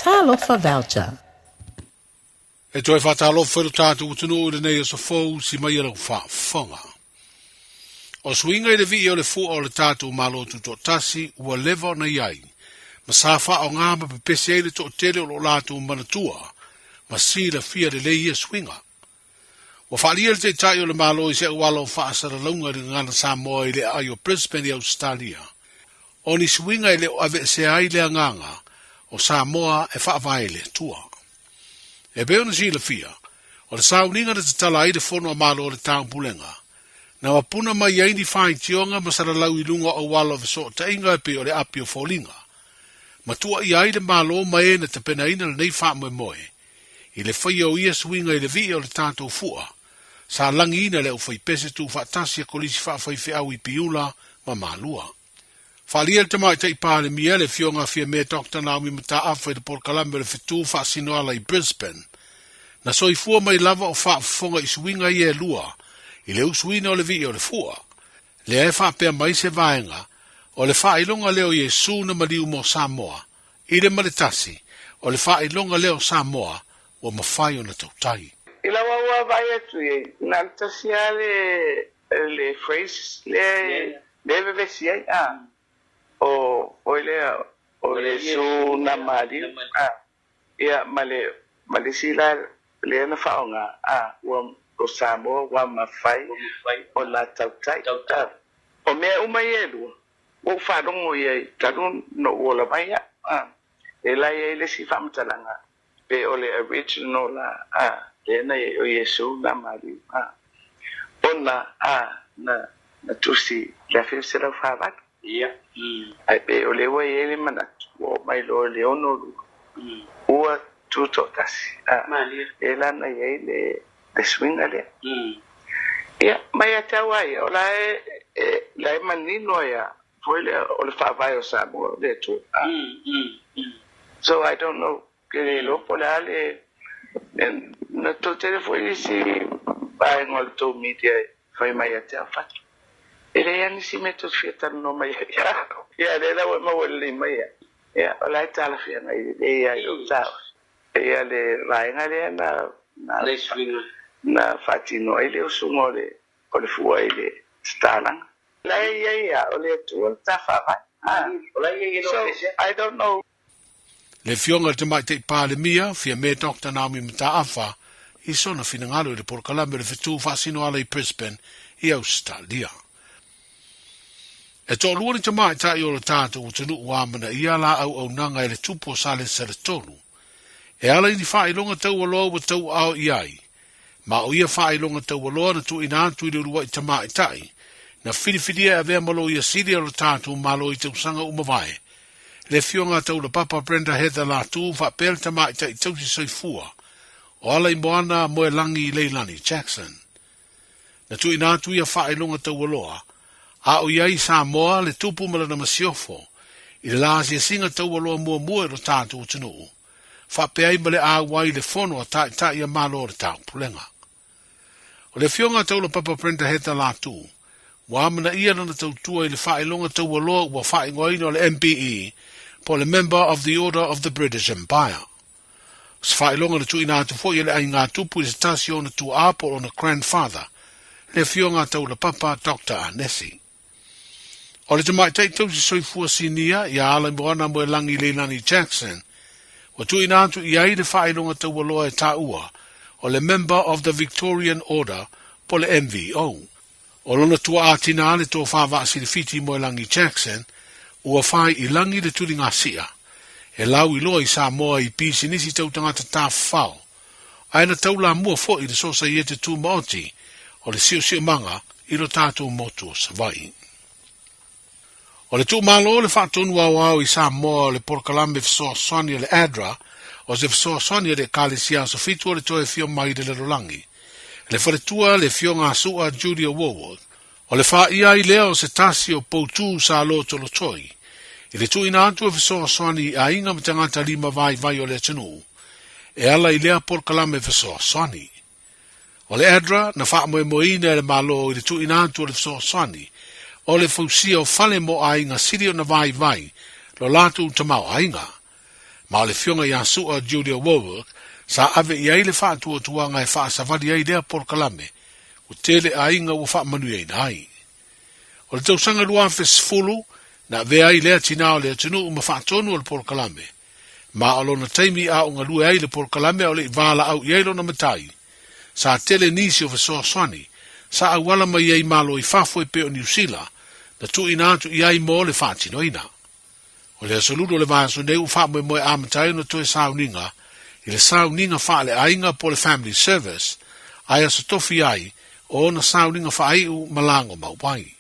Talofa Voucher. E toe faatalofa i lo tatou atunuu i lenei aso fou si mai e lau faafofoga. O suiga i le vii o le fua o le tatou Malo Tutoatasi ua leva ona i ai, ma sa faaaoga ma pepesi ai le toatele o lo o latou manatua ma silafia lelei ia suiga. Ua faaalia le Taitai o le Malo i se auala o faasalalauga i le gagana Samoa i le aai o Brisbane i Ausetalia, o ni suiga e le o aveesea ai le agaga o Samoa e faavae i le Atua. E pei ona silafia, o le sauniga na tatala ai le Fono a Malo o le Taupulega, na mapuna mai ai ni faitioga ma salalau i luga o auala o fesootaiga e pei o le api o foliga, ma tuuaia ai le Malo ma e na tapenaina lenei faamoemoe i le faia o ia suiga i le vii o le tatou fua, sa lagiina le aufaipese tuufaatasi a Kolisi Faafaifeau i Piula ma Malua. Faaalia le Tamaitai Palemia, le Afioga a Fiame Doctor Naomi Mataafa i le polokalame o le Fetu Faasinoala i Brisbane, na soifua mai lava o faafofoga i suiga ia e lua i le usuina o le vii o le fua, lea e faapea mai se vaega o le faailoga lea o Iesu na maliu mo Samoa i le male tasi o le faailoga lea o Samoa ua mafai ona tautai. I lau au vaai atu i ai, na o le tasi lava le le phrase lea lea e vevesi ai a, o foi lea o Iesu na maliu a, ia ma le ma le isi la lea na faaaoga a, ua o Samoa ua mafai ona tautai a. O mea uma ia e lua, Ua ou faalogo i ai talu na ou ola mai au, a. E la i ai le isi faamatalaga, pe o le original la, a, lea na i ai o Iesu na maliu, a. Ona, a, na, na tusi i le 1948. Ia. Ae pe o lea ua i ai le manatu, ua oo mai loa i le 62, ua tutoatasi, a. Malie. Lea la na i ai le, le suiga lea. Ia, ma ia te au lava ia, o la e, la e manino ia, foi lea o le faavae o Samoa o le Atua. So I don't know, ke le iloa po o le a le, na toatele foi nisi vaega o le tou media e fai mai ia te au, Fatu, e leai lava nisi mea tou te fia talanoa mai ai. Ia, lea la ua e maua lelei mai ia. Ia, o la e talafeagai lelei lava i lou taofi. Ia le vaega lea na na faatino ai le usuga o le o le fua i le tatalaga. La e i ai a o le Atua le ta faavae. So I don't know. Le Afioga i le Tamaitai Palemia, Fiame Doctor Naomi Mataafa, i sona finagalo i le polokalame o le fetu faasinoala i Brisbane i Ausetalia. E toalua ni tamaitai o le tatou atunuu ua amanaia la auaunaga e le tupu o Salesale 3. E ala i ni faailoga taualoa ua tauaao i ai, ma o ia faailoga taualoa na tuuina atu i le uluai tamaitai na filifilia e avea ma loia sili o le tatou Malo i tausaga ua mavae, le Afioga a Taulapapa Brenda Heather Latu faapea le tamaitai tausi soifua o Alaimoana Moelangi Leilani Jackson. Na tuuina atu ia faailoga taualoa, a o i ai i Samoa le tupu ma lana masiofo, i le la asiasiga taualoa muamua i lo tatou atunuu, faapea ai ma le auai i le fono a Taitai a Malo o le Taupulega. O le Afioga a Taulapapa Brenda Heather Latu, ua amanaia lana tautua i le faailoga taualoa ua faaigoaina o le MBE, po o le Member of the Order of the British Empire. O se faailoga na tuuina atu foi e le aiga tupu i se tasi o ona tuaa po o lona grandfather, le Afioga a Taulapapa Doctor Anesi. O le tamaitai tausi soifua sinia ia Alaimoana Moelangi Leilani Jackson, ua tuuina atu i ai le faailoga taualoa e taua o le Member of the Victorian Order po o le MVO. O lona tuaa tina le tofa Vaasilifiti Moelangi Jackson, ua fai i lagi le tuligasia, e lau iloa i Samoa i pisinisi tau tagata tafafao, ae na taulamua foi i le Sosaiete Tumaoti o le Siosiomaga i lo tatou motu o Savaii. O le tuumalo o le faatonu aoao i Samoa o le polokalame fesoasoani a le ADRA, o se fesoasoani a le Ekalesia Aso Fitu o le Toe Afio Mai i le Lalolagi, le faletua le Afioga a Su'a Julia Woolworth, o le faia ai lea o se tasi o poutū sa lotolotoi i le tuuina atu o fesoasoani i aiga ma tagata lima vaivai o le atunuu e ala i lea polokalame fesoasoani. O le ADRA na faamoemoeina e le Malo i le tuuina atu o le fesoasoani o le fausia o fale mo aiga sili ona vaivai lo latou tamaoaiga. Ma o le Afioga ia Su'a Julia Warwick sa ave i ai le faatuatuaga e faasavali ai lea polokalame ua tele aiga ua faamanuiaina ai. O le tausaga 2010 na avea ai lea tinā o le atunuu ma faatonu o le polokalame, ma o lona taimi a o galue ai le polokalame a o le i valaau i ai lona matai, sa tele nisi o fesoasoani sa auala mai ai Malo i fafo e pei o Niu Sila na tuuina atu i ai mo le faatinoina. O le aso lulu o le vaiaso nei ua faamoemoe amata ai ona toe sauniga i le sauniga faaleaiga po o le Family Service, ae aso tofi ai o ona sauniga faaiu ma lago mau ai.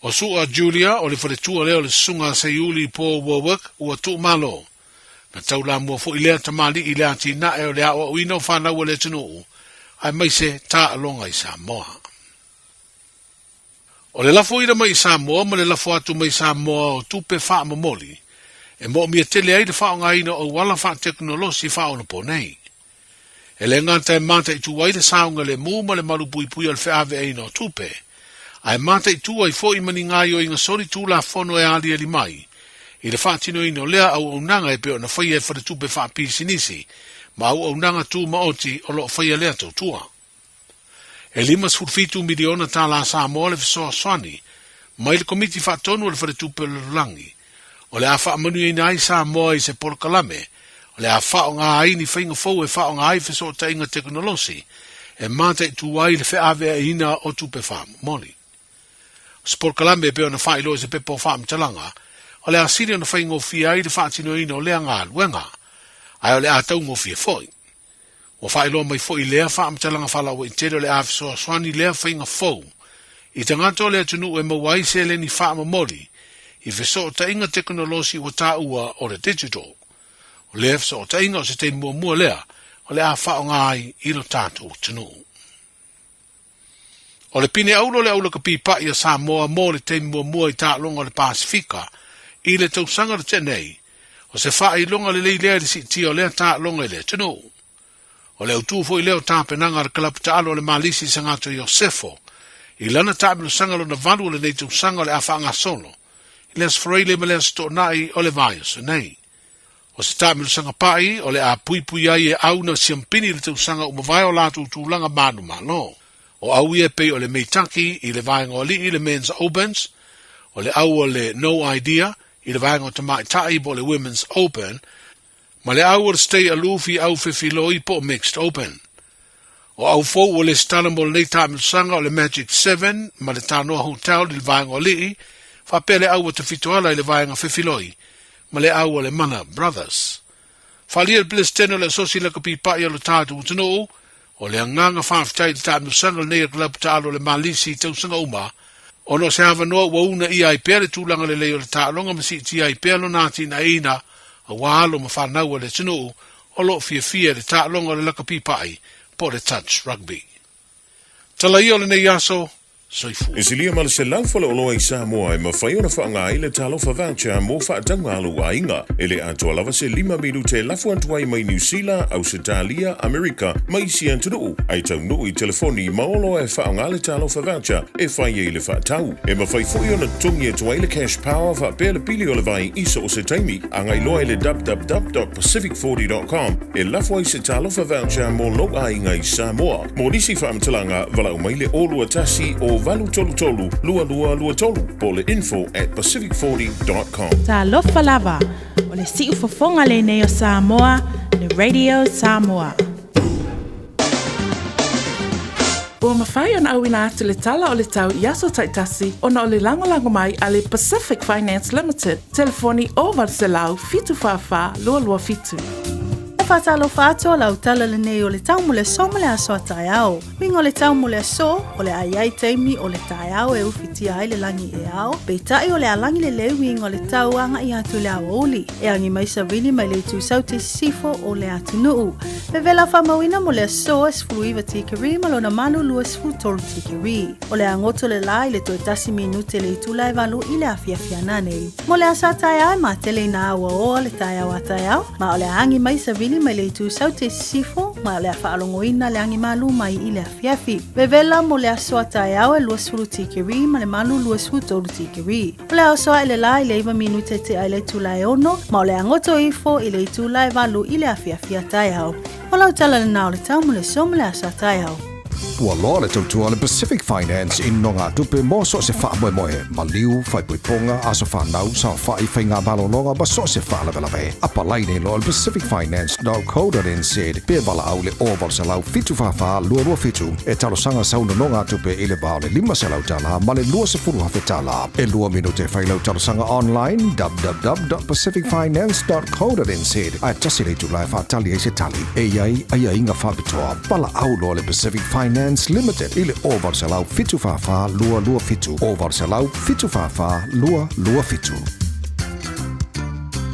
O Su'a Julia o le faletua lea o le Susuga a Seiuli Paul Warwick ua tuumalo. Na taulamua foi lea tamalii i le atinae o le aoaoina o fanau a le atunuu, aemaise taaloga i Samoa. O le lafoina mai i Samoa ma le lafo atu mai Samoa o tupe faamomoli e moomia tele ai le faaaogaina o auala faatekonolosi faaonaponei. E le gata e mataitu ai le saogalemu ma le malupuipuia o le feaveaiina o tupe, ae mataitu ai foi ma ni gaoioiga soli tulafono e aliali mai i le faatinoina o lea auaunaga e pei ona faia e faletupe faapisinisi ma auaunaga tumaoti o lo o faia lea tautua. E $57 miliona tālā Samoa le fesoasoani mai le Komiti Faatonu o le Faletupe o le Lalolagi, o le a faamanuiaina ai Samoa i se polokalame o le a faaaoga ai ni faiga fou e faaaoga ai fesootaiga tekonolosi e mataitu ai le feaveaiina o tupe faamomoli. O se polokalame e pei ona faailoa i se pepa o faamatalaga, o le a sili ona faigofie ai le faatinoina o lea galuega, ae o le a taugofie foi. Ua faailoa mai foi lea faamatalaga faalauaitele o le a fesoasoani lea faiga fou i tagata o le atunuu e maua ai seleni faamomoli i fesootaiga tekonolosi ua taua o le digital. O lea fesootaiga o se taimi muamua lea o le a faaaoga ai i lo tatou atunuu. O le pine auro o le aulakapi paʻi a Samoa mo le taimi muamua i taaloga o le Pasefika i le tausaga na tea nei, o se faailoga lelei lea i le siitia o lea taaloga i le atunuu. O le autū foi lea o tapenaga a le kalapu taalo a le Malisi Sagato Iosefo i lana taamilosaga lona valu o lenei tausaga o le a faagasolo i le Aso Faraile ma le Aso Toonai o le vaiaso nei. O se taamilosaga paʻi o le a puipui ai e au na siampini i le tausaga ua mavae o latou tulaga manumalo. O au ia e pei o le Meitaki i le vaega o alii le Men's Opens, o le au o le No Idea i le vaega o tamaitai po o le Women's Open, ma le au o le Stay Aloof i au fefiloi po o Mixed Open. O au fou ua lesitala mo lenei taamilosaga o le Magic Seven ma le Tanoa Hotel i le vaega o alii, faapea le au o Tafitoala i le vaega fefiloi, ma le au a le Mana Brothers. Faaalia le Peresetene o le Asosi Lakapi Paʻi o lo tatou atunuu, o le agaga faafetai i le taamilosaga lenei a le Kalapu Taalo o le Malisi i tausaga uma, ona o se avanoa ua una ʻia ai pea le tulaga lelei o le taaloga ma siitia ai pea lona atinaeina aua alo ma fanau a le atunuu o lo o fiafia i le taaloga o le lakapi paʻi po o le touch rugby. Tala ia o lenei aso, Soifua. E silia ma le 100 faleoloa i Samoa e mafai ona faaaoga ai le Talofa Voucher mo faatauga a lou aiga. E le atoa lava se lima minute e lafo atu ai mai Niu Sila, Ausetalia, Amerika ma isi atunuu, ae taunuu i telefoni ma oloa e faaaoga le Talofa Voucher e fai ai le faatau. E mafai foi ona totogi atu ai le Cash Power faapea le pili o le vai i so o se taimi. Agai loa i le www.pacific40.com e lafo ai se Talofa Voucher mo lou aiga i Samoa. Mo nisi faamatalaga, valaau mai le 021 o 833 2223 po o le info at pacific40.com. Talofa lava, o le siufofoga lenei o Samoa, le Radio Samoa. Ua mafai ona auina atu le tala o le tau i aso taitasi ona o le lagolago mai a le Pacific Finance Limited, telefoni 0800 744 227. E faatalofa atu o lau tala lenei o le tau mo le aso ma le aso a taeao. Uiga o le tau mo le aso, o le a i ai taimi o le taeao e ufitia ai le lagi e ao, peitai o le a lagi lelei uiga o le tau agai atu i le aoauli. E agi mai savili mai le itu saute sisifo o le atunuu. Vevela faamauina mo le aso e 19 tikeri ma lona malu 23 tikeri. O le a goto le la i le toe tasi minute le itula e valu i le afiafi ananei. Mo le aso a taeao e matele ina auaoa le taeao a taeao, ma o le a agi mai savili mai le itu saute sisifo, ma o le a faalogoina le agi malu mai i le afiafi. Vevela mo le aso a taeao e 20 tikeri ma le le 8 23 tikeri. O le a oso aʻe le lā i le 9 minute tea i le itula e 6, ma o le a goto ifo i le itula e 8 i le afiafi a taeao. O lau tala lenā o le tau mo le aso ma le aso a taeao. Ua loa le tautua a le Pacific Finance i nogatupe mo so o se faamoemoe, maliu, faaipoipoga, aso fanau, saofai, faigamalologa ma so o se faalavelave. Apalai nei loa i le pacificfinance.co.nz pe valaau i le 0800 744 227 e talosaga sau nonogatupe i le va o le $500 ma le $20,000. E lua minute e fai lau talosaga online www.pacificfinance.co.nz ae tasi le itula e faatali ai se tali. E i ai aiaiga faapitoa. Valaau loa le Pacific Finance Limited i le 0800 744 227, 0800 744 227.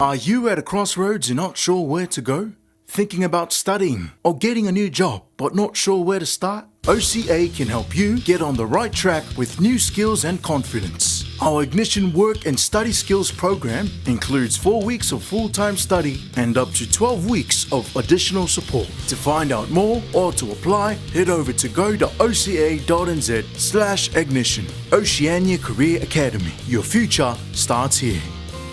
Are you at a crossroads and not sure where to go? Thinking about studying or getting a new job but not sure where to start? OCA can help you get on the right track with new skills and confidence. Our Ignition Work and Study Skills program includes 4 weeks of full-time study and up to 12 weeks of additional support. To find out more or to apply, head over to go.oca.nz slash ignition. Oceania Career Academy. Your future starts here.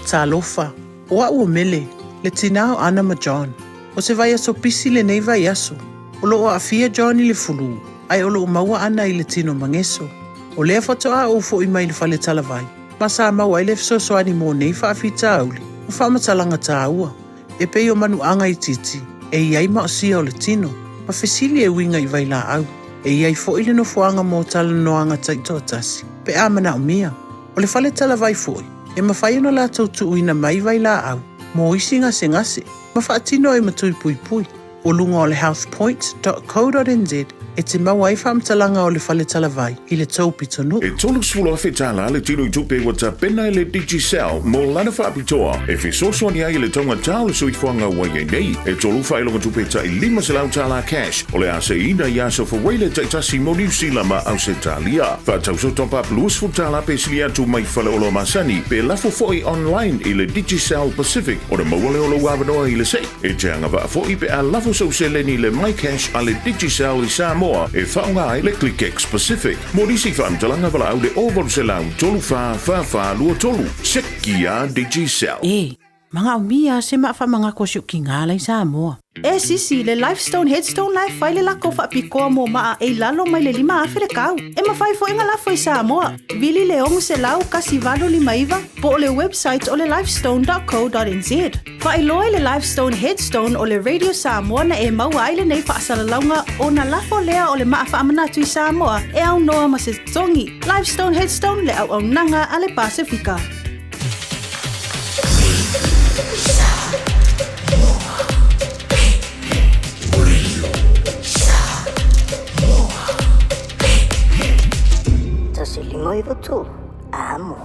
Talofa, o a'u o Mele, le tinā o Ana ma John. O se vaiaso pisi lenei vaiaso. O loo aafia John i le fulū, ae o loo maua Ana i le tino mageso. O lea faatoa ou fo'i mai le fale talavai, ma sa maua ai le fesoasoani mo nei faafitauli ma faamatalaga tāua, e pei o manuaga itiiti e i ai maosia o le tino, ma fesili e uiga i vailaau. E i ai fo'i le nofoaga mo talanoaga taitoatasi, pe a manaomia. O le fale talavai fo'i, e mafai ona latou tuuina mai vailaau mo isi gasegase ma faatino ai ma tui puipui. O luga o le healthpoint.co.nz e te maua ai faamatalaga o le fale talavai i le tou pitonuu. E $30,000 le tino i tupe ua tapena e le Digicel mo lana faapitoa e fesoasoani ai i le taugata o le soifuaga ua i ai nei. E tolu faailoga tupe tai $500 cash o le a seiina i aso Fawele taitasi mo Niu Sila ma Ausetalia. Faatauso top up $20 pe sili atu mai faleoloa masani pe lafo foi online i le Digicel Pacific ona maua lea o lou avanoa i le sei. E te agavaa foi pe a lafo sou seleni i le MyCash a le Digicel i Samoa e faaaoga ai le ClickX Pacific. Mo nisi faamatalaga valaau le 0800 34 44 23. Seki a Digicel. E manaomia se maafamagako o si'ukiga la i Samoa. E sisi, le Lifestone Headstone la e fai le lako faapitoa mo maa e i lalo mai le 5000 le kau. E mafai foi ona lafo i Samoa. Vili le 600 1859 po o le website o le lifestone.co.nz. Faailoa i le Lifestone Headstone o le Radio Samoa na e maua ai lenei faasalalauga ona lafo lea o le maa faamanatu i Samoa e aunoa ma se totogi. Lifestone Headstone le auaunaga a le Pasefika. 1 5 9 3, amo.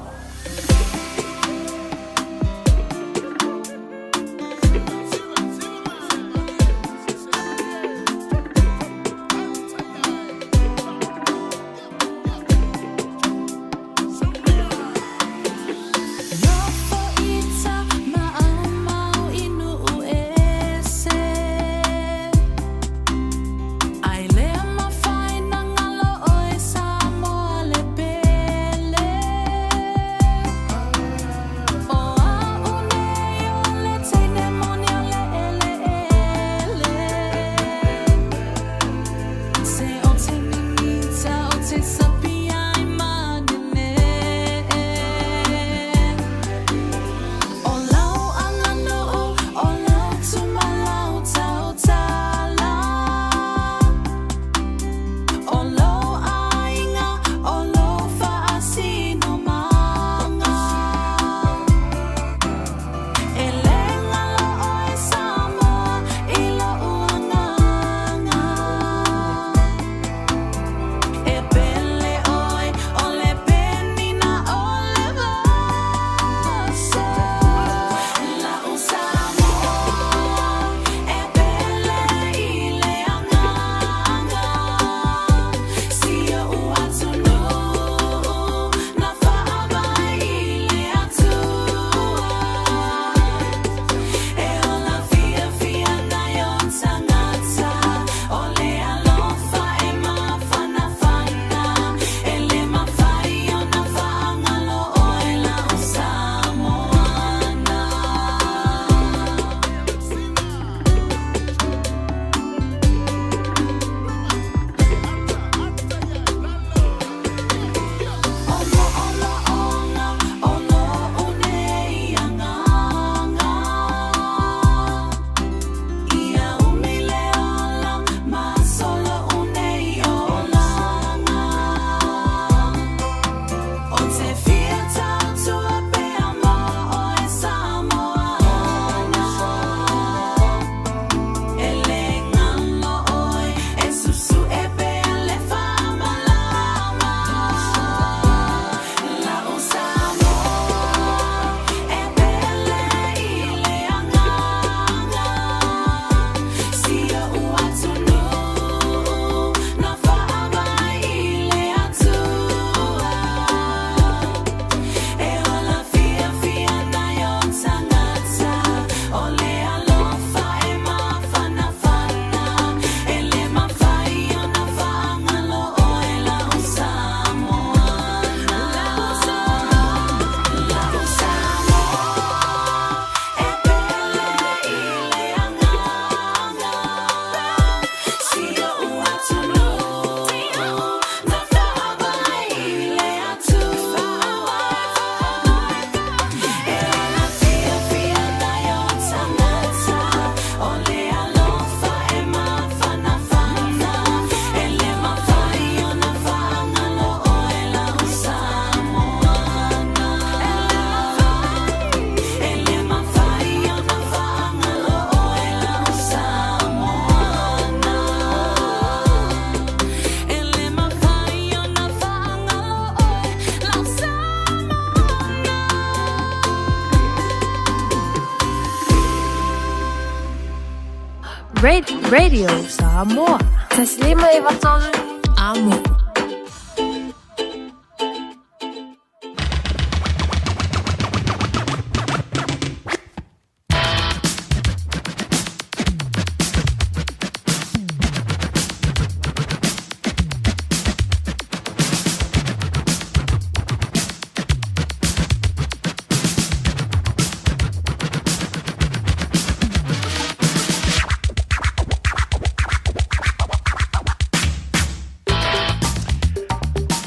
Radio Samoa. 1 5 3 Amo.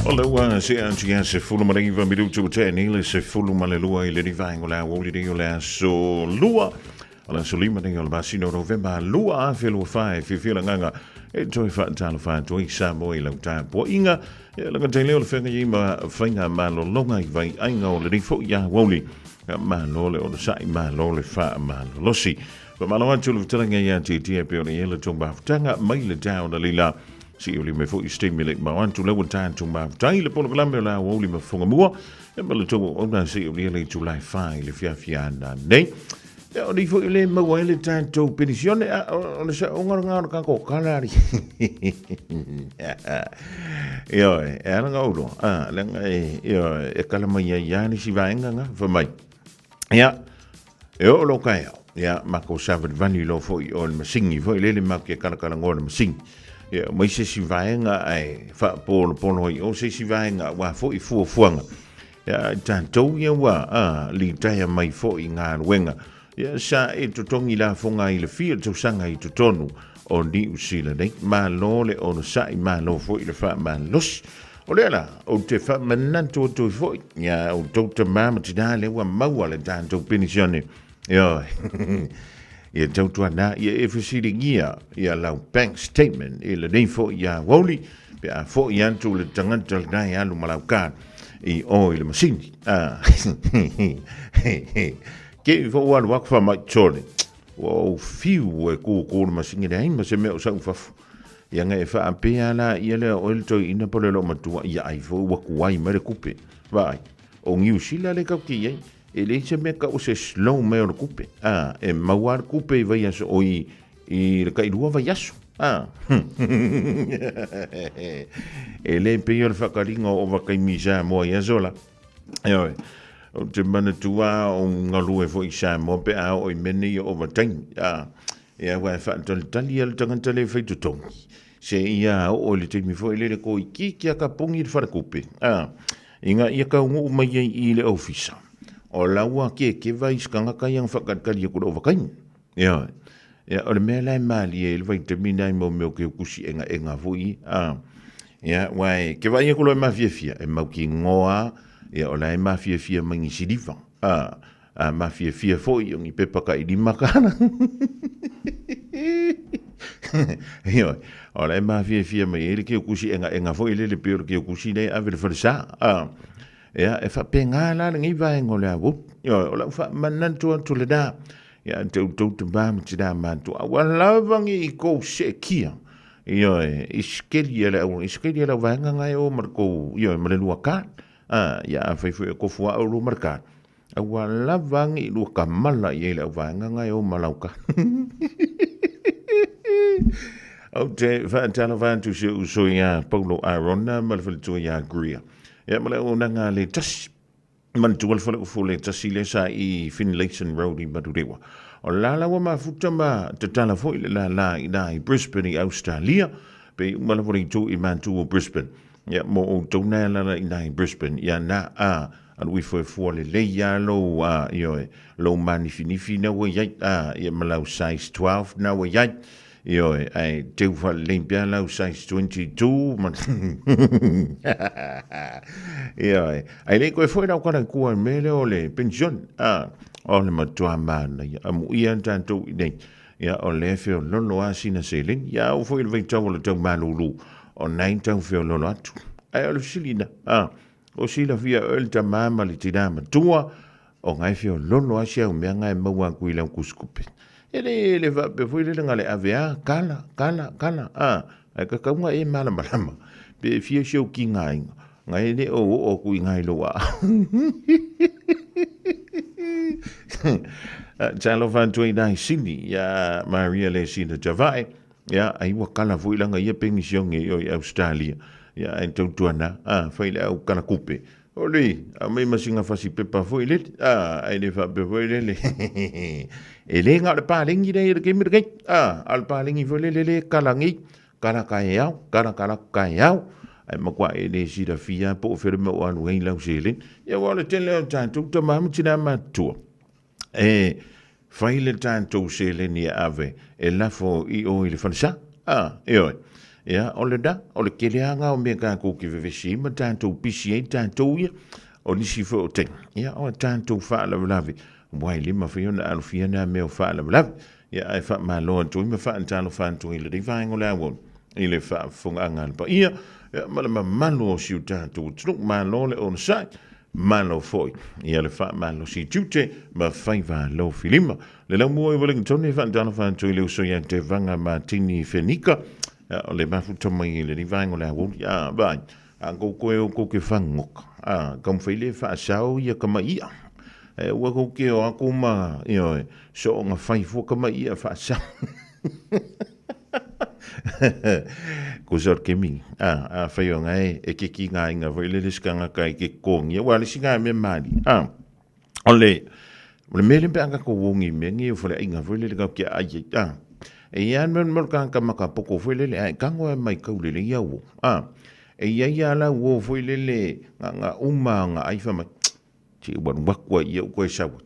O le ua se atu ia se fulu ma le iwa minutu o te nei le se fulu ma le lua i le rivaengo le aoli nei o le aso lua. O le aso lima nei o le masina o Novema 2024 e fiafia le agaga e toe faatalofa atu ai Samoa i lau tapuaiga. Ia laga te leo le whenga i ma whainga malologa i vai ainga o le nei foi ia wauli. Malo le onosai, malo le wha malolosi. Fa malo atu le fetalaiga ia te tia pe o le ia le tō mafutaga mai le tau na lila. Si o le me foi stemi le mau atu le ua tātou mafutai le polokalame o la wauli ma fonga mua. E ma le tō ona si o le le tulai whai le fiafia ana nei. Ia, o nei foi le maua ai le tatou penisione, a, o le sa, o ngaro ngaro ka ko kala ari. Ioe, e ala ngā uro, a, le nga e, ioe, e kala mai ai ia ni si vaenga nga, fa mai. Ia, e o lo kai au, ia, ma ko savat vani lo foi o le masingi, foi lele mau ke kala kala ngoa le masingi. Ia, mai se si vaenga ai, fa polo polo ai, o se si vaenga, wa foi fua fuanga. Ia, i tatou ia ua, a, litaea mai foi i galuega. Ia, sa e totogi lafoga i le fia tausaga i totonu o Niu Sila nei. Malo le onosai, malo foi le faamalosi. O lea la, ou te faamanatu atu ai foi, ia outou tamā ma tinā lea ua maua le tatou penisione. Ioe. Ia tautuana, ia e fesiligia ia lau bank statement i lenei foi ia aoauli, pe a foi atu le tagata lena e alu ma lau card i o i le masini. Ah. Ke i fo alu aku wha mai tole. Ua ou fiu e kūkū le masini leai ma se mea o sau fafo. Ia nga e whaapea la ia lea o ele toi ina pole lo matua ia ai fo ua kuai mai le kupe. Vaai, o Niu Sila le kau ki ai. E leai se mea kau se slow mai o le kupe. Ah, e maua le kupe i vaiaso o i i le kailua vaiaso. Ah. E le pei o le whakaringa o Ovakaimi Samoa i aso la. Heoi, o te manatua o ngalue foi i Samoa pe a o i mene i o Ovataimi. Ah, e aua e whaatalitali a le tangata le whai totongi. Se ia o o le taimi foi lele ko i ki kia ka pongi le wharekupe. Ah, i nga ia kaunguu mai ai i le ofisa. O laua ke ke vai skanga kai ang whakalikali e kura Ovakaimi. Ioe. Ia, o le mea la e mālie i le vaitamina ai mo mea o ke ukusi engaenga foi, a, ia, ua e, ke vaai aku loa e mafiafia, e mau ki ngoa, ia, o la e mafiafia mai ni siliva, a, a mafiafia foi o ni pepa ka i lima kala. Ioe, o la e mafiafia mai e le ke ukusi engaenga foi le le pei o le ke ukusi nei ave le falesa, a, ia, e faapena la lenei vaega o le aoauli. Ioe, o lau faamanatu atu lena, Ia te outou tamā ma tinā mātua, ua lava ngi i kou seekia. Ioe, i sikeli e le au, i sikeli e lau vaega ngai o ma le kou, ioe, ma le lua ka. A, ia a whai fue ko fua au lua ma le ka. A ua lava ngi i lua ka mala i e le au vaega ngai o ma lau ka. Au te whaatalo whaatu se uso ia Paulo Arona ma le whaletua ia Greer. Ia ma le au nanga le tasi. Manatua le fale ufu le tasi lea sa i Finlayson Road i Manurewa. O la la ua mafuta ma tatala foi le lala i na i Brisbane i Australia, pe i uma lava le itu i Mantu o Brisbane. Ia, mo outou na e lala i na i Brisbane, ia na a, alu ifo e fua lelei a lou, a, ioe, lou manifinifi na ua iai, a, ia ma lau size 12 na ua iai, Ioe, ae teu whalelei pea lau size 22 ma Ioe, ae le koe foi lau kala kua i mea lea o le pension, a, o le matua mānaia, a muia tātou i nei. Ia, o le feololo a sina seleni, ia au foi le vaitau o le tau malūlū, o nai tau feololo atu. Ae o le fesilina, a, o silafia oe le tamā ma le tinā matua, O ngai feololo a si au mea ngai maua aku i lau kusikupe. E le, le faapea foi lele nga le ave a, kala, kala, kala, a, ai ka kaunga e malamalama. Pe e fia si au ki ngainga, ngai le o o aku i ngai loa. Talofa atu ai la i Sini iā Maria Lesina Tavae, ia, ai ua kala foi langa ia penisione i o i Australia, ia, ae tautuana, a, fai le au kala kupe. Oli, aumai ma sina fasi pepa foi lele, a, ae le faapea foi lele, e le na o le paleni lea i le taimi lenei, a, a o le paleni foi lele le kala nei, kala taeao, kala kala atu taeao, ae matua e le silafia lava po o fea le mea o alu ai lau seleni. Ia aua o le tele o tatou tama ma tina matutua, e fai le tatou seleni e ave e lafo i o i le falesa. A, ioe. Ia, o lena, o le tele lava lena o mea tatou te vevesi ai ma tatou pisi ai tatou ia, o nisi foi o taimi, ia, o tatou faalavelave, aua e le mafai ona alofia na mea o faalavelave. Ia, ae faamalo atu ai ma faatalofa atu ai i lenei vaega o le aoauli i le faafofogaaga a le paia, ia, ma le mamalu o si o tatou atunuu. Malo le onosai, malo foi ia le faamalosi i tiute ma faiva alofilima. Le laumua i Wellington e faatalofa atu i le uso ia Tevaga Martini Fenika, ia, o le mafuta mai i lenei vaega o le aoauli. A, vaai, a kou koe o kou ke whangoka, a, taumafai le faasao ia kamai ia. E ua kou ke o aku ma, ioe, soonga fai fua kamai ia faasao. Ko sa o le kemi, a, afai o ngae e ke ki ngā inga foi lele sikanga kai ke kongi, ua le singa me mali, a, o le, o le mele pe anga ko wongi me ngi o fale inga foi lele kau kia ai ai, a, e ia me mo ka ka maka poko foi lele, a, kango e mai kau lele ia wo, a, e ia ia la wo foi lele nga nga uma nga ai fa mai, Ti wan wakua ia u koe sawa.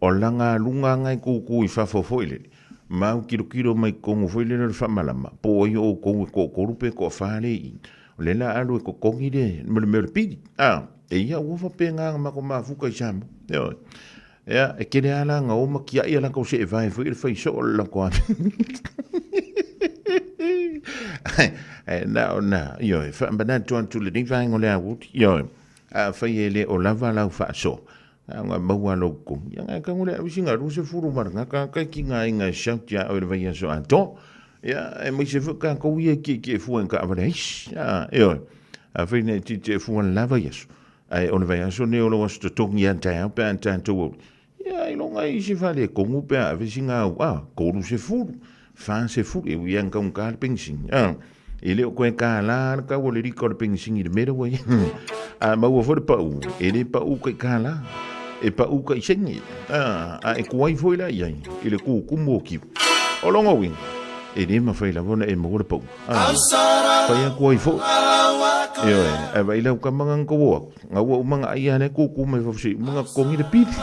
O langa lunga ngai kuku i fafo foi lele. Mau kilo kilo mai kongu foi lele o le whamalama. Po ai o kou e ko koru pe ko whale i. O le la alu e ko kongi le mo le mea o le pili. A, e ia ua whape ngā mako mafuka i Samoa. Ioe. Ea, e kele ala ngā oma ki a ia la kau se e vae foi le whai so o le lako ame. E na o na, ioe, whaamana atu le nei vaenga o le awoti, ioe. Afai e le o lava lau faasoa, a nga maua lou kogi, ia nga kango le avisinga 20 ma nga ka kai ki nga inga e shout ia oe le vaiaso atoa. Ia, e mai se foi ka kou ia ki ki e fua ka avale ais. A, e oe. Afai nei ti te fua la vaiaso. Ai o le vaiaso ne o lo aso totogi ia taeao pe a tatou au. Ia, i longa i se fale kongu pe a avisinga au, a, 30, 40, e ui ang kaung ka le pengising. A, e le o koe ka la le kau o le rika o le pengising i le mera ua ia. A, maua foi le pau, e le pau kai ka la, e pau kai sengi. A, a e kuai foi la iai, i le kukumu o kiu. O longa uiga, e le mawhai lava ona e maua le pau. A, whai aku ai foi. Ioe, ae vai lau ka manga ngko wo aku. Nga ua umanga ai ale kuku mai fafsi umanga kongi le pili.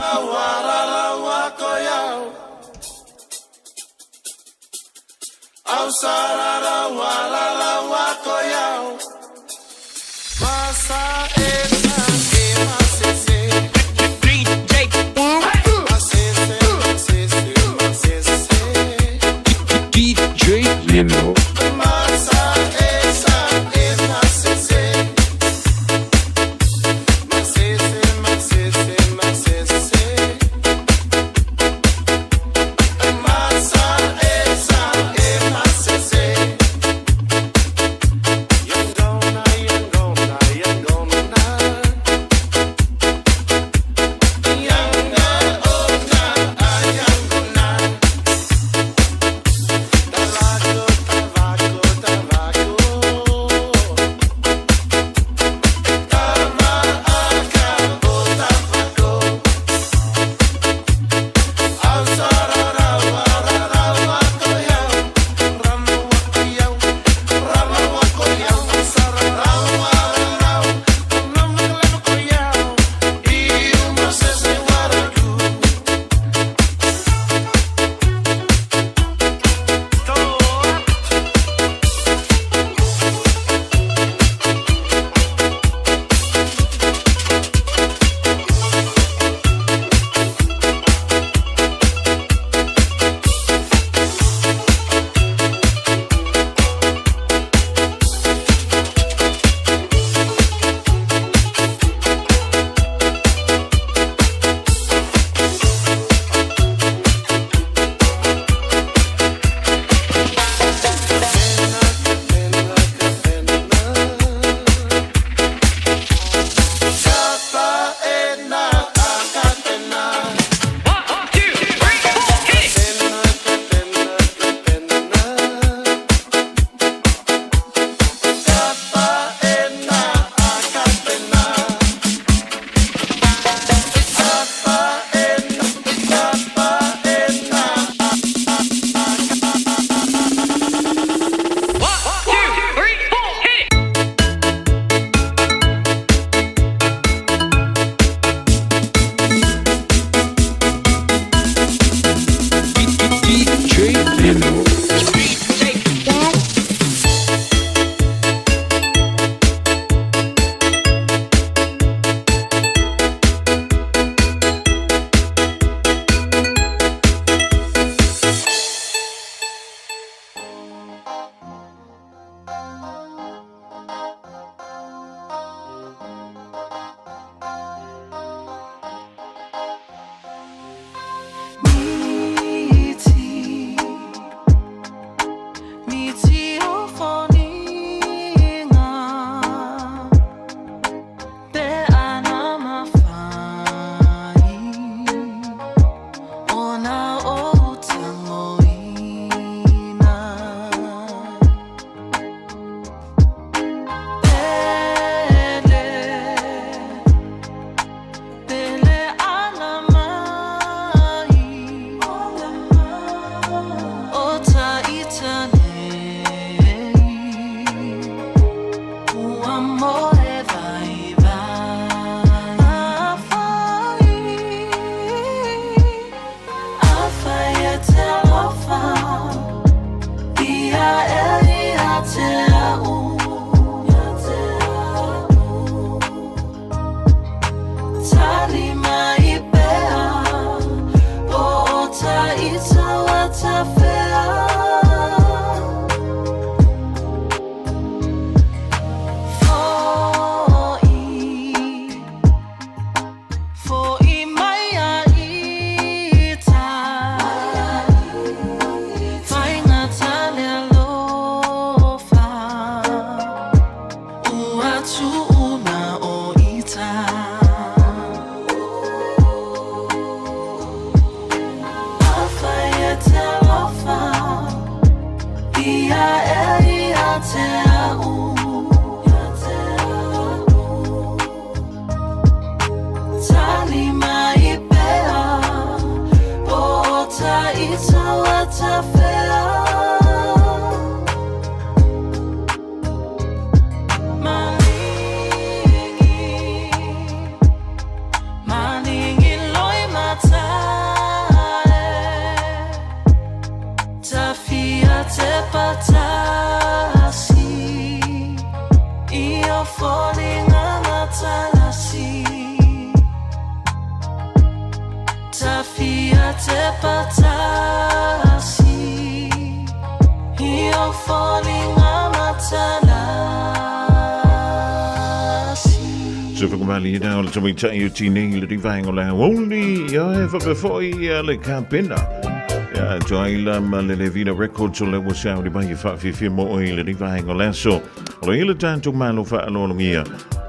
te au Ia te au Tali mai pea Po o ta ita wa ta whea Fo'i mai a ita Faigata le alofa Ua tuuna o ita Afai e te alofa Ia e ia te au Ia te au Tali mai pea Po o ta ita wa ta whea Malingi Malingi loi matae Tafia te patasi I o foliga matalasi Tafia te patasi I o foliga matalasi. Se whakamali ina o le tamaitai o tinei le rivaenga o le aoauli ia e whakawhoi ia le kapena. Ia tuaila ma le Levina Records o le ua sauri mai e whaawhiwhia mo oi le rivaenga o le aso. O le ila tātou malo whaalolongia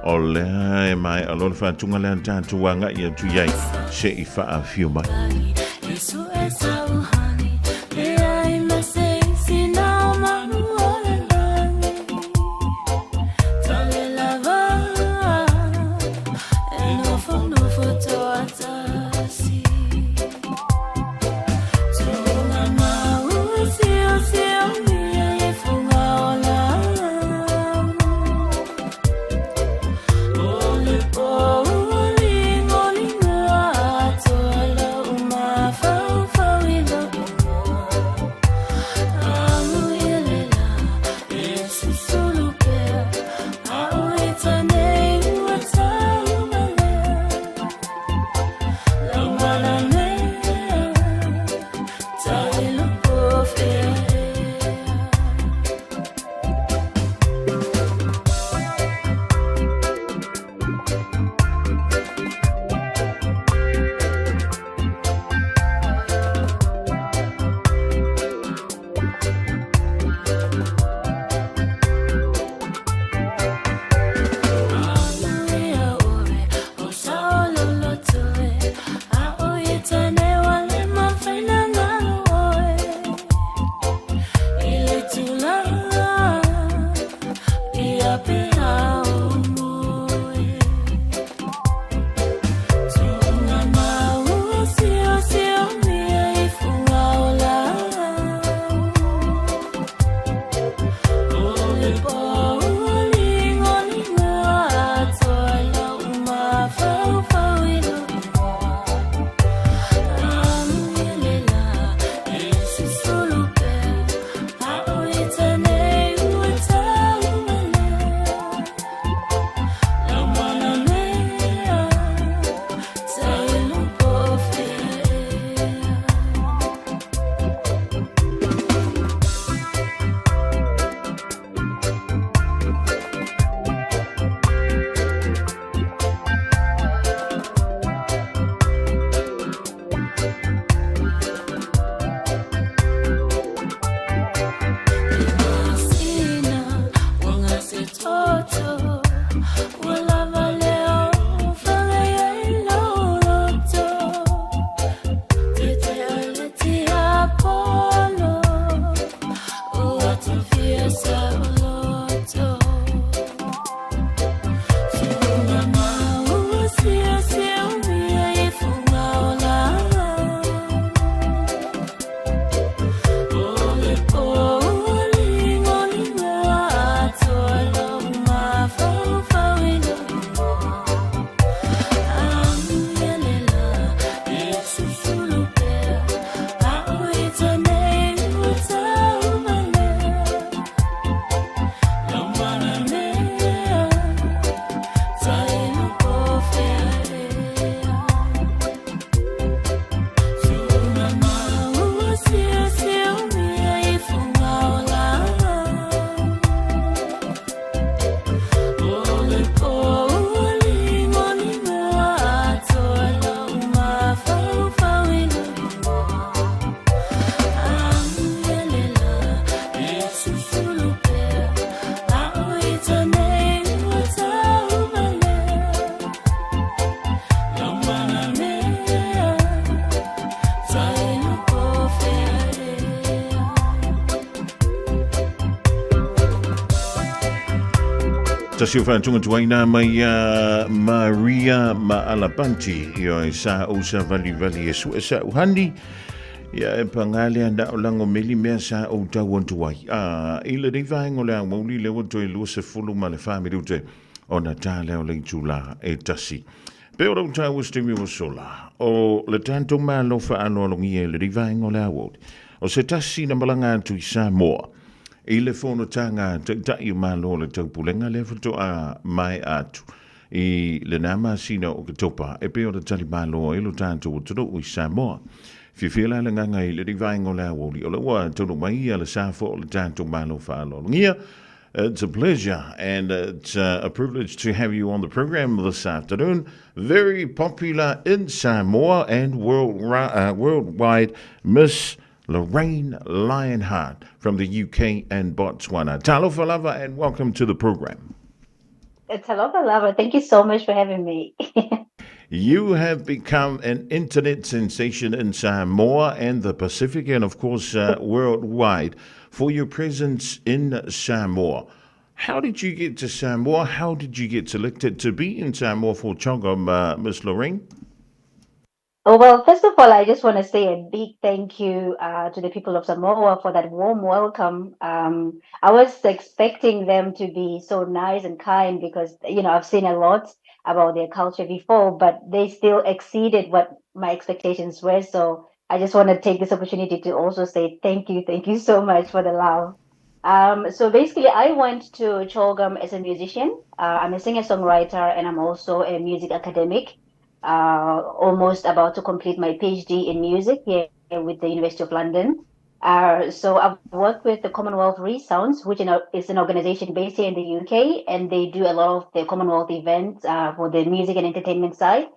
o lea e mai a lola whaatunga lea tātou anga ia tu iai se i whaawhiu mai. Tasi o whaantunga tuaina mai a Maria Maalapanti i oi sa o sa vali vali e sue sa uhani ia e pangale ana o lango meli mea sa o tau antu ai. A i le rei vaengo le awauli le o toe lua se fulu ma le whamiri ona tā leo le itulā e tasi. Pe o rau tāua Stevie o sola, o le tātou malo whaaloalogia i le rivaenga o le awauli. O se tasi na malanga atu i Samoa, i le fonotaga taitai o malo o le taupulega lea faatoa mae atu i lena masina o Oketopa e pei ona tali malo ai lo tātou atunuu i Samoa. Fiafia la le agaga i le rivaenga o le awauli, o lea ua taunuu mai ia le sa fua o le tātou malo whaaloalogia. It's a pleasure and it's a privilege to have you on the program this afternoon. Very popular in Samoa and world, worldwide, Miss Lorraine Lyonheart from the UK and Botswana. Talofa lava and welcome to the program. Talofa lava. Thank you so much for having me. You have become an internet sensation in Samoa and the Pacific, and of course, worldwide, for your presence in Samoa. How did you get to Samoa? How did you get selected to be in Samoa for CHOGM, Miss Lorraine? Oh, well, first of all, I just want to say a big thank you to the people of Samoa for that warm welcome. I was expecting them to be so nice and kind because, I've seen a lot about their culture before, but they still exceeded what my expectations were. So I just want to take this opportunity to also say thank you. Thank you so much for the love. So basically, I went to CHOGM as a musician. I'm a singer-songwriter and I'm also a music academic. Almost about to complete my PhD in music here with the University of London. So I've worked with the Commonwealth Resounds, which is an organization based here in the UK, and they do a lot of the Commonwealth events for the music and entertainment side.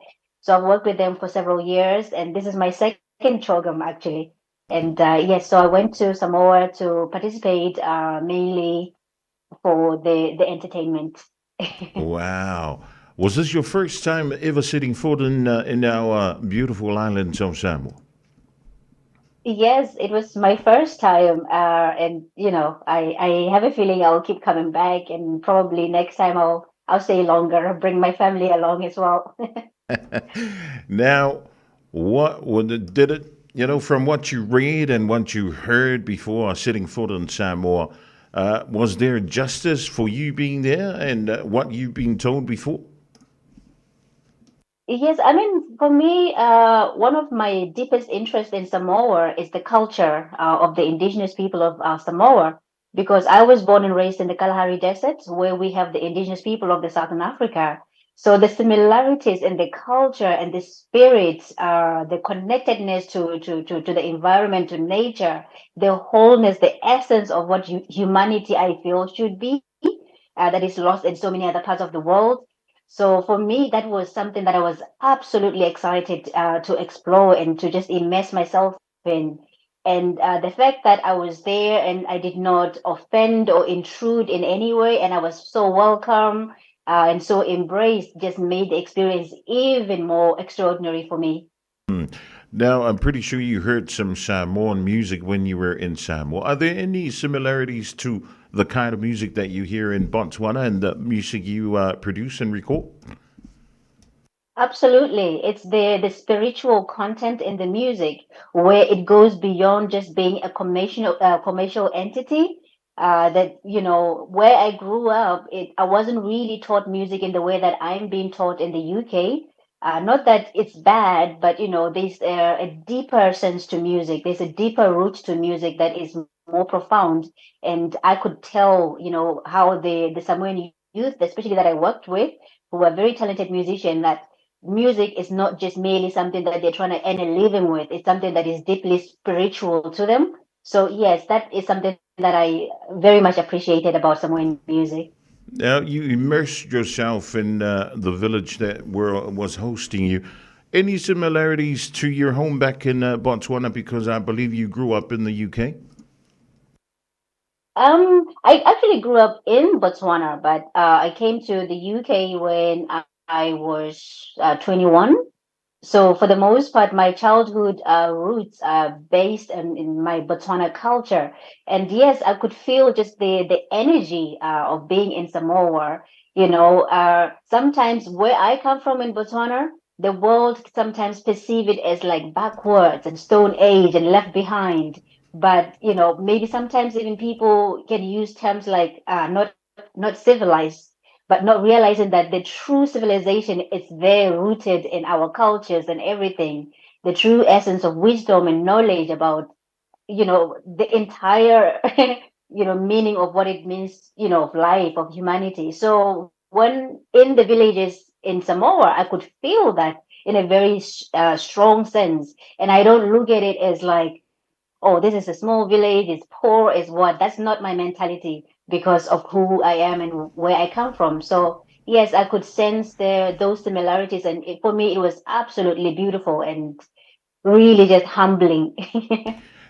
So I've worked with them for several years, and this is my second CHOGM actually. And yes, so I went to Samoa to participate mainly for the entertainment. Wow. Was this your first time ever setting foot in our beautiful island of Samoa? Yes, it was my first time, and I have a feeling I'll keep coming back, and probably next time I'll stay longer, bring my family along as well. Now, what would it, did it, you know, from what you read and what you heard before setting foot in Samoa, was there justice for you being there and what you've been told before? Yes, I mean, for me, one of my deepest interests in Samoa is the culture of the indigenous people of Samoa, because I was born and raised in the Kalahari Desert, where we have the indigenous people of the Southern Africa. So the similarities in the culture and the spirit, the connectedness to the environment, to nature, the wholeness, the essence of what humanity, I feel, should be, that is lost in so many other parts of the world. So for me, that was something that I was absolutely excited to explore and to just immerse myself in. And the fact that I was there and I did not offend or intrude in any way, and I was so welcome and so embraced, just made the experience even more extraordinary for me. Now, I'm pretty sure you heard some Samoan music when you were in Samoa. Are there any similarities to the kind of music that you hear in Botswana and the music you produce and record? Absolutely. It's the spiritual content in the music where it goes beyond just being a commercial entity. Where I grew up, I wasn't really taught music in the way that I'm being taught in the UK. Not that it's bad, but there's a deeper sense to music. There's a deeper root to music that is more profound. And I could tell how the Samoan youth, especially that I worked with, who were very talented musicians, that music is not just merely something that they're trying to earn a living with. It's something that is deeply spiritual to them. So yes, that is something that I very much appreciated about Samoan music. Now, you immersed yourself in the village that was hosting you. Any similarities to your home back in Botswana? Because I believe you grew up in the UK. I actually grew up in Botswana, but I came to the UK when I was 21. So for the most part, my childhood roots are based in my Botswana culture. And yes, I could feel just the energy of being in Samoa. You know, sometimes where I come from in Botswana, the world sometimes perceive it as like backwards and stone age and left behind. But, you know, maybe sometimes even people can use terms like not civilized, but not realizing that the true civilization is there rooted in our cultures and everything. The true essence of wisdom and knowledge about, you know, the entire, you know, meaning of what it means, you know, of life, of humanity. So when in the villages in Samoa, I could feel that in a very strong sense. And I don't look at it as like, oh, this is a small village, it's poor, it's what. That's not my mentality because of who I am and where I come from. So yes, I could sense those similarities. And for me, it was absolutely beautiful and really just humbling.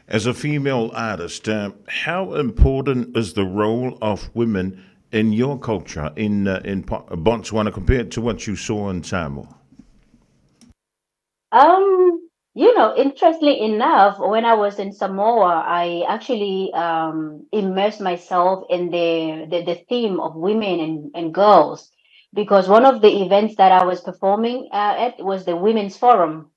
As a female artist, how important is the role of women in your culture in Botswana compared to what you saw in Samoa? You know, interestingly enough, when I was in Samoa, I actually immersed myself in the theme of women and girls, because one of the events that I was performing at was the Women's Forum,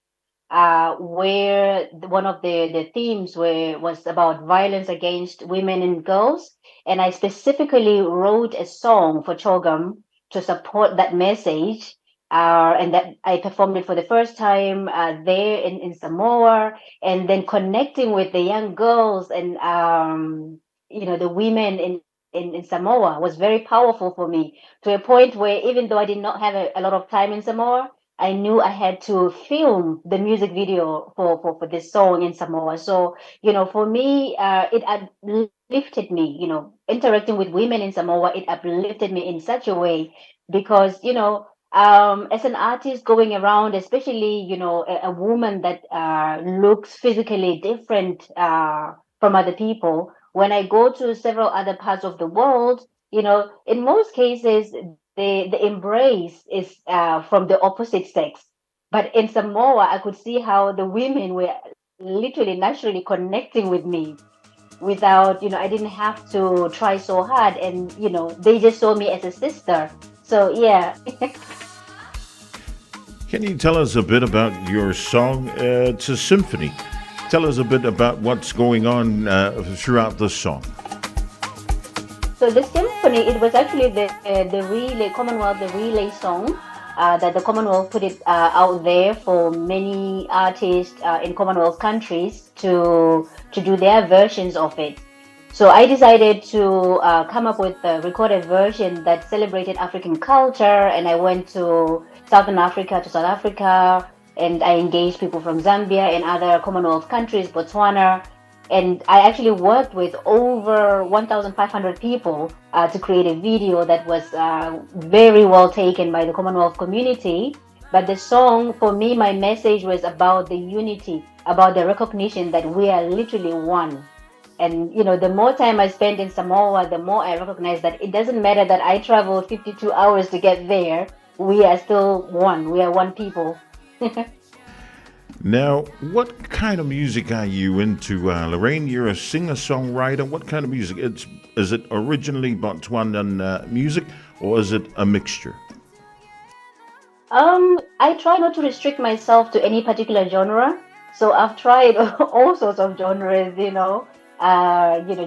where one of the themes was about violence against women and girls. And I specifically wrote a song for CHOGM to support that message. And that I performed it for the first time there in Samoa, and then connecting with the young girls and you know, the women in Samoa was very powerful for me, to a point where even though I did not have a lot of time in Samoa, I knew I had to film the music video for this song in Samoa. So, you know, for me, it uplifted me, you know, interacting with women in Samoa, it uplifted me in such a way because, you know, as an artist going around, especially, you know, a woman that looks physically different from other people, when I go to several other parts of the world, you know, in most cases, the embrace is from the opposite sex. But in Samoa, I could see how the women were literally naturally connecting with me without, you know, I didn't have to try so hard. And, you know, they just saw me as a sister. Can you tell us a bit about your song? It's a symphony. Tell us a bit about what's going on throughout the song. So the symphony, it was actually the relay, Commonwealth, the relay song that the Commonwealth put it out there for many artists in Commonwealth countries to do their versions of it. So I decided to come up with a recorded version that celebrated African culture, and I went to Southern Africa, to South Africa, and I engaged people from Zambia and other Commonwealth countries, Botswana, and I actually worked with over 1,500 people to create a video that was very well taken by the Commonwealth community. But the song, for me, my message was about the unity, about the recognition that we are literally one. And, you know, the more time I spend in Samoa, the more I recognize that it doesn't matter that I traveled 52 hours to get there. We are still one. We are one people. Now, what kind of music are you into, Lorraine? You're a singer-songwriter. What kind of music? Is it originally Botswanan music, or is it a mixture? I try not to restrict myself to any particular genre. So I've tried all sorts of genres,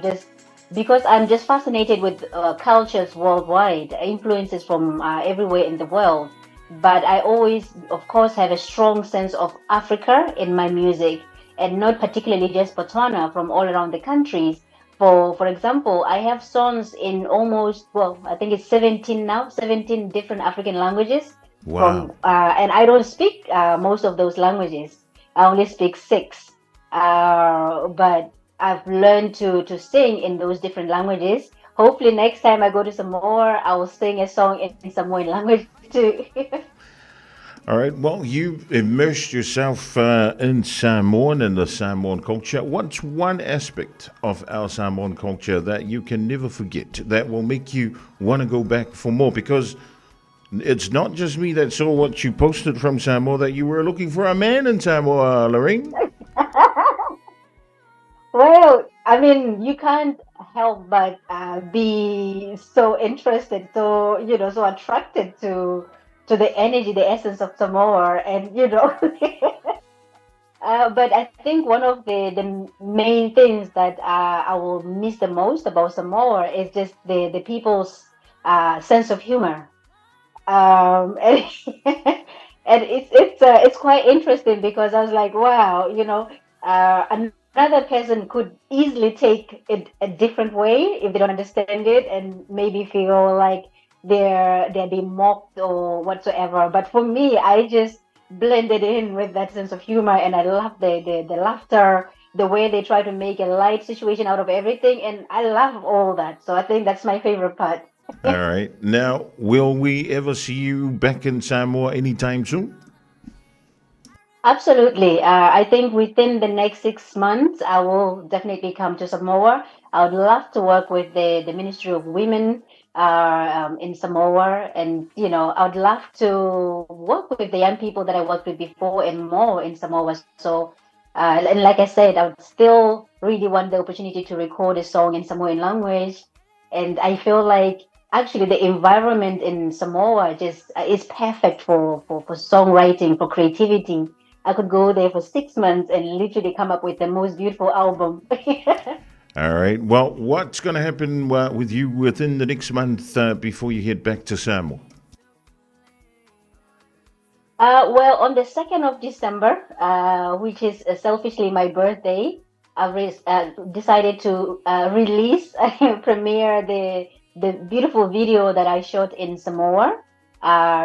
just because I'm just fascinated with cultures worldwide, influences from everywhere in the world. But I always, of course, have a strong sense of Africa in my music, and not particularly just Botswana, from all around the countries. For example, I have songs in almost, well, I think it's 17 now, 17 different African languages. Wow. And I don't speak most of those languages. I only speak 6. But I've learned to sing in those different languages. Hopefully next time I go to Samoa, I will sing a song in Samoan language too. All right. Well, you've immersed yourself in Samoan and the Samoan culture. What's one aspect of our Samoan culture that you can never forget, that will make you want to go back for more? Because it's not just me that saw what you posted from Samoa, that you were looking for a man in Samoa, Lorraine. Well, I mean, you can't help but be so interested, so you know, so attracted to the energy, the essence of Samoa, and you know. But I think one of the main things that I will miss the most about Samoa is just the people's sense of humor. And and it's quite interesting because I was like, wow, you know, another person could easily take it a different way if they don't understand it and maybe feel like they're being mocked or whatsoever. But for me, I just blended in with that sense of humor, and I love the laughter, the way they try to make a light situation out of everything, and I love all that. So I think that's my favorite part. All right. Now, will we ever see you back in Samoa anytime soon? Absolutely. I think within the next 6 months, I will definitely come to Samoa. I would love to work with the Ministry of Women in Samoa. And, you know, I would love to work with the young people that I worked with before and more in Samoa. So, and like I said, I would still really want the opportunity to record a song in Samoan language. And I feel like actually the environment in Samoa just is perfect for songwriting, for creativity. I could go there for 6 months and literally come up with the most beautiful album. All right. Well, what's going to happen with you within the next month before you head back to Samoa? Well, on the 2nd of December, which is selfishly my birthday, I've decided to release, premiere the beautiful video that I shot in Samoa.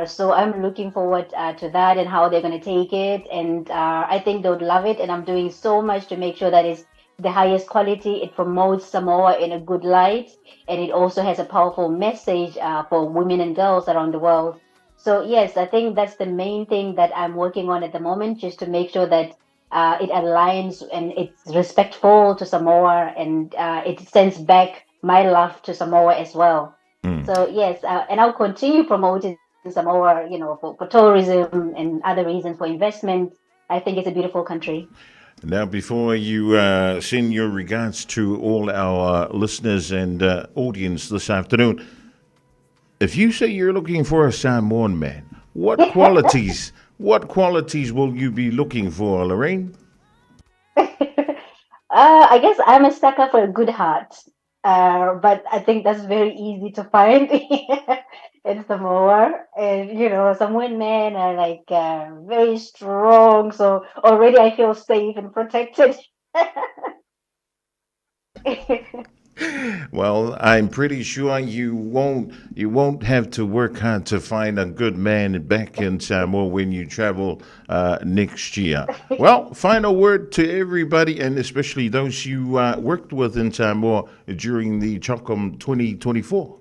So I'm looking forward to that and how they're going to take it. And I think they would love it. And I'm doing so much to make sure that it's the highest quality. It promotes Samoa in a good light. And it also has a powerful message for women and girls around the world. So yes, I think that's the main thing that I'm working on at the moment, just to make sure that it aligns and it's respectful to Samoa and it sends back my love to Samoa as well. So yes, and I'll continue promoting Samoa, you know, for tourism and other reasons for investment. I think it's a beautiful country. Now, before you send your regards to all our listeners and audience this afternoon, if you say you're looking for a Samoan man, what qualities will you be looking for, Lorraine? I guess I'm a sucker for a good heart. But I think that's very easy to find in Samoa. And, you know, Samoan men are like very strong. So already I feel safe and protected. Well, I'm pretty sure you won't have to work hard to find a good man back in Samoa when you travel next year. Well, final word to everybody, and especially those you worked with in Samoa during the CHOGM 2024.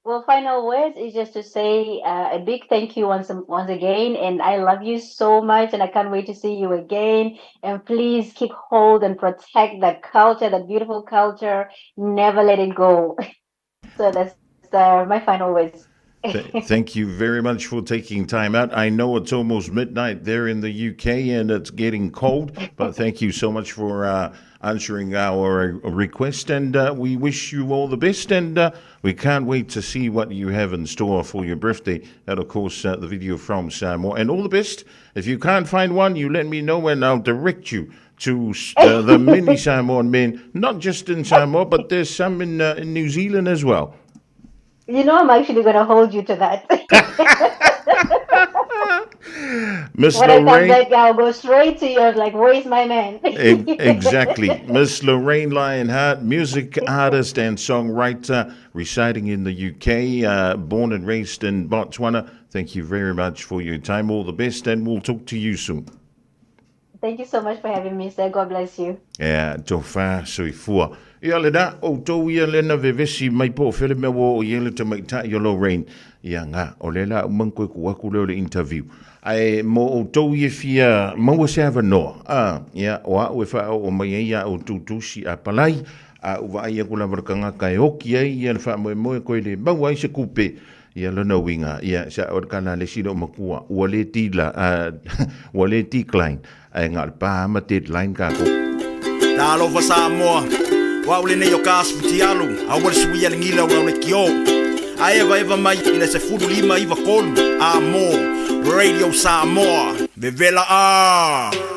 Well, final words is just to say a big thank you once again, and I love you so much, and I can't wait to see you again. And please keep hold and protect that culture, that beautiful culture. Never let it go. So that's my final words. Thank you very much for taking time out. I know it's almost midnight there in the UK and it's getting cold, but thank you so much for answering our request. And we wish you all the best. And we can't wait to see what you have in store for your birthday. And of course, the video from Samoa. And all the best. If you can't find one, you let me know and I'll direct you to the many Samoan men, not just in Samoa, but there's some in New Zealand as well. You know, I'm actually going to hold you to that. Miss When I come Lorraine. back, I'll go straight to you. Like, where's my man? Exactly. Miss Lorraine Lionheart, music artist and songwriter residing in the UK, born and raised in Botswana. Thank you very much for your time. All the best, and we'll talk to you soon. Thank you so much for having me, sir. God bless you. Ia, tofa soifua. Ia lena, o tou ia lena vevesi mai po fele mea ua o ia le tamaitai o Lorraine. Ia ngā, o le la umang koe ku aku leo le interview. Ae mo outou ia fia maua se avanoa. Ah, ia, o au e wha o mai ai ia o tutusi a palai, a u vaai aku lava le kangaka e oki ai ia le whaamoemoe koe le maua ai se kupe. Ia lona uiga, ia sa o le kala le sila o makua, ua le tila, ua le decline, ae ngā le pā ma deadline kākou. Talofa Samoa, o au lenei o ka asu fitialu, aua le suia le gila o lau lekiō. A evaeva mai i le 15 93 A mō Radio Samoa, vevela ā!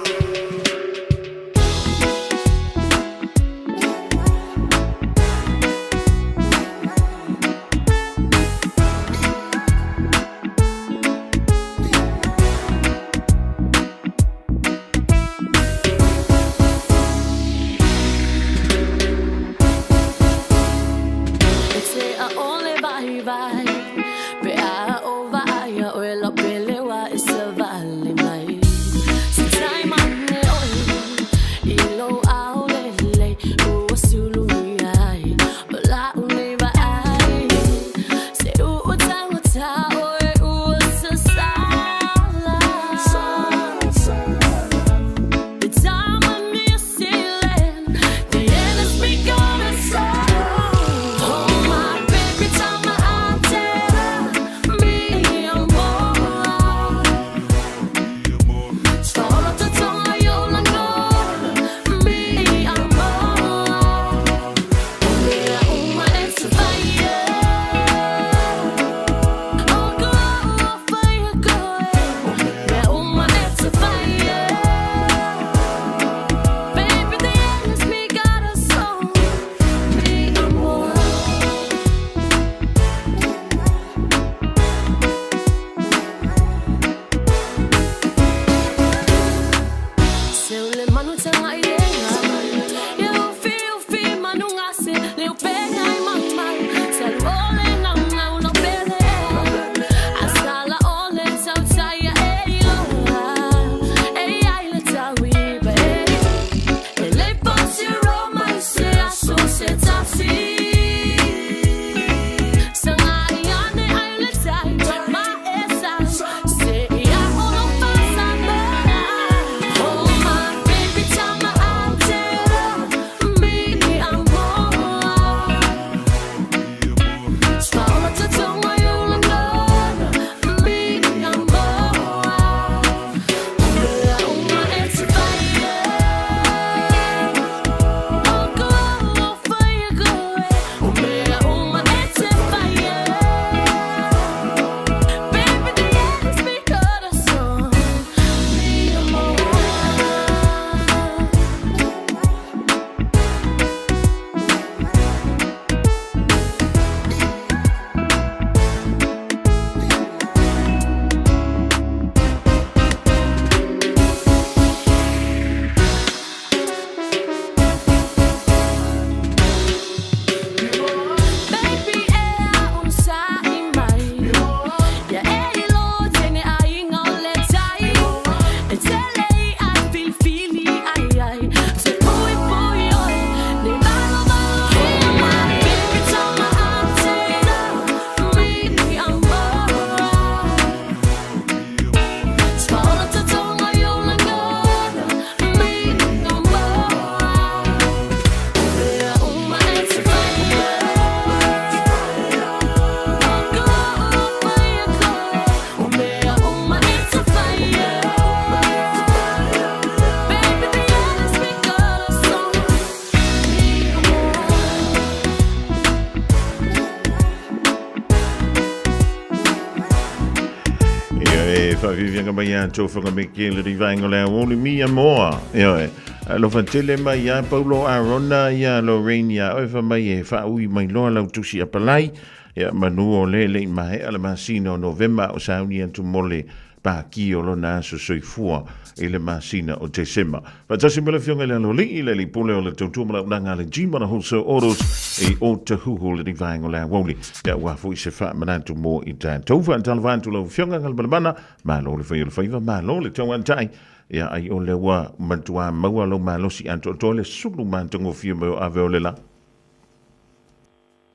Ioe, whawhiwhianga mai a tō whakameke le rivaenga le aoli mi a moa. Ioe, alofa tele mai ia Paulo Arona ia Lorraine ia oe fa mai e whaui mai loa lau tusi a palai. Ia manu o le le i mahe ala masina o Novema o sauni atu mole pāki o lona aso soifua i le masina o Tesema. Faatasi ma le Afioga i le Aloalii, le Alii Pule o le Tautua ma le Auaunaga a le G ma le Wholesale Autos i Otahuhu le vaega o le aoauli. Ia aua foi se faamanatu mo i tatou. Faatalofa atu lau Afioga Galumalemana, malo le fai o le faiva, malo le tauatai. Ia ai o lea ua matua maua lou malosi atoatoa le sulu matagofie mai o ave o le la.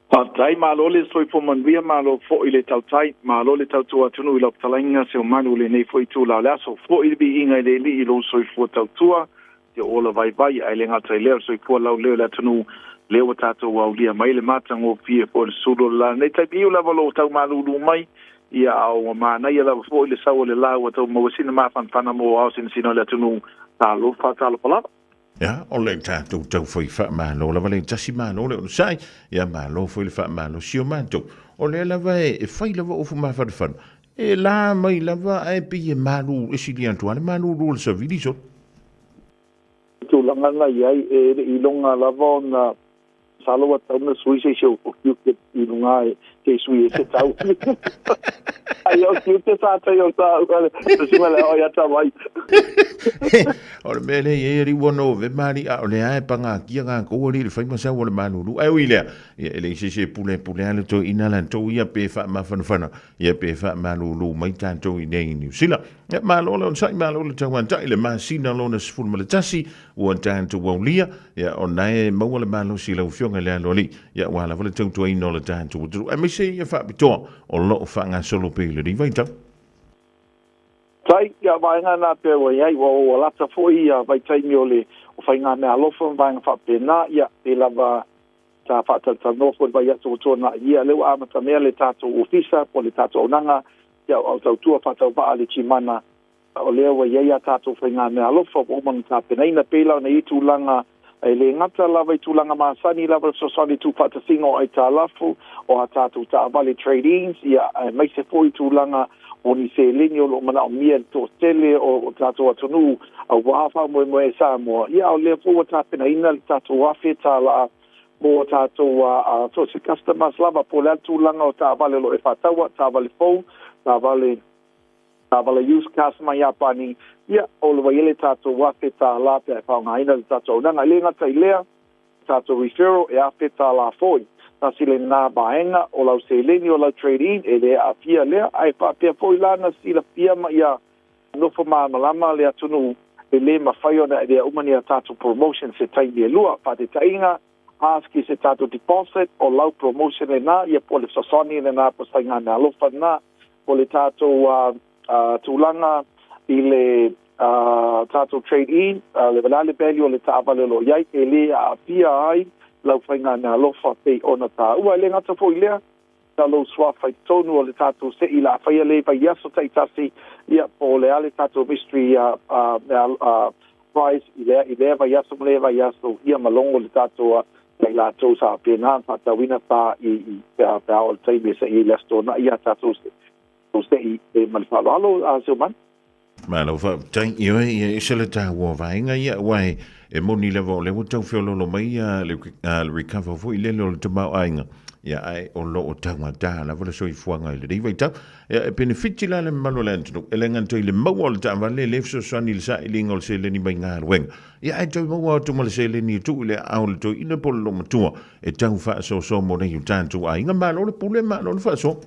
Faafetai, malo le soifua manuia, malo foi le tautai, malo le tautua atunuu i lau fetalaiga Seumanu i lenei foi itula o le aso. Foi le viiga i le Alii i lou soifua tautua, te ola vaivai, ae le gata i lea o le soifua laulelei o le atunuu, lea ua tatou aulia mai le matagofie foi o le sulu o le la. Nei taimi iu lava o lo o tau malūlū mai, ia a ua manaia lava foi le sau o le la ua tau maua sina mafanafana mo ao sinasina o le atunuu. Talofa, talofa lava. Ia, o le tatou taufai faamalo lava le tasi malo le onosai, ia malo foi le faamalosi o matou. O lea lava e fai lava ofu mafanafana, e la mai lava ae pei e malu, e sili atu lava le malulu o le savili solo. Tulaga na i ai, e le i iloga lava ona Masalo ua tatau ona sui se isi o tiute i luga e te sui e se tau. Ai o tiute sa tai o sa le susuga le o ia tawai. O le mea lea e i ai alii ua nove ma alii a o lea e pagatia gatou alii i le fai ma sau o le malulu. Ae ui i lea, ia e leai se isi e pulepule a le toeaina latou ia pe faamafanafana ia pe faamalulu mai tatou i inei i Niu Sila. Ia malo le onosai, malo le tauatai, le masina lona 11 ua tatou aulia, ia ona e maua le malosi i lau Afioga i le Aloalii, ia aua lava le tautuaina o le tatou atunuu, aemaise ia faapitoa o lo o faagasolo pea i lenei vaitau. Tai, ia vaega na pea ua i ai, ua lata foi ia vaitaimi o le o faigameaalofa ma vaega faapena, ia pe lava sa faatalatalanoa foi i le vaiaso ua tuanai, ia lea ua amatamea le tatou ofisa po o le tatou auaunaga, ia o au tautua faatauvaa le Timana, o lea ua i ai a tatou faigameaalofa ua uma ona tapenaina. Pei la ona i ai tulaga e le gata lava i tulaga masani lava le fesoasoani i tuufaatasiga o aitalafu o a tatou taavale trade-ins, ia aemaise foi tulaga o ni seleni o lo o manaomia e le toatele o tatou atunuu aua faamoemoe e Samoa, ia a o lea foi ua tapenaina le tatou $1,000 mo tatou so o se customers lava po o le a le tulaga o taavale o lo o e faataua, taavale fou, taavale taavale used cars mai Iapani, ia o le ua i ai le tatou $1,000 pe a e faaaogaina le tatou auaunaga. E le gata i lea, tatou referral e $1,000 foi. Tasi lena vaega o lau seleni o lau trade-in e le aafia lea, ae faapea foi la na silafia ma ia nofo malamalama le atunuu e le mafai ona avea uma ni a tatou promotion se taimi e lua. Faataitaiga, ask i se tatou deposit o lau promotion lena, ia po o le fesoasoani lena po o se faigameaalofa lena, po o le tatou tulaga i le tatou trade in, le le value o le taavale o lo o i ai, e le aafia ai lau faigameaalofa pei ona taua. E le gata foi i lea, na lou suafa i totonu o le tatou se'i la faia le vaiaso ta'itasi, ia po o le a le tatou mystery prize i lea vaiaso ma lea vaiaso, ia ma logo le tatou i latou sa faapena ona faatauina sa i pe a oo i le taimi e se'i ai le Aso Toonai ia tatou se'i e ma le faaaloalo a Seumanu. Malo faafetai. Ioe, ia ese le taua o vaega ia, aua e moni lava o lea ua tau feoloolo mai ia le recover foi lele o le tamaoaiga, ia ae o lo o taugata lava le soifuaga i lenei vaitau. Ia e penefiti la le mamalu o le atunuu, e le gata i le maua o le taavale lea e fesoasoani i le sailiga o le seleni mai galuega, ia ae toe maua atu ma le seleni e tuu i le aao o le toeaina po o le loomatua e tau faasoasoa mo nai o tatou aiga. Malo le pule, malo le faasoa.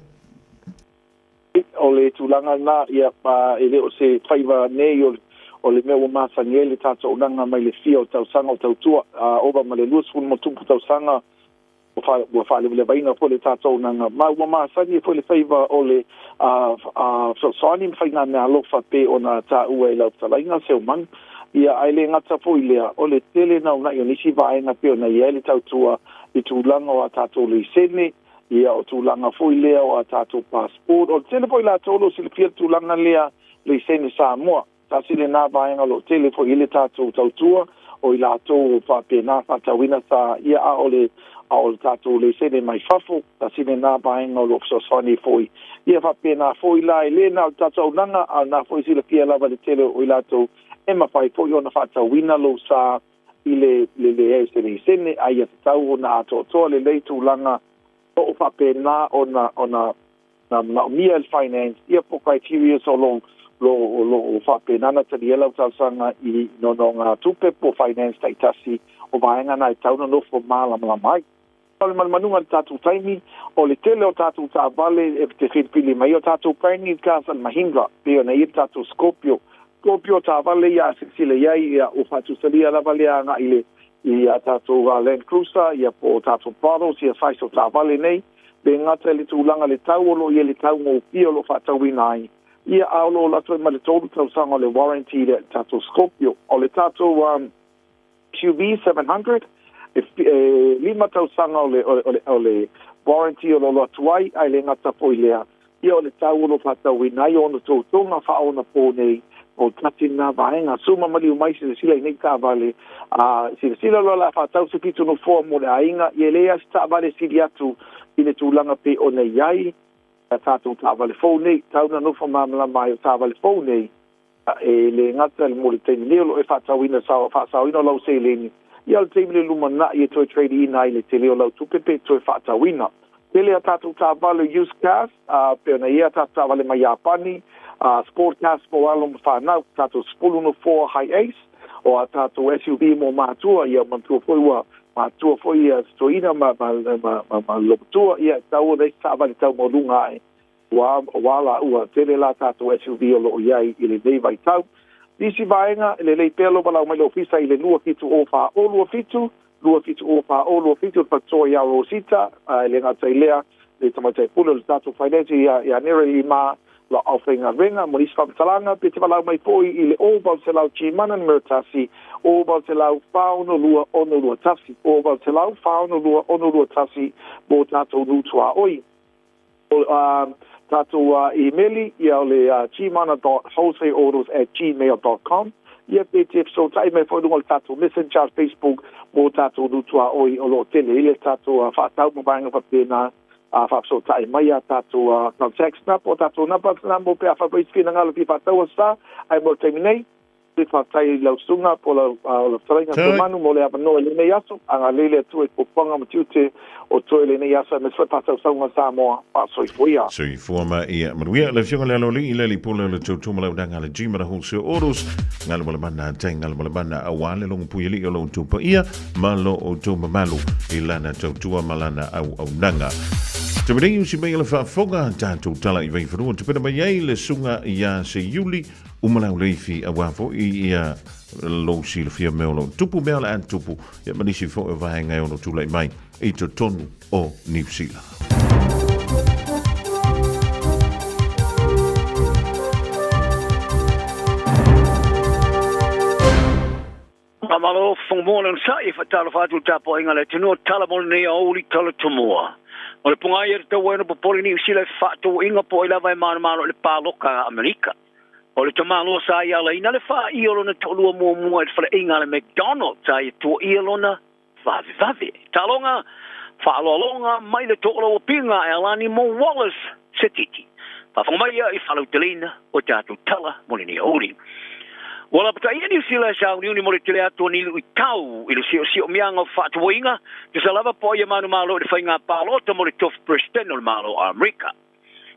O le tulaga lena, ia, e le o se faiva nei o le mea ua masani ai le tatou auaunaga mai le fia o tausaga o tautua, ova ma le 20 ma tupu tausaga ua faalevalevaina foi le tatou auaunaga, ma ua masani ai foi le faiva o le fesoasoani ma faigameaalofa pei ona taua e lau fetalaiga Seumanu. Ia, ae le gata foi i lea, o le tele naunai o nisi vaega pei ona i ai le tautua i tulaga o a tatou leisene, ia o tulaga foi lea o a tatou passport. O le tele foi latou o lo o silafia le tulaga lea leisene Samoa. Tasi lena vaega o lo o tele foi i le tatou tautua o i latou o faapena faatauina sa ia, a o le tatou leisene mai fafo, tasi lena vaega o lo o fesoasoani foi. Ia faapena foi la, e le na o le tatou auaunaga, a o lena foi silafia lava le tele o i latou e mafai foi ona faatauina lou sa i le leai o se leisene, a ia tatau ona atoatoa lelei tulaga o o faapena ona na manaomia e le finance, ia po criteria o lo o faapena na talia lau talosaga i nonogatupe po finance taitasi o vaega na e tatau ona nofo malamalama ai. O le manumanuga i le tatou taimi, o le tele o tatou taavale e te filifili mai o tatou brand new cars a le Mahindra, pei ona i ai le tatou Scorpio. Scorpio taavale ia a silasila i ai, ia ua faatusalia lava lea agai i le i a tatou Land Cruiser, ia po o tatou Prados, ia size o taavale nei, le gata i le tulaga le tau o lo o i ai le taugofie o lo o faatauina ai, ia a o lo o alu atu ai ma le 3 tausaga o le warranty le tatou Scorpio. O le tatou QV 700 e 5 tausaga o le warranty o lo o alu atu ai, ae le gata foi lea, ia o le tau o lo o faatauina ai ona toutoga faaonapo nei O tasi lena vaega. Suma maliu mai silasila i nei taavale, a silasila loa o le a faatau se fitu nofoa mo le aiga, ia e leai lava se taavale e sili atu i le tulaga pei ona i ai a tatou taavale fou nei. Tau na nofo malamalama ai o taavale fou nei, e le gata mo le taimi nei o lo o e faatauina faasaoina o lau seleni, ia o le taimi le lumanai e toe trade ina ai le tele o lau tupe pe toe faatauina. Tele a tatou taavale used cars, a pei ona i ai a tatou taavale mai Iapani, a sport cars mo alo ma fanau, tatou 10 nofoa Hiace, o a tatou SUV mo matua, ia manatua foi ua matua foi ia si toeaina ma ma ma ma ma lomatua, ia e tatau ona i ai se taavale tau maualuga ae ua ua la ua tele la tatou SUV o lo o i ai i lenei vaitau. Nisi vaega, e lelei pea lou valaau mai le ofisa i le 2 7 0 4 0 2 7 2 7 0 4 0 2 7 o le faletua ia Rosita, e le gata i lea, le tamaitai pule o le tatou finance ia ia Nere Lima lo aufaigaluega. Mo nisi faamatalaga, pe te valaau mai foi i le 0800 Gmana numera 1 0800 462 621 0800 462 621 mo tatou nuu tuaoi. O tatou imeli, ia o le gmana.wholesaleautos@gmail.com, ia pe te fesootai mai foi i luga o le tatou messenger Facebook mo tatou nuu tuaoi o lo o tele ai le tatou faatau ma vaega faapena, a faafesootai mai a tatou contacts na po o tatou numbers na mo pe afai foi se finagalo fia faataua sa. Ae mo le taimi nei, te faafetai i lau susuga po o lau lau fetalaiga Tuamanu mo le avanoa i lenei aso. Agalelei le Atua i puapuaga ma tiute o toe i lenei aso aemaise foi faasausauga a Samoa. Faasoifua. Soifua ma ia manuia. Le Afioga i le Aloalii, le Alii-Pule o le Tautua ma le Auaunaga a le G ma le Wholesale Autos, galu ma le mana, tai galu ma le mana, aua le logopuialii o lo outou paia ma lo outou mamalu i lana tautua ma lana auaunaga. Te nei usi mai le faafofoga, tatou tala i Vaifanua, tupena mai ai le susuga ia Seiuli Umalauleifi, aua foi ia lou silafia mea o lo o tupu, mea o le a tupu, ia ma nisi foi o vaega e ono tulai mai i totonu o Niu Sila. Faamalo fofoga mo le onosai e faatalofa atu i le tapuaiga a le atunuu o tala mo lenei aoauli tala tumua. O le pogaia e tatau ai ona popole Niu Sila i fefaatauaiga po o ai lava e manumalo i le paloka a Amerika. O le tamaloa sa ia alaina le faai'a o lona toalua muamua i le faleaiga a le McDonald sa ia tuaia lona vavevave. Taaloga faaaloaloga mai le toolauapiga e alani mo Wallace Setiti. Faafofoga mai ia i faalauteleina o tatou tala mo lenei aoauli. Ua lapataia Niu Sila e sauniuni mo le tele atu o ni luitau i le siosiomiaga o fefaatauaiga, tusa lava po o ai e manumalo i le faiga palota mo le tofi Peresetene o le Malo o Amerika.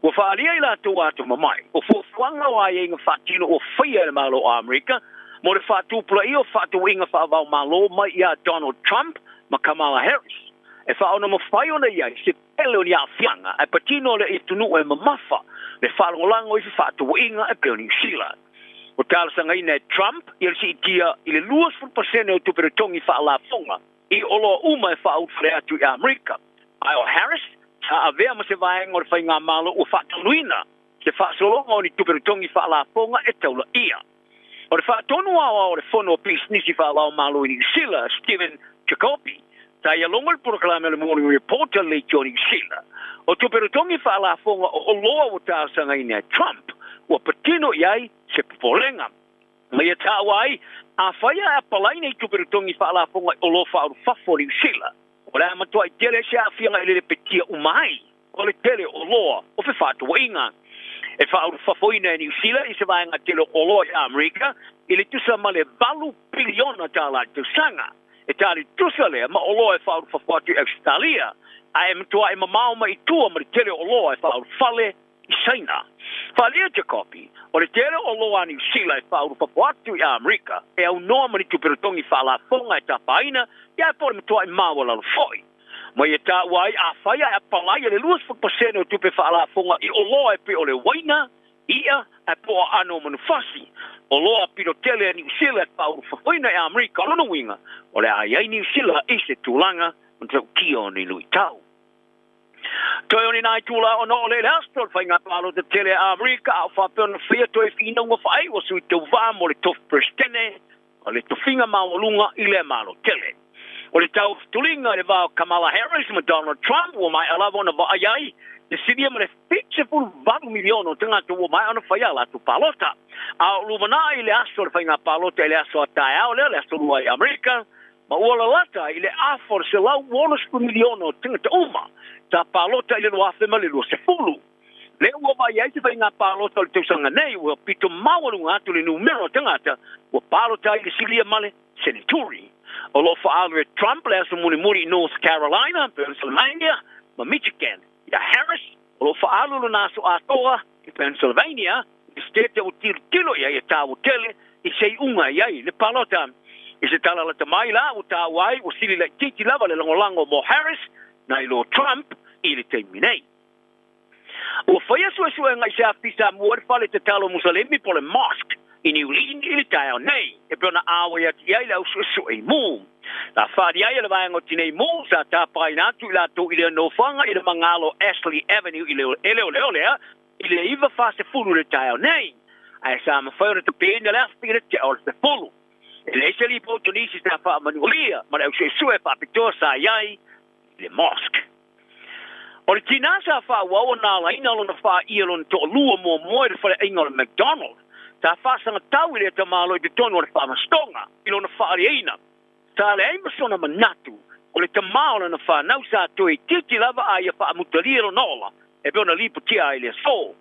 Ua faaalia i latou atomamai o fuafuaga o aiaiga faatino ua faia e le Malo o Amerika mo le faatupulaia o fefaatauaiga faava-o-Malo mai iā Donald Trump ma Kamala Harris e faaonomafai ona i ai se tele o ni aafiaga ae patino le atunuu e mamafa le faalagolago i fefaatauaiga e pei o Niu Sila. Ua talosagaina e Trump ia le siitia i le 20% o tupe totogi faalafoga i oloa uma e faaulufale atu i Amerika. Ae o Harris, sa avea ma se vaega o le faigamalo ua faataunuina se faasologa o ni tupe totogi faalafoga e taulaia. O le faatonu aoao o le Fono o Pisinisi Faavaomalo i Niu Sila, Stephen Jacoby, sa ia logo i le polokalame o le Morning Report a le Leitio Niu Sila. O tupe totogi faalafoga o oloa ua talosagaina e Trump, ua patino i ai se popolega. Ma ia taua ai, afai ae apalai nei tupe totogi faalafoga i oloa faaulufafo o Niu Sila, o le a matuai tele ai se aafiaga i le lepetia uma ai o le tele o oloa o fefaatauaiga e faaulufafoina e Niu Sila i se vaega tele o oloa i Amerika i le tusa ma le $8 piliona i le tausaga. E tali tusa lea ma oloa e faaulufafo atu i Ausetalia, ae e matuai mamao mai i tua ma le tele o oloa e faaulufale i Saina. Faaalia Jacobi, o le tele o oloa a Niu Sila e faaulufafo atu i Amerika e aunoa ma ni tupe totogi faalafoga e tapaina ia po o le matuai maualalo foi. Ma ia taua ai afai ae apalai le 20% o tupe faalafoga i oloa e pei o le uaina, i'a ae po o aano o manufasi, oloa pito tele a Niu Sila e faaulufafoina i Amerika. O lona uiga, o le a i ai Niu Sila i se tulaga matautia o nei luitau. Toe o ni nai tula ona o le le aso le faiga palota tele a Amerika a o faapea ona faia toe finauga faaiu a sui tauva mo le tofi Peresetene o le tofiga maualuga i lea Malo tele. O le tautuliga i le va o Kamala Harris ma Donald Trump ua maea lava ona vaai ai le silia ma le 78 miliona o tagata ua maea ona faia a latou palota. A o lumanai i le aso o le faiga palota i le aso a taeao lea, le aso Lua i Amerika, ma ua lalata i le afa o le 160 miliona o tagata uma sa palota i le 2020. Lea ua vaai ai se faiga palota o le tausaga nei ua pito maualuga atu le numera o tagata ua palota ai i le silia ma le seneturi. O lo o faaalu e Trump le aso mulimuli i North Carolina, Pennsylvania ma Michigan. Ia Harris, o lo o faaalu lona aso atoa i Pennsylvania, i le setete ua tilotilo i ai e taua tele i se iuga e i ai le palota. I se tala lata mai la ua taua ai ua sili laitiiti lava le lagolago mo Harris nai lo Trump i le taimi nei. Ua faia suesuega i se afisa mua i le fale tatalo Musalemi po o le mosque i Niulini i le taeao nei, e pei ona auai atu i ai le au suesue imu. Sa faaali ai e le vaega o Tinei Mu sa tapaina atu i latou i lea nofoaga i le magalo Ashley Avenue i e Leoleolea i le 9:40 i le taeao nei, ae sa mafai ona tapeina le afi i le tea o le 10. E leai se lipoti o nisi sa faamanualia ma le au suesue faapitoa sa i ai i le mosque. O le tinā sa faaauau ona alaina lona faia lona toalua muamua i le faleaiga o le McDonald, sa faasagatau i lea tamaloa i totonu o le faamasinoga i lona faaliaina. Sa leai ma sona manatu o le tamā o lana fanau sa toe itiiti lava a ia faamutalia lona ola e pei ona lipotia ai i le aso.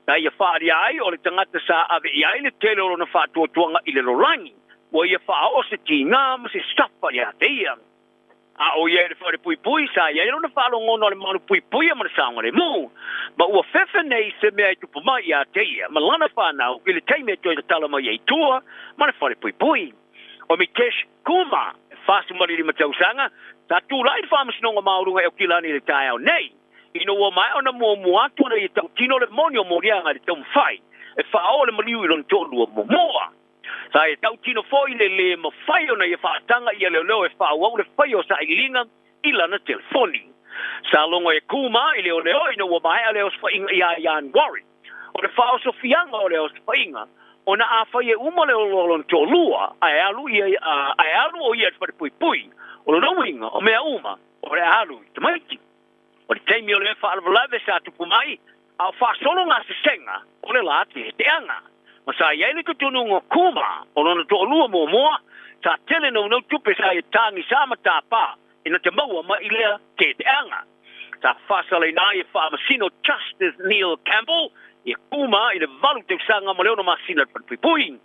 Sa ia faaalia ai o le tagata sa ave i ai le tele o lona faatuatuaga i le lolagi, ua ia faaoo se tigā ma se safa ia te ia. A o ia i le fale puipui, sa i ai lona faalogona o le malu puipuia ma le saogalemu. Ma ua fefe nei se mea e tupu mai ia te ia ma lana fanau i le taimi e toe tatala mai ai i tua ma le fale puipui. O Mitesh Kumar, e 45 tausaga, sa tulai i le Faamasinoga Maualuga i Aukilani i le taeao nei, ina ua maea ona muamua atu ona ia tautino le moni o moliaga i le taumafai e faaoo le maliu i lona toalua muamua. Sa e tautino foi le lē mafai ona ia faataga ia leoleo e faaauau le faia o sailiiliga i lana telefoni. Sa logo e Kumar i leoleo ina ua maea le osofaiga iā Ianuari. O le faaosofiaga o le osofaiga, ona afai e uma le oloa o lona toalua ae alu ia ae alu o ia i le falepuipui, o lona uiga o mea uma o le a alu i tamaiti. O le taimi o lea faalavelave sa tupu mai, a o faasolo gasesega o le la teeteaga. Ma sa i ai le tutunuga o Kuma, o lona toalua muamua, sa tele naunau tupe sa ia tagisa ma tapa ina te maua mai i lea teeteaga. Sa faasalaina ai e Faamasino Justice Neil Campbell ia Kuma i le 8 tausaga ma le 6 masina i le falepuipui.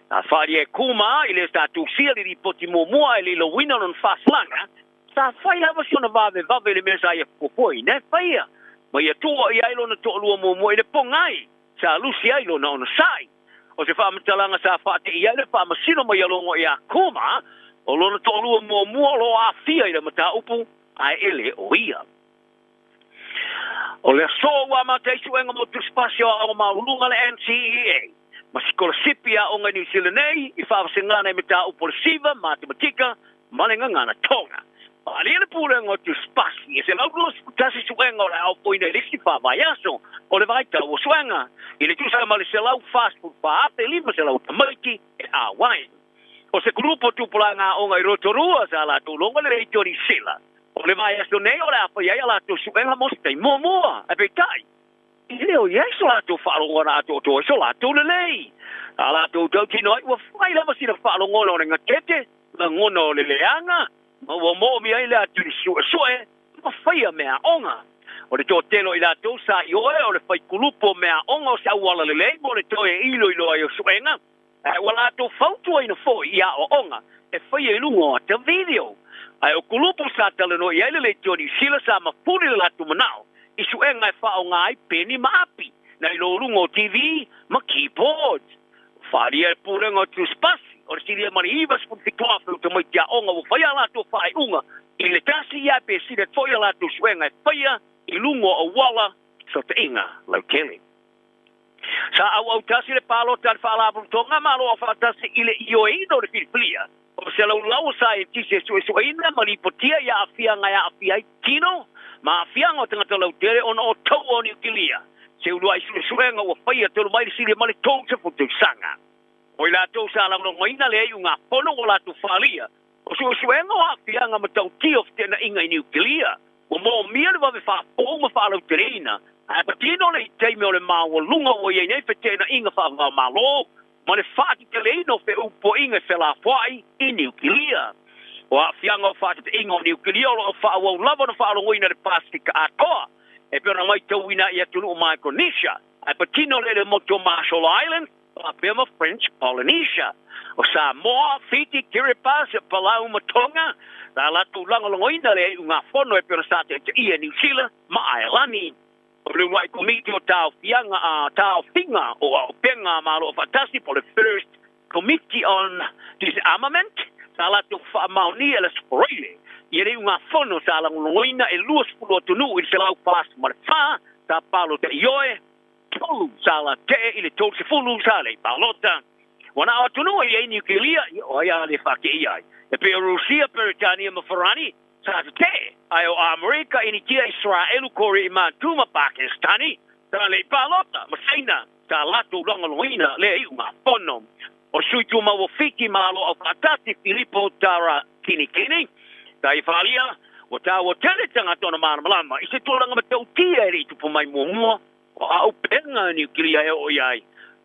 Sa faaalia e Kuma i le sa tusia le lipoti muamua e le iloina lona faasalaga. Sa fai lava si ona vavevave i le mea sa ia fuafuaina e faia, ma ia tua i ai lona toalua muamua i le pogai sa lusi ai lona onosai. O se faamatalaga sa faate'i ai le faamasino mai a logo iā Kuma, o lona toalua muamua o lo o aafia i le mataupu, ae e le o ia. O le aso ua amata ai suega mo tusipasi o aoga maualuluga a le NCEA ma sikolasipi i aoga i Niu Sila nei i faavasegana i mataupu o le siva, matematika ma le gagana Tonga. Faaalia le pulega o tusipasi e 121 suega o le a ofoina i le isi fa vaiaso o le vaitau o suega i le tusa ma le 144,500 tamaiti e auai. O se kulupu o tupulaga aoga i Rotorua sa latou logo le Leitio Niu Sila. O le vaiaso nei o le a fai ai a latou suega mo se taimi muamua, ae peitai, e le o i ai so latou faalogona atoatoa i so latou lelei. A latou tautino ai ua fai lava sina faalogona o le gatete, lagona o le leaga, ma ua moomia ai le atili suesue ma faia meaaoga. O le toatele o i latou sa ioe o le fai kulupu o meaaoga o se auala lelei mo le toe iloilo ai o suega, Ae ua latou fautuaina foi i aoaoga e faia i luga o ata video. Ae o kulupu sa talanoa i ai le Leitio Niu Sila sa mafuli le latou manao i suega e faaaoga ai peni ma api nai lo luga o TV ma keyboards. Ua faaalia e le Pulega o Tusipasi o le silia ma le 97,000 o tamaiti aoga ua fai a latou faaiuga i le tasi ia pe sili atu foi a latou suega e faia i luga o auala fesootaiga lautele. Sa auautasi le palota a le Faalapotopotoga Malo Aufaatasi i le ioeina o le filifilia o se laulau o saienitisi e suesueina ma lipotia i aafiaga e aafia ai tino ma aafiaga o tagata lautele ona o taua o niukilia se uluai suesuega ua faia talu mai le silia ma le 30 tausaga. O i latou sa lagolagoina le iugafono ua latou faaalia O suesuega o aafiaga matautia o feteenaiga i Niukilia ua moomia le vave faapou ma faalauteleina, ae patino le i taimi o le maualuga ua i ai nei feteenaiga faava-o-Malo ma le faateteleina o feʻupuaiga e felafoai i Niukilia. O aafiaga o faateteiga o Niukilia o loo faaauau lava ona faalogoina i le Pasefika atoa, e pei ona maitauina i atunuu Micronesia, ae patino le ele motu o Marshall Islands faapea ma French Polynesia. O Samoa, Fiti, Kiribati, Palau ma Tonga, sa latou lagolagoina le iugafono e pei ona sa taitaia e Niu Sila ma Aelani. O le uluai komiti o taofiaga a taofiga o Auupega a Malo Afaatasi po o le First Committee on Disarmament sa latou faamaonia e le Aso Faraile i le iugafono sa lagolagoina e 20 atunuu i le 144 sa palota ioe, 3 sa latee i le 30 sa le i palota. Ua na o atunuu e i ai Niukilia, ia o ai a le faateia ai, e pei o Rusia, Peretania ma Farani, sa tetee, ae o Amerika, Initia, Isaraelu, Korea i Matu ma Pakistani, sa le i palota, ma Saina, sa latou lagolagoina lea iugafono. O le sui tumau o Fiti Malo Aufaatasi, Filipo Tara Kinikini, sa ia faaalia, ua taua tele tagata ona malamalama i se tulaga matautia e le i tupu mai muamua, o auupega niukilia e oo i ai.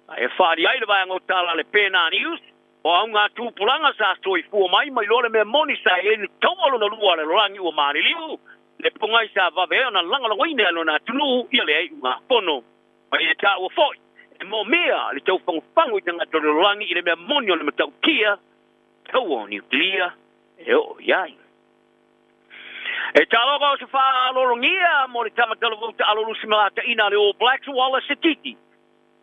Ae faali ai le vaega o tala a le Pena News, o auga tupulaga sa soifua mai ma iloa le mea moni sa i ai le taua lona lua a le lalolagi ua maliliu, le pogai sa vave ai ona lagolagoina e lona atunuu ia le iugafono. Ma ia taua foi, e moomia le taufagofago i tagata o le lalolagi i le mea moni o le matautia taua o niukilia e oo i ai. E taloka o se faalologia mo le tama talavou taalo lusi malataina a le All Blacks Wallace Sititi.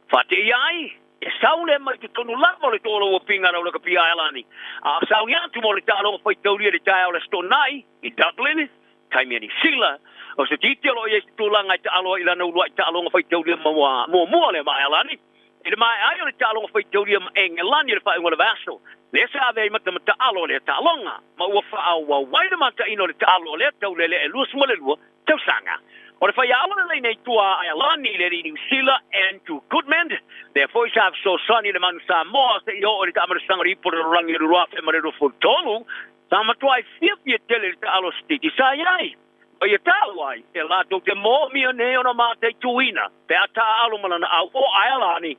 Faateia ai, e sau lea mai totonu lava o le toalaua pinga lau lakapi Aelani, a o sauni atu mo le taaloga faitaulia i le taeao o le Aso Toonai i Dublin, taimi a Niu Sila. O Sititi o lo o i ai se tulaga e taalo ai i lana uluai taaloga faitaulia muamua lea ma Aelani. I le maea ai o le taaloga faitaulia ma Engelani i le faaiuga o le vaiaso, lea sa ave ai matamataalo o lea taaloga, ma ua faaauau ai le mataina o le taalo o lea taulele e 22 tausaga. O le faiaoga lelei nei tua a Aelani i le alii Niu Sila, Andrew Goodman, lea foi sa fesoasoani i le Manu Samoa seia oo i le taamanasaga o le ipu o le lalolagi o le 2023, sa matuai fiafia tele i le taalo a Sititi sa i ai. Ma ia tau ai e latou te moomia nei ona mataituina pe a taaalo ma lana au o Aelani.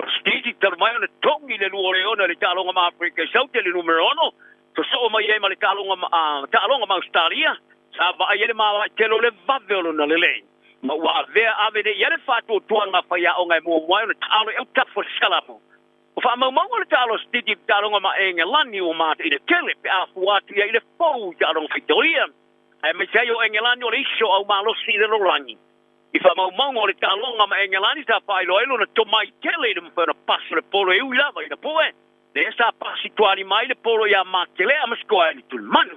O Sititi talu mai ona togi le lua o le ona i le taaloga ma Afrika i Saute i le numera 6, sosoo mai ai ma le taaloga ma Ausetalia, sa vaai ai le malae tele o le vave o lona lelei. Ma ua avea ave nei i ai le faatuatuaga a faiaoga e muamua ai ona taalo i autafa o le sikalamo. O faamaumauga o le taalo a Sititi i le taaloga ma Engelani ua mataina tele pe a fua atu i ai i le fou i taaloga faitaulia. Aemaise ai o Engelani o le iso au malosi i le lalolagi. I faamaumauga o le taaloga ma Engelani sa faailoa ai lona tomai tele i le mafai ona pasi o le polo e ui lava ina pue, lea sa pasi tualima ai le polo iā Matelea ma sikoa ai le tulimanu.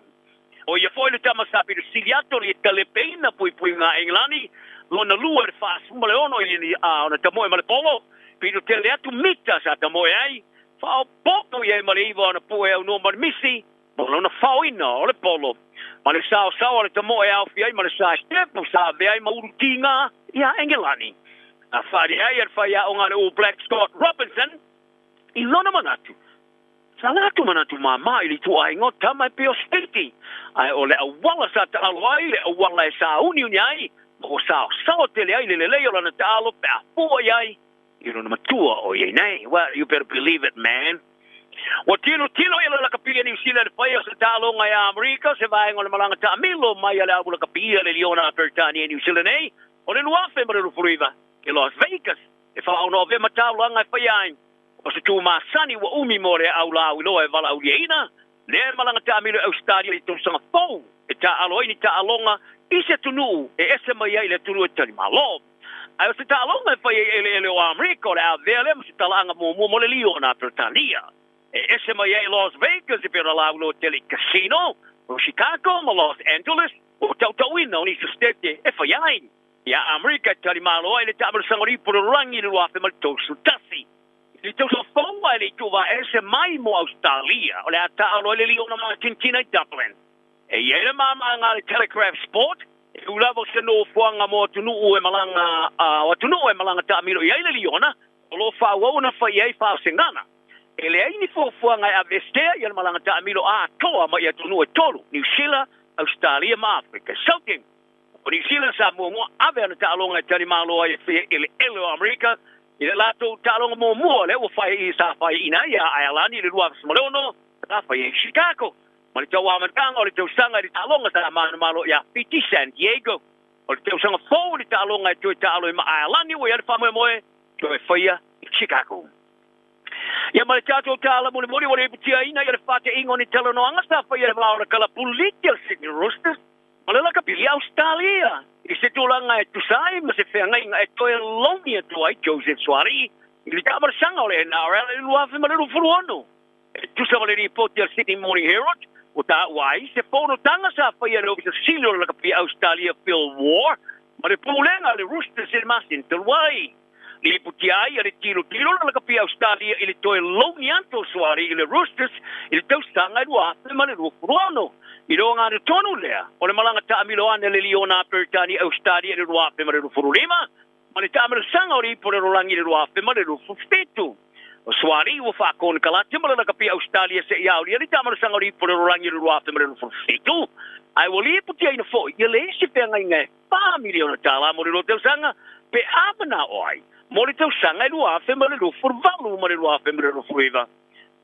O ia foi le tama sa pito sili atu o le talepeina puipuiga a Engelani lona lua i le 46 i ona tamoe ma le polo, pito tele atu mita sa tamoe ai, faaopoopo i ai ma le 9 ona pue aunoa ma le misi, Ma lona faoina o le polo ma le saosao a le tamoe e aofia ai ma le sa sitepu sa avea ai ma ulu tiga iā Engelani. Na faaalia ai e le faiaoga a le All Blacks Scott Robinson i lona manatu, Sa latou manatu māmā i le ituaiga o tama e pei o Spiti, ae o le auala sa taalo ai, le auala e sāuniuni ai, ma ua saosao tele ai le lelei o lana taalo pe a fua i ai i lona matua o i ai nei. Well, you better believe it, man. Ua tilotilo ia le lakapi a Niu Sila i le fai o se taaloga i Amerika, se vaega o le malaga taamilo mai a le au lakapi a le liona a Peretania i Niu Sila nei, o le 2029 i Las Vegas, e faaono-avea ma taulaga e faia ai. O se tū masani ua umi mo le au lauiloa e valaauliaina, lea e malaga taamilo i Ausetalia i tausaga fou e taaalo ai ni taaloga i se atunuu e ese mai ai i le atunuu e talimalo. Ae o se taaloga e fai ai eleele o Amerika o le avea lea ma se talaaga muamua mo le liona a Peretania. E ese mai ai Las Vegas e pei ona lauiloa tele i casino o Chicago ma Los Angeles ua tautauina o nisi o setete e fai ai. Iā Amerika e talimalo ai le taamalasaga o le ipu o le lalolagi i le 2031. I le tausaga fou ae le i tuuvaese mai mo Ausetalia o le a taaalo ai le liona ma Argentina i Dublin. E i ai le mamaaga a le Telegraph Sport, e ū lava o se nofoaga mo atunuu e malaga o atunuu e malaga taamilo i ai le liona, o lo o faaauau ona fai ai faasegana. E leai ni fuafuaga e aveesea ia le malaga taamilo atoa mai i atunuu e tolu, Niu Sila, Ausetalia ma Afrika. Southern O Niu Sila sa muamua ave ana taaloga e tali malo ai e faia eleele o Amerika i le latou taaloga muamua lea ua fai i sa faiaina ai ia Aealani i le 2006 sa faia i Chicago ma le tau amataga o le tausaga i le taaloga sa manumalo ia Fiti San Diego. O le tausaga fou i le taaloga e toe taalo ai ma Aealani ua i ai le faamoemoe toe faia i Chicago. Ia ma le tatou tala mulimuli ua le iputiaina ia le faate'iga o ni talanoaga sa faia i le va o le kalapuliti a le Sydney Roosters ma le lakapi i Ausetalia i se tulaga e tusa ai ma se feagaiga e toe logi atu ai Joseph Suaalii i le taamalasaga o le NRL i le 2026. E tusa ma le lipoti a le Sydney Morning Herald, ua taua ai se fonotaga sa faia e le Ofisa Sili o le Lakapi Ausetalia Phil Waugh ma le Pulega a le Roosters i le masina talu ai. Lipotia ai a le tilotilo le lakapi Ausetalia i le toe logi atu o Suaalii i le Roosters i le tausaga e 2026. I le ogaga tonu lea o le malaga taamilo ane a le Liona a Peretania i Ausetalia i le 2025 ma le taamilosaga o le Ipu o le Rolagi i le 2027. O Suaalii ua faakonekarate ma le lakapi Ausetalia seia aolia le taamilosaga o le Ipu o le Rolagi i le 2027, ae ua lipotiaina foi ia le isi feagaiga e $4 miliona mo le lua tausaga pe a manao ai mo le tausaga e 2028 ma le 2029.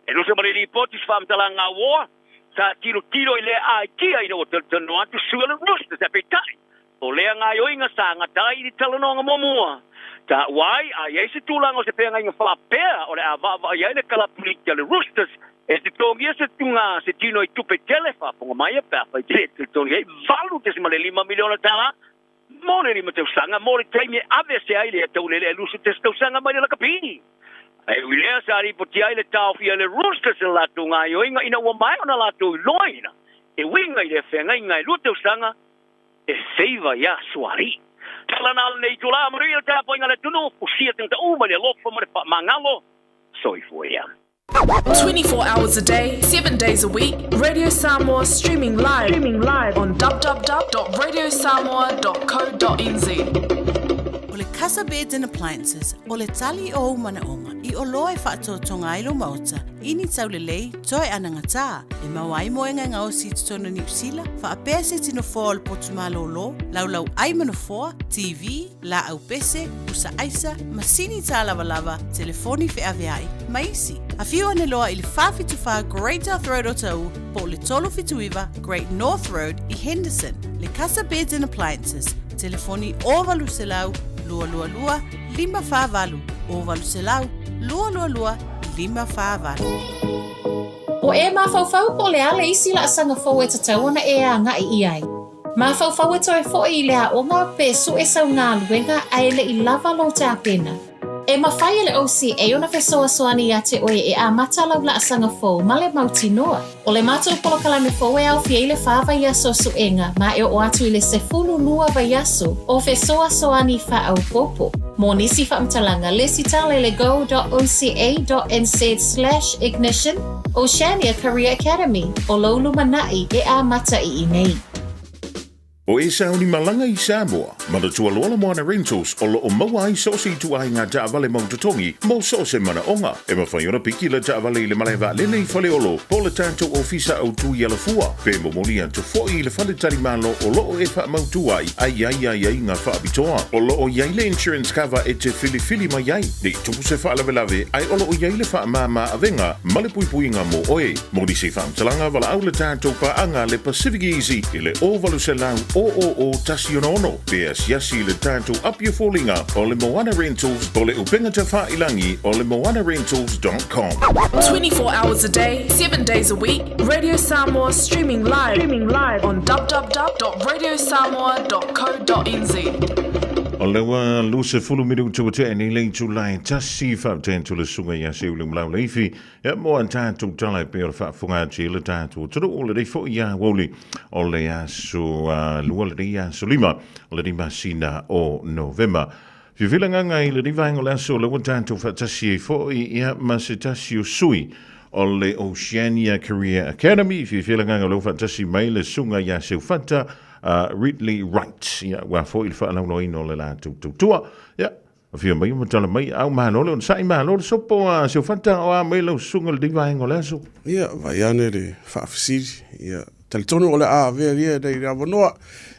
E tusa ma le lipoti se faamatalaga a Waugh, sa tilotilo i lea aitia ina ua talanoa atu sui o le Roosters ae peitai, o lea gaoioiga sa gata ai i le talanoaga muamua. Taua ai, a i ai se tulaga o se feagaiga faapea o le a vaavaai ai le kalapuliti a le Roosters E totogia se tuga se tino i tupe tele faafofoga mai pe afai te le totogi ai $8.5 miliona mo le 5 tausaga mo le taimi e ave ese ai le taulele e 21 tausaga mai le lakapi. Ae ui lea sa lipotia ai le taofia le Roosters i le latou gaoioiga ina ua maea ona latou iloaina e uiga i le feagaiga e 2 tausaga e feiva iā Suaalii. Tala na lenei itulā manuia le tapuaiga a le atunuu, fusia tagata uma i le alofa ma le faamagalo. Soifua ia. 24 hours a day, 7 days a week, Radio Samoa streaming live, streaming live on www.radiosamoa.co.nz. O le Casa Beds and Appliances, o le tali o ou manaoga i oloa e faatotoga ai lou maota i ni taulelei toe anagatā e maua ai moega e gaosi i totonu o Niu Sila, faapea se tino foa o le potu malōlō, laulau ai ma nofoa, TV, laau pese, pusa aisa, masini tālavalava, telefoni feaveai, ma isi. Afio ane loa i le 474 Great South Road o Taʻu po o le 379 Great North Road i Henderson. Le Casa Beds and Appliances, telefoni 0800 222 548, 0800 222 548. Ua e mafaufau po o le a le isi laasaga fou e tatau ona e agai i ai? Mafaufau e toe foi i le aoga pe sue sau galuega ae le i lava lou tapena. E mafai e le OCA ona fesoasoani ia te oe e amata lau laasaga fou ma le mautinoa. O le matou polokalame fou e aofia i le fa vaiaso o suega ma e oo atu i le 12 vaiaso o fesoasoani faaopoopo. Mo nisi faamatalaga, lesitala i le go.oca.nz/ignition Oceania Career Academy, o lou lumanai e amata i inei. O e sauni malaga i Samoa, manatua loa le Moana Rentals o loo maua ai so o se ituaiga taavale mau totogi mo so o se manaoga. E mafai ona piki le taavale i le malae vaalele i Faleolo po o le tatou ofisa autu i Alafua pe momoli atu foi i le faletalimalo o loo e faamautu ai a i ai aiaiga faapitoa. O loo i ai le insurance cover e te filifili mai ai. Ne i tupu se faalavelave ae o loo i ai le faamama avega ma le puipuiga mo oe. Mo nisi faamatalaga, valaau le tatou paaga le Pacific Easy i le 0800 000 166 pe asiasi i le tatou api o foliga o le Moana Rentals o le upega tafailangi o le moanarentals.com. 24 hours a day, 7 days a week, Radio Samoa streaming live, streaming live on www.radiosamoa.co.nz. O le ua 20 minuti ua tea nei le itula e 1 faafetai atu le susuga ia Seu Lemalau Leifi Ia mo a tatou tala e pei o le faafofoga atu i le tatou atunuu lenei foi ia aoauli o le aso 2 lenei aso 5 o lenei masina o Novema. Fiafia agaga i lenei vaega o le aso o lea ua tatou faatasi ai foi ia ma se tasi o sui o le Oceania Career Academy. Fiafia agaga o lea ua faatasi mai le susuga ia Seufata Ridley Wright. Ia, ua foi le faalauloaina o le latou tautua. Ia, Afio mai ma tala mai, au malo le onosai, malo le sopo a Seofata, o a mai lau susuga i lenei vaega o le aso. Ia, vaai ane le faafesili, ia, talitonu o le a avea ia nei le avanoa,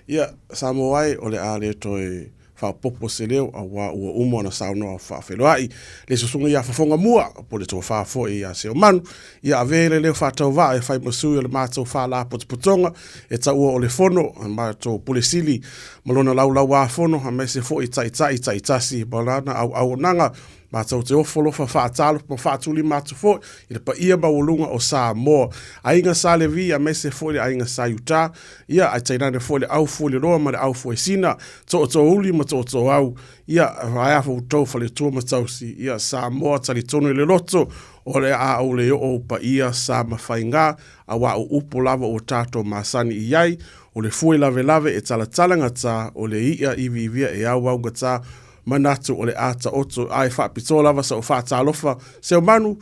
ia, Samoa e, o le a le toe faaopoopo se leo, auā ua uma ona saunoa faafeiloai le susuga ia Fofoga Mua, po o le tofa foi ia Seomanu, ia avea le leo faatauvaa e fai ma sui o le matou faalapotopotoga e taua o le Fono, le matou Pule Sili ma lona laulauāfono, aemaise foi taitai taitasi ma lana auaunaga. Matou te ofo alofa faatalofa ma faatulima atu foi i le paia maualuga o Samoa, aiga Sa Levi aemaise foi le aiga Sa Iuta, ia, ae tainane foi le au fueloloa ma le au fuesina, tootoouli ma tootooau, ia, ae a outou faletua ma tausi, ia, Samoa talitonu i le loto, o le a ou le oo ou paia sa ma faiga, auā o upu lava ua tatou masani i ai, o le fue lavelave e talatalagata, o le i'a iviivia e auaugata, manatu o le a taoto, a e faapitoa lava sa ou faatalofa, Seomanu,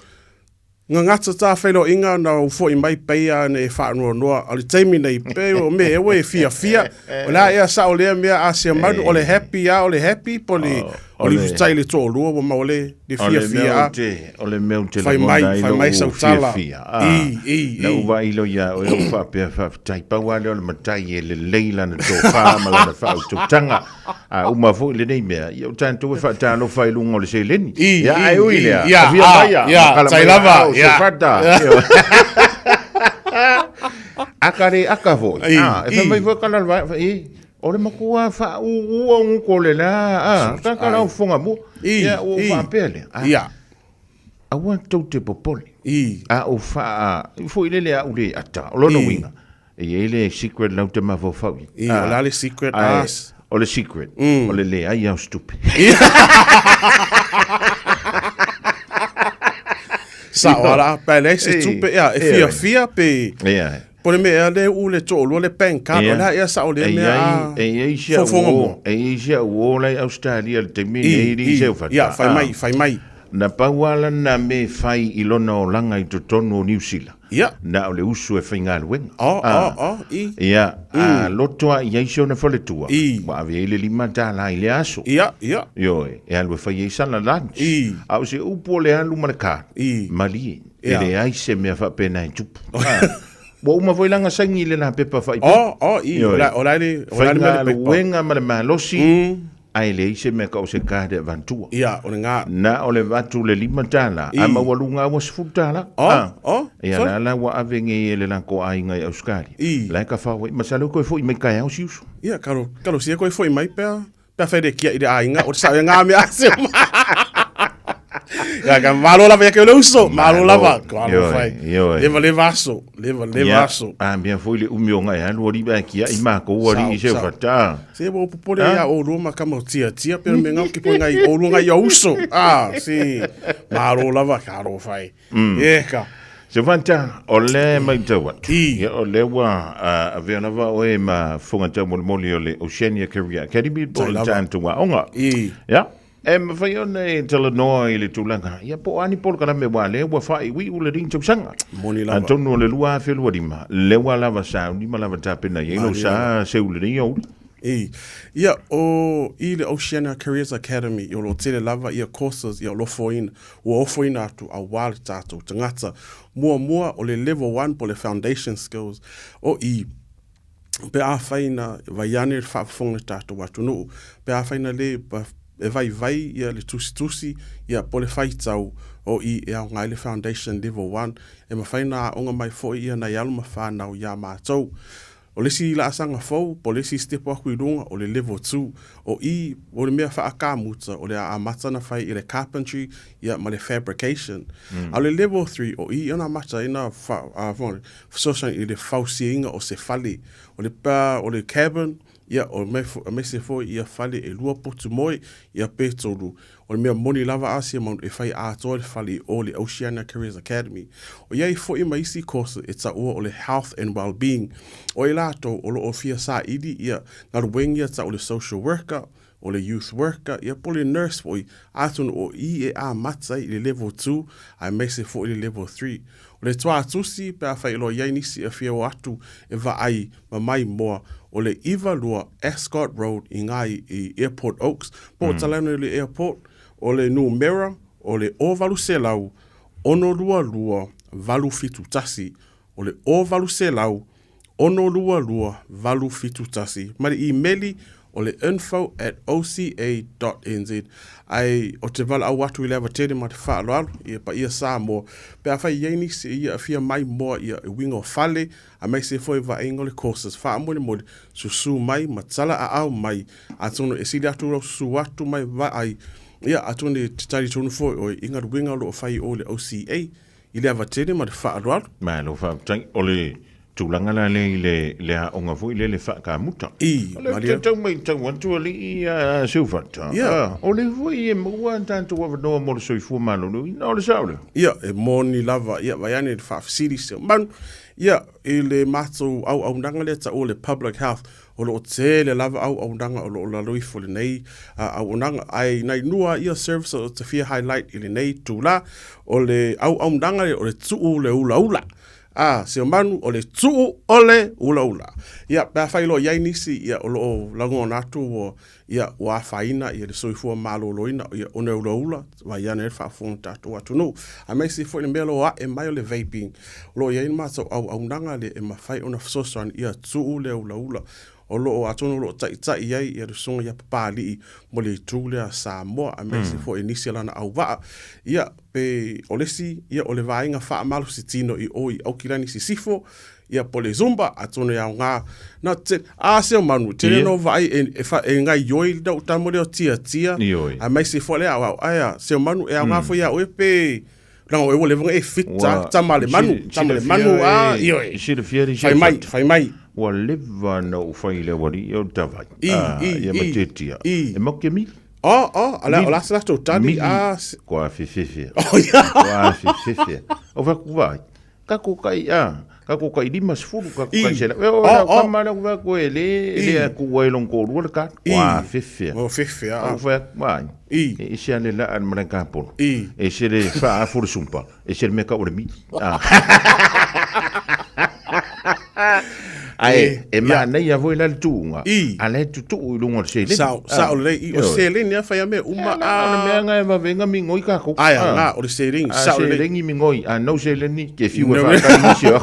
Gagata tā whailoinga na ou fo'i mai peia ane e whaanoanoa o le taimi nei pe o me e e fiafia o le a ea sao lea mea a Seomanu o le happy a o le happy po le o le tai le to'olua ua maua le le fiafia a o le mea ou te fai mai lagona ai fai mai lou sau tala fiafia. I i Na i ou vaai loa ia oe ou faapea faafetai pau lava lea o le matai e lelei lana tofa ma lana faautautaga. A uma foi lenei mea, ia o tatou e faatalofa i luga o le seleni. I, Ia, i, ai ui i, lea, ia, avia a, mai a, ia, makala tai mai a, lava, o ia. Sefata. Aka le aka foi. I, A, e fai i. mai foi kala le vae, i, o le matua faaūū au nguko le la, a, kaka la o fofoga mua. I, Ia, ua ou i. faapea lea. A, Ia. aua tou te popole. I. A o faa, foi lele a u le ata, o lona I. uiga, E i ai le secret lau te mafaufau i. I, o le a le secret Ae, as? O le secret, o le leai au se tupe. Sao ala, pe leai se Ei, tupe, ia, e ia. fiafia pe... Ia. Po le mea ea le u le to'olua le bank card, o le a ea sao lea E mea a i ai si au fofoga uo, mua. e i ai si au uo la i Australia i le taimi I, nei, i i, seu fata. ia, fai mai, fai mai. Na pau lava lana mea e fai i lona olaga i totonu o Niu Sila. Ia. Na o le usu e faigaluega. Oh, Ah. oh, oh, i. Ia, a loto lava i ai si ona faletua, I. ua ave ai le $5 i le aso. Ia, ia. Ioe, e alu e fai ai sana lunch. I. A o se upu o le alu ma le card. I. Malie, e Ia. leai se mea faapena e tupu. Ah. Ua uma foi lana saini i le lapepa faaipoipo. Oh, oh, i. Ioe. O la, o la le, o la le mea le pepa. Faigaluega ma le malosi, ae leai se mea ka o se card e avatua. Ia, o lena. Na o le avatu le $5, I. a maualuga lava ua $10. Oh, Ah. oh, Ia sorry. la la ua ave nei e le lako aiga i Australia. I. La e ka whawai, masalo koe foi mai kaeao si uso. Ia, kalo, kalo sia koe foi mai pea, pea whai re kia i le aiga, o te sao e ngā mea ase o Ia, ka malo lava ia ke o le uso, malo lava, ka malo Ioe, whai. ioe. Leva leva aso, leva leva Ia, aso. a mea foi le umi o ngai alu ali ba kia i mākou ali i se Sao, sao. whata. Se ua popole ia o lua ma kama o tia tia pera me ngau ki po ngai o lua ngai ia uso. Ah, si. Malo lava ka aro whai. E ka. Se whata, o le mai tau atu. I. Ia, o le ua avea lava oe ma funga tau molimoli o le Oceania Career Academy po Tai le lava. tāntu aoga. I. Ia, e mawhai ona e talanoa i le tulaga. Ia, po o ani polokalame wā lea ua faaiuiu le ring tausaga. Moni lava. Atonu o le 2025, le ua lava sauni ma lava tapena i ai lou Mani sa seu lenei aoauli. I. Ia, o i le Oceania Careers Academy, ia o lo o tele lava ia courses ia o lo ofoina, ua ofoina atu auā le tātou tagata. Muamua o le level one po o le foundation skills, o i, pe afai na vai ane le faafofoga le tatou atunuu, pe afai na le e vaivai ia le tusitusi ia po le faitau o i e aoga ai le Foundation Level One, e mafai na aoga mai foi ia nai alo ma fanau iā matou. O le isi laasaga fou po o le isi sitepu aku i luga o le Level 2, o i o le mea faakamuta o le a amata na fai i le carpentry ia ma le fabrication. A o le Level 3 o i ona amata ai na fesoasoani i le fausiaina o se fale, o le pa, o le cabin, ia, o aemaise foi ia fale e lua potu moe, ia pe tolu. O le mea moni lava a sia mau e fai atoa le fale i o le Oceania Careers Academy. O i ai foi ma isi courses e taua o le Health and Wellbeing. O i latou o lo o fia saili ia galuega ia tau o le social worker, o le youth worker, ia po o le nurse foi, atonu o i e amata ai i le level 2 aemaise foi le level 3. O le tuatusi pe afai o lo o i ai nisi e fia o atu e vaai ma mai moa, o le 92 Ascot Road i ngā i Airport Oaks, po o Talano i le airport, o le numera o le 0800 622 871, o le 0800 622 871, ma le imeli o le info at oca.nz. Ae o te valaau atu i le ava tele ma te faaaloalo i e paia Samoa, pe afai e i ai nisi e ia fia maimoa ia e uiga o fale, aemaise foi vaaiga o le courses, faamolemole, susu mai ma tala aao mai, atonu e sili atu lou susu atu mai vaai, ia atonu e te talitonu foi oe i galuega o lo o fai i o i le OCA, i le ava tele ma le faaaloalo. Malo faafetai. O le tulaga la lea i le, le aoga foi lea le faakamuta. I, O le malia. tau matau atu alii a Seufata. Ia. Ah, o le foi e maua a tatou avanoa mo le soifua maloloina, o le sao lea? Ia, e moni lava, ia, vaai ane i le faafesili si o manu. Ia, i le matou auaunaga lea taua o le Public Health, O lo o tele lava auaunaga o lo o lalo ifo i lenei auaunaga. Ae nai lua ia service o te fia highlight i lenei itula, o le auaunaga lea o le tuu le ulaula. A, si o manu, o le tuu o le ulaula. Ia, pe afai loa i ai nisi, ia, o lo o lagona atu ua, ia, ua afaina ia le soifua maloloina, ia, ona e ulaula, vaai ane ai le faafofoga a le tatou atunuu. Aemaise foi le mea o lo o ae mai o le vaping, o lo o i ai le matou auaunaga lea e mafai ona fesoasoani ia tuu le ulaula. O lo o, atonu o lo o taitai ai ia le susuga ia Papalii mo le itu lea a Samoa, aemaise foi nisi o lana auvaa. Ia, pe o le isi, ia o le vaega faamalosi tino i o i Aukilani Sisifo, Ia po le Zumba, atonu e aoga. Na te, a se o manu, tele no vaai e, e, fa, e gaioi le au tamo lea o tiatia. Ioe. Aemaise foi le au au, ae se o manu, e aoga foi ia oe pe, leaga o oe ua leva ona e fit, a, tama le manu, tama le manu, a, ioe. Silafia le Fai mai, fai mai. Ua leva ona ou fai i le aualii o le tavai. I, i, ia ma i, tiatia. i. E mau ke mili. Oh, oh, o le a se latou tali, Mili. a, Kua afefefe. Oh, ia. Kua afefefe. O faku vai. Kako kai a, kako kai 50, kako kai sela. E o la kama la ku ko e le le a ku wai long ko ru ka. Wa fefe. O fefe a. O fa wa. I. E se ale la al mara ka polo. I. E se le fa a furu sumpa. E se le me ka o le mi. A. Ae, e manaia foi la le tuuga, a la e tutuu i luga o le seleni. Sao, sao lelei, i o seleni a fai a mea uma a. O le mea nga e vave nga migoi kākou. Ae, nga, o le seleni, sao lelei. A seleni migoi, a no seleni, ke fiu e whaatali nisi o.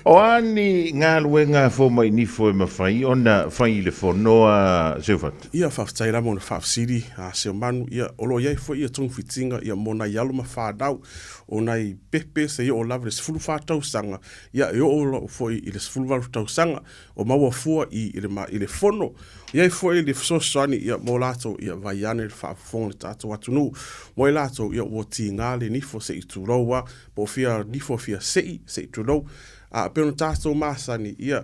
O a ni galuega fomai nifo e mawhai ona whai i le fono a Seufata? Ia, faafetai lava ona faafesili a Seomanu, ia, o lo o i ai foi ia togafitiga, ia, mo nai alo ma fanau, o nai pepe seia oo lava i le 14 tausaga, ia e oo loa foi i le 18 tausaga, o maua fua i i le i le fono. I ai foi le fesoasoani ia mo latou ia vai ane le faafofoga le tatou atunuu mo i latou ia ua tiga le nifo se i tulou a po o fia nifo fia sei se i tulou a pei ona tatou masani ia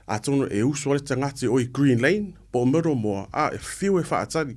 atonu e usu ai le tagata i o i Green Lane po o Middlemore a e fiu e faatali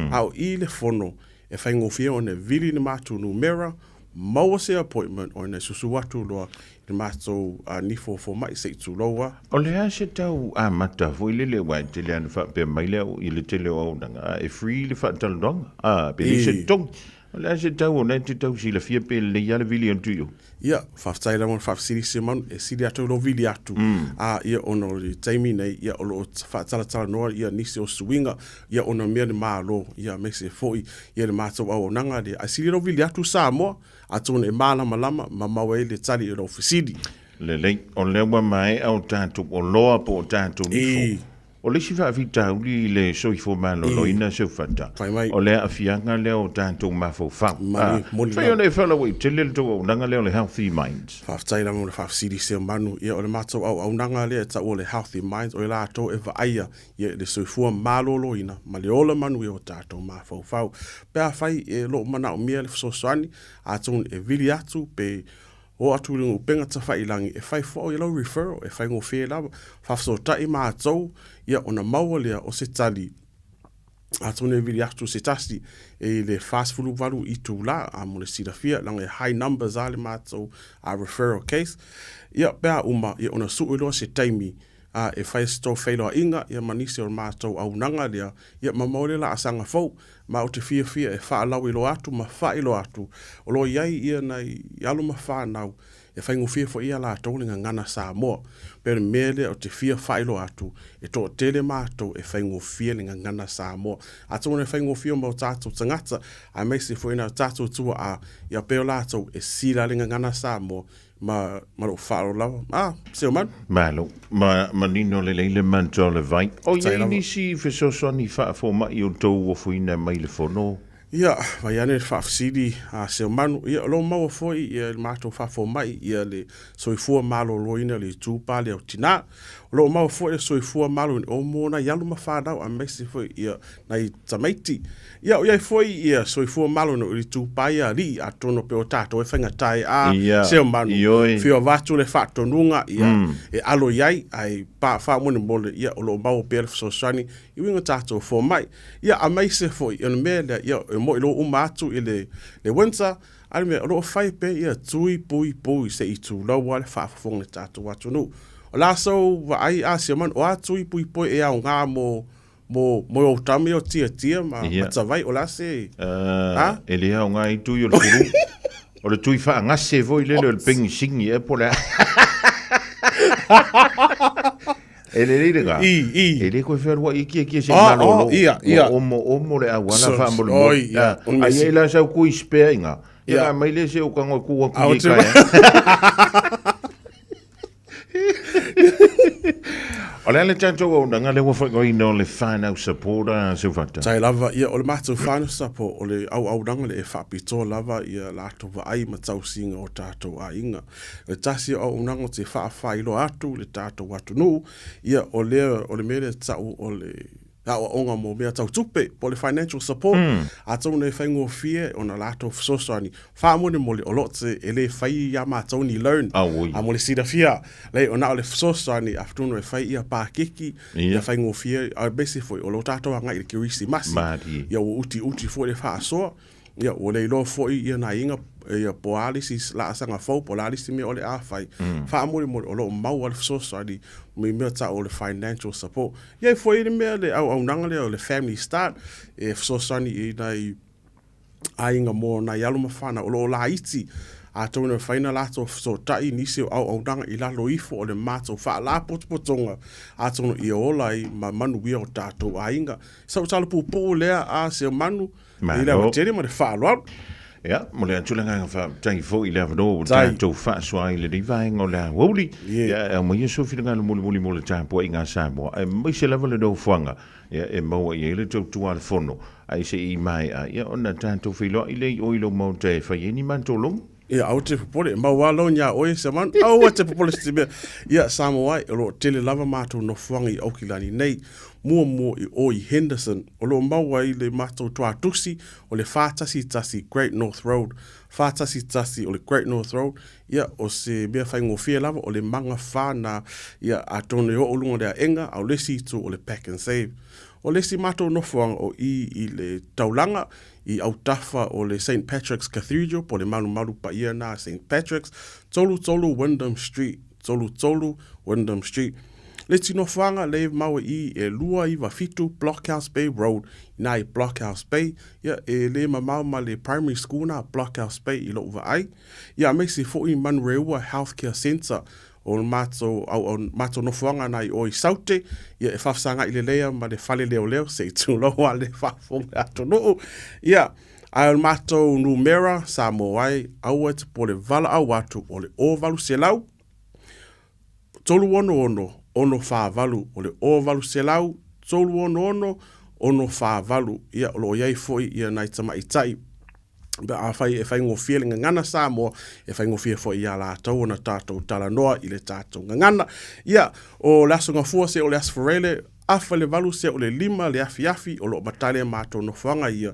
a o i le fono E faigofie ona e vili le matou numera, maua se appointment ona e susu atu loa i le matou nifo fomai se i tulou a. O le a se tau amata foi lele aua e tele ana faapea mai le au i le tele o auaunaga a e free le faatalanoaga a pe leai se totogi. O le a se tau o na e te tau silafia pe lelei a le vili atu i o? Ia, faafetai lava mo le faafesili Simon, e sili atu i lou vili atu, a ia ona o le taimi nei, ia o lo o faatalatalanoa ia nisi o suiga, ia ona mea le Malo, ia aemaise foi ia le matou auaunaga lea. Ae sili lou vili atu Samoa, atonu e malamalama ma maua ai le tali i lou fesili. Lelei, o lea ua maea o tatou oloa po o tatou nifo. O le isi faafitauli i le soifua maloloina Seufata, o le aafiaga lea o tatou mafaufau. Fai ona e faalauaitele le tou auaunaga lea o le Healthy Minds. Faafetai lava mo le faafesili Seumanu. Ia, o le matou auaunaga lea e taua o le Healthy Minds, o i latou e vaaia ia le soifua maloloina ma le ola manuia o tatou mafaufau. Pe afai e lo o manaomia le fesoasoani, atonu e vili atu pe Oo atu i luga upega tafailagi e fai foʻi lau referral e faigofie lava. Faafesootai matou ia ona maua lea o se tali atonu e vili atu se tasi i le 48 itula a mo le silafia leaga e high numbers a le matou referral case. Ia pe a uma ia ona sue loa se taimi. e fai se tou feiloaiga ia ma nisi o le matou auaunaga lea, ia ma maua le laasaga fou. Ma ou te fiafia e faalauiloa atu ma faailoa atu, o lo o i ai ia nai alo ma fanau e faigofie foi ia latou le gagana Samoa. Pei o le mea lea ou te fia faailoa atu, e toatele matou e faigofie le gagana Samoa. Atonu e faigofie mo tatou tagata, aemaise foi nai o tatou tuaa, ia pei o latou e sila le gagana Samoa ma, ma lou faaaloalo lava. Ah, Seumanu. Malo. Ma, manino lelei le manatu o le vai. O i ai nisi fesoasoani faafomai o tou ofoina mai le fono? Ia, vai ane le faafesili a Seumanu. Ia, o lo o maua foi ia le matou faafomai ia le soifua maloloina o le itupa lea o tinā. O lo o maua foi le soifua maloloina o mo nai alo ma fanau aemaise foi ia nai tamaiti. Ia, o i ai foi ia soifua maloloina o le itupa ia alii, atonu pei o tatou e faigata e a Ia, Seumanu, ioe. fia avatu le faatonuga ia e alo i ai, ae pa faamolemole ia o lo o maua pea le fesoasoani i uiga tatou fomai. Ia, aemaise foi o le mea lea, ia, e moi loa uma atu i le, le winter, a le mea, o lo o fai pea ia tui puipui se i tulou a le faafofoga i le tatou atunuu. O le a sou vaai a Siamani, o a tui puipui e aoga mo, mo, mo ou tama ia o Tiatia ma, Ia. ma Tavai, o le a se, Uh, a? E le aoga i tui o le fulu. O le tui faagase foi lele o le pengisini ea po o le a. E lelei lena. I, i. E le koe fealuai i kia kia se Ah, malolo. ah, ia, ia. Ua omo omo le auala So- faamolemole. oi, ia, Ah, o le ai mea ai la sau kui spare inga. Ia Ia. ka mai le se o kango ku aku Ah, o i te- kai. O le a le tatou auaunaga lea ua faaigoaina o le whānau support a Seufata? Tai lava, ia, o le matou whānau support, o le auaunaga lea e faapitoa lava ia latou vaai ma tausiga o tatou aiga. O le tasi o auaunaga ou te faafailoa atu i le tatou atunuu, ia, o lea, o le mea lea e tau o le aoaoga mo mea tau tupe, po o le financial support, atonu e faigofie ona latou fesoasoani. Faamolemole, o lo o te, e le fai iā matou ni loan, a mo le silafia, leai, o na o le fesoasoani atonu e fai ia pakeki, ia faigofie, aemaise foi o lo tatou agai i le Kerisimasi, ia ua utiuti foi le faasoa. Ia, ua le iloa foi ia nai iga, ia po o a le isi laasaga fou, po o le a le isi mea o le a fai. Faamolemole, o lo o maua le fesoasoani mai mea tau o le financial support. I ai foi le mea le auaunaga lea o le Family Start, e fesoasoani i nai aiga mo nai alo ma fanau o lo o laiti, atonu e mafai ona latou fesootai i nisi o auaunaga i lalo ifo o le matou faalapotopotoga, atonu ia ola ai ma manuia o tatou aiga. Sau tala puupuu lea a Seumanu, I le Malo. tele ma le faaaloalo. Ia, mo le atu le agaga faafetai foi i le avanoa ua Tai. tatou faasoa ai i lenei vaega o le aoauli. Yeah. Ia, e aumaia sou finagalo mulimuli mo le tapuaiga a Samoa, aemaise lava le nofoaga ia, e maua i ai le tautua a le Fono, ae se i maea ia ona tatou feiloai lea i o i lou maota e fai ai ni matou logo. Ia, aua te popole, e mau lava loan iā oe, Seumanu. Aua te popole se mea. Ia, Samoa e, o lo o tele lava matou nofoaga i Aukilani nei. Muamua i o i Henderson, o lo o maua ai le matou tuatusi o le 411 Great North Road. 411 o le Great North Road, ia, o se mea faigofie lava, o le maga fa na, ia, atonu e oo luga o le aega, a o le isi itu o le Pack and Save. O le isi matou nofoaga o i i le taulaga, i autafa o le Saint Patrick's Cathedral po o le malumalu paia na a Saint Patrick's, 33 Wyndham Street, 33 Wyndham Street. Le isi nofoaga lea e maua i i e 297 Blockhouse Bay Road, ina i Blockhouse Bay, ia e le mamao ma le primary school na Blockhouse Bay i lou vaai. Ia aemaise foi Manurewa Healthcare Centre, O le matou au, matou nofoaga na i o i Saute, ia e faafesagai lelei ma le fale leoleo se i tulou a le faafofoga le atunuu. Ia, ae o le matou numera Samoa ai, aua e te pole valaau atu o le 0800 366 648, o le 0800 366 648. Ia, o lo o i ai foi ia nai tamaitai Pe afai e faigofie le gagana Samoa, e faigofie foi iā latou ona tatou talanoa i le tatou gagana. Ia, o le Aso Gafua se o le Aso Faraile, afa le valu se o le lima le afiafi o lo o matale matou nofoaga ia.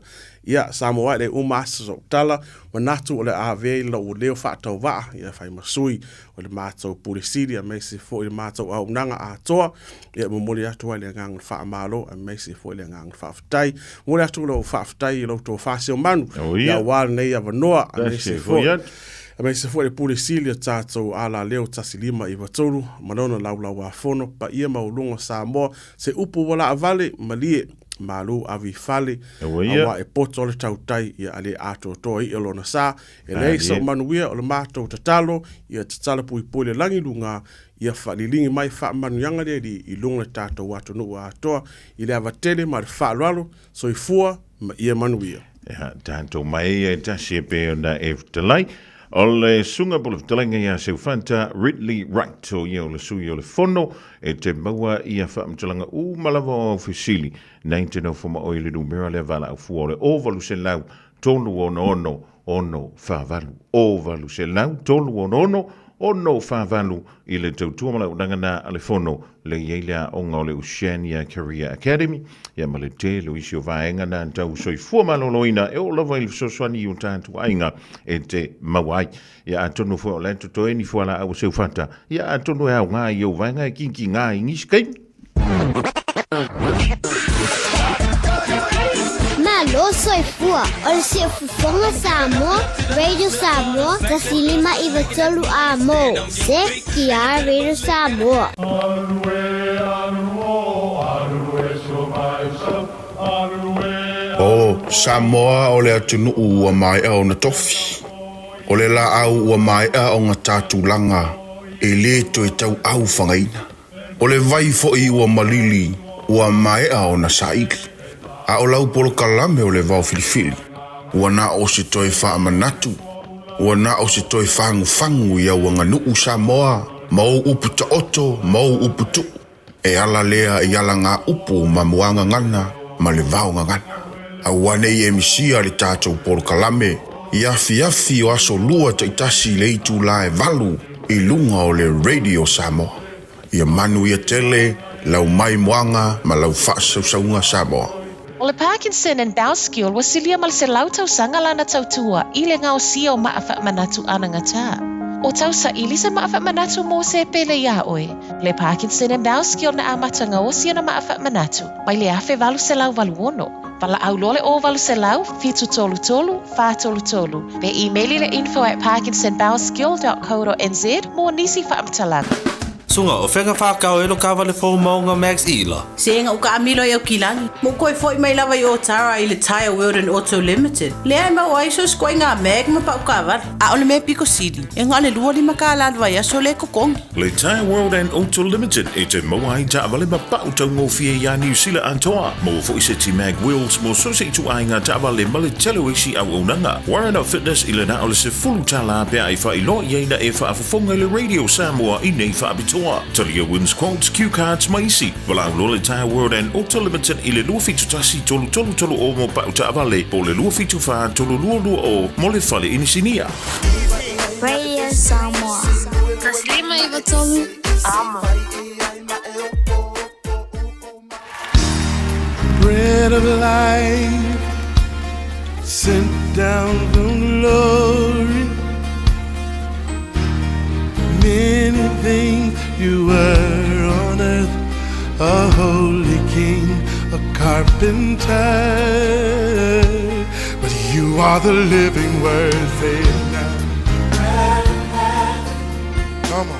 Ia, Samoa e le uma aso sou tala, manatu o le a avea i lou leo faatauvaa, ia fai ma sui o le matou Pule Sili aemaise foi le matou auaunaga atoa. Ia, e momoli atu ai le agaga o le faamalo aemaise foi le agaga o le faafetai. Momoli atu lou faafetai i lou tofa Seumanu, Oh, ia. aua lenei avanoa Tasi aemaise e foi foi atu. Aemaise foi le Pule Sili a tatou Alaleo 1593 ma lona Laulauafono paia maualuga o Samoa, se upu ua laavale, malie, malu ave i fale, aua e poto le tautai ia a le atoatoa i'a lona sa, e leai sau manuia o le matou tatalo, ia tatala puipui le lagi luga, ia faaliligi mai faamanuiaga le Alii i luga o le tatou atunuu atoa, i le ava tele ma le faaaloalo, soifua ma ia manuia. Ia, tatou mai e tasi e pei ona e fetalai. O le susuga po o le fetalaiga ia Seufata Ridley Wright, o ia o le sui o le Fono, e te maua ia faamatalaga uma lava o au fesili nei te nofo ma oe i le numera lea valaau fua o le 0800 366 648. 0800 366 648 i le tautua ma le auaunaga na a le Fono le i ai le aoga o le Oceania Career Academy, ia ma le tele o isi o vaega na tau soifua maloloina e oo lava i le fesoasoani i o tatou aiga e te maua ai. Ia atonu foi o la e totoe ni fualaau a Seufata, ia atonu e aoga i ou vaega e kikigā i nisi taimi. Malo soifua, o le siufofoga Samoa, Radio Samoa, 153 A mo, CKR Radio Samoa. O Samoa o le atunuu ua maea ona tofi. O le laau ua maea ona ta tulaga e le toe tauau fagaina. O le vai foi ua malili ua maea ona saili. A o lau polokalame o le vao filifili, ua na o se toe faamanatu, ua na o se toe fagufagu i au aganuu Samoa ma ou upu taoto ma ou upu tuu, e ala lea i alagaupu ma muagagana ma le vaogagana. Aua ne i e misia le tatou polokalame i afiafi o aso lua taitasi i le itula e valu i luga o le Radio Samoa. Ia manuia tele lau maimoaga ma lau faasausauga Samoa. O le Parkinson and Bowskill ua silia ma le 100 tausaga lana tautua i le gaosia o maa faamanatu anagata. O tau saili se maa faamanatu mo se pele iā oe. Le Parkinson and Bowskill na amata gaosi ona maa faamanatu mai le 1886. Valaau loa le 0800 733 433 pe imeli le info at parkinsonbowelskill.co.nz mo nisi faamatalaga. Suga, o fea ka whakao e lo kawale fou maunga Max Ila? Sega u ka amilo i Aukilani, ma u koe foi mai lava i Otara i le Tyre World and Auto Limited, lea e maua ai so skoinga a Mag ma pau kavale. A o le mea piko sili, e nga le 25 kālā le vaiaso le kokongi. Le Tyre World and Auto Limited e te maua ai taavale ma pau taugofie iā Niu Sila atoa. Maua foi seti Mag Wheels mo so se ituaiga taavale ma le tele o isi auaunaga. Warren Fitness i le na o le $10 pe a e faailoa i ai na e faafofoga i le Radio Samoa i nei faapitoa. Talia Wins Quotes, Cue Cards ma isi. Valaau loa le Tyre World and Auto Limited i le 271 333 mo pau taavale po o le 274 322 mo le fale inisinia. Radio Samoa. 153 Amo. Bread of life sent down from glory. Many things you were on earth, a holy king, a carpenter. But you are the living word, say it now. Come on.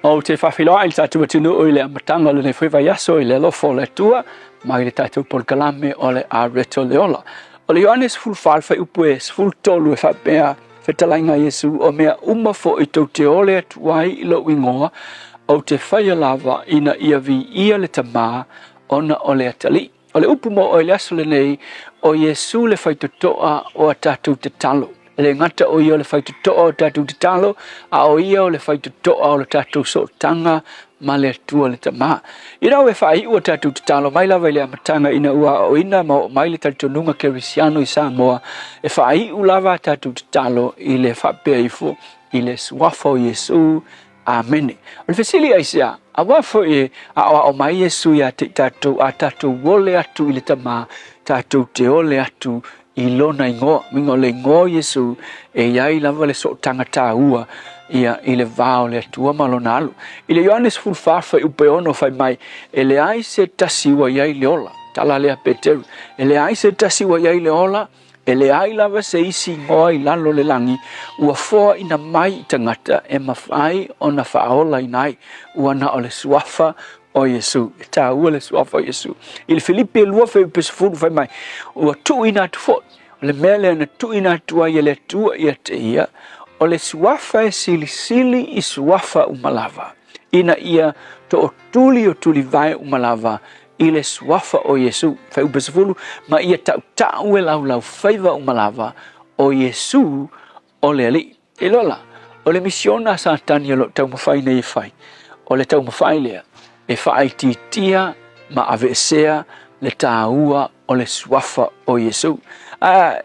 Ou te faafeiloai i le tatou atunuu i le amataga o lenei foi vaiaso i le alofa o le Atua mai le tatou polokalame o le Areto le Ola. O le Ioane 14 le fuaiupu e 13 e faapea fetalaiga a Iesu o mea uma foi tou te ole atu ai i lou igoa ou te faia lava ina ia viia le Tama ona o le Atalii. O le upu mo oe i le aso lenei, o Iesu le faitotoa o a tatou tatalo. E le gata o ia o le faitotoa o tatou tatalo, a o ia o le faitotoa o le tatou sootaga ma le Atua le Tama. Ina ua e faaiu a tatou tatalo mai lava i le amataga ina ua aoaoina ma oo mai le talitonuga Kerisiano i Samoa, e faaiu lava a tatou tatalo i le faapea ifo i le suafa o Iesu. Amene. O le fesili aisea? Aua foi e aoao mai Iesu ia te i tatou, a tatou ole atu i le Tama, tatou te ole atu i lona igoa. Uiga o le igoa o Iesu e i ai lava le sootaga taua ia i le va o le Atua ma lona alo. I le Ioane 14 fuaiupu e 6 fai mai, E leai se tasi ua i ai le ola. Tala lea a Peteru. E leai se tasi ua i ai le ola, e leai lava se isi igoa i lalo o le lagi ua foaina mai i tagata e mafai ona faaolaina ai, ua na o le suafa o Iesu. E taua le suafa o Iesu. I le Filipi e 2 fuaiupu e 10 fai mai, ua tuuina atu foi. O le mea lea na tuuina atu ai e le Atua ia te ia, o le suafa e silisili i suafa uma lava, ina ia tootuli o tulivae uma lava i le suafa o Iesu. Fuaiupu e 10, ma ia tautau e laulaufaiva uma lava o Iesu o le Alii. E iloa la, o le misiona a Satani o lo o taumafai nei e fai, o le taumafai lea e faaitiitia ma aveesea le taua o le suafa o Iesu. A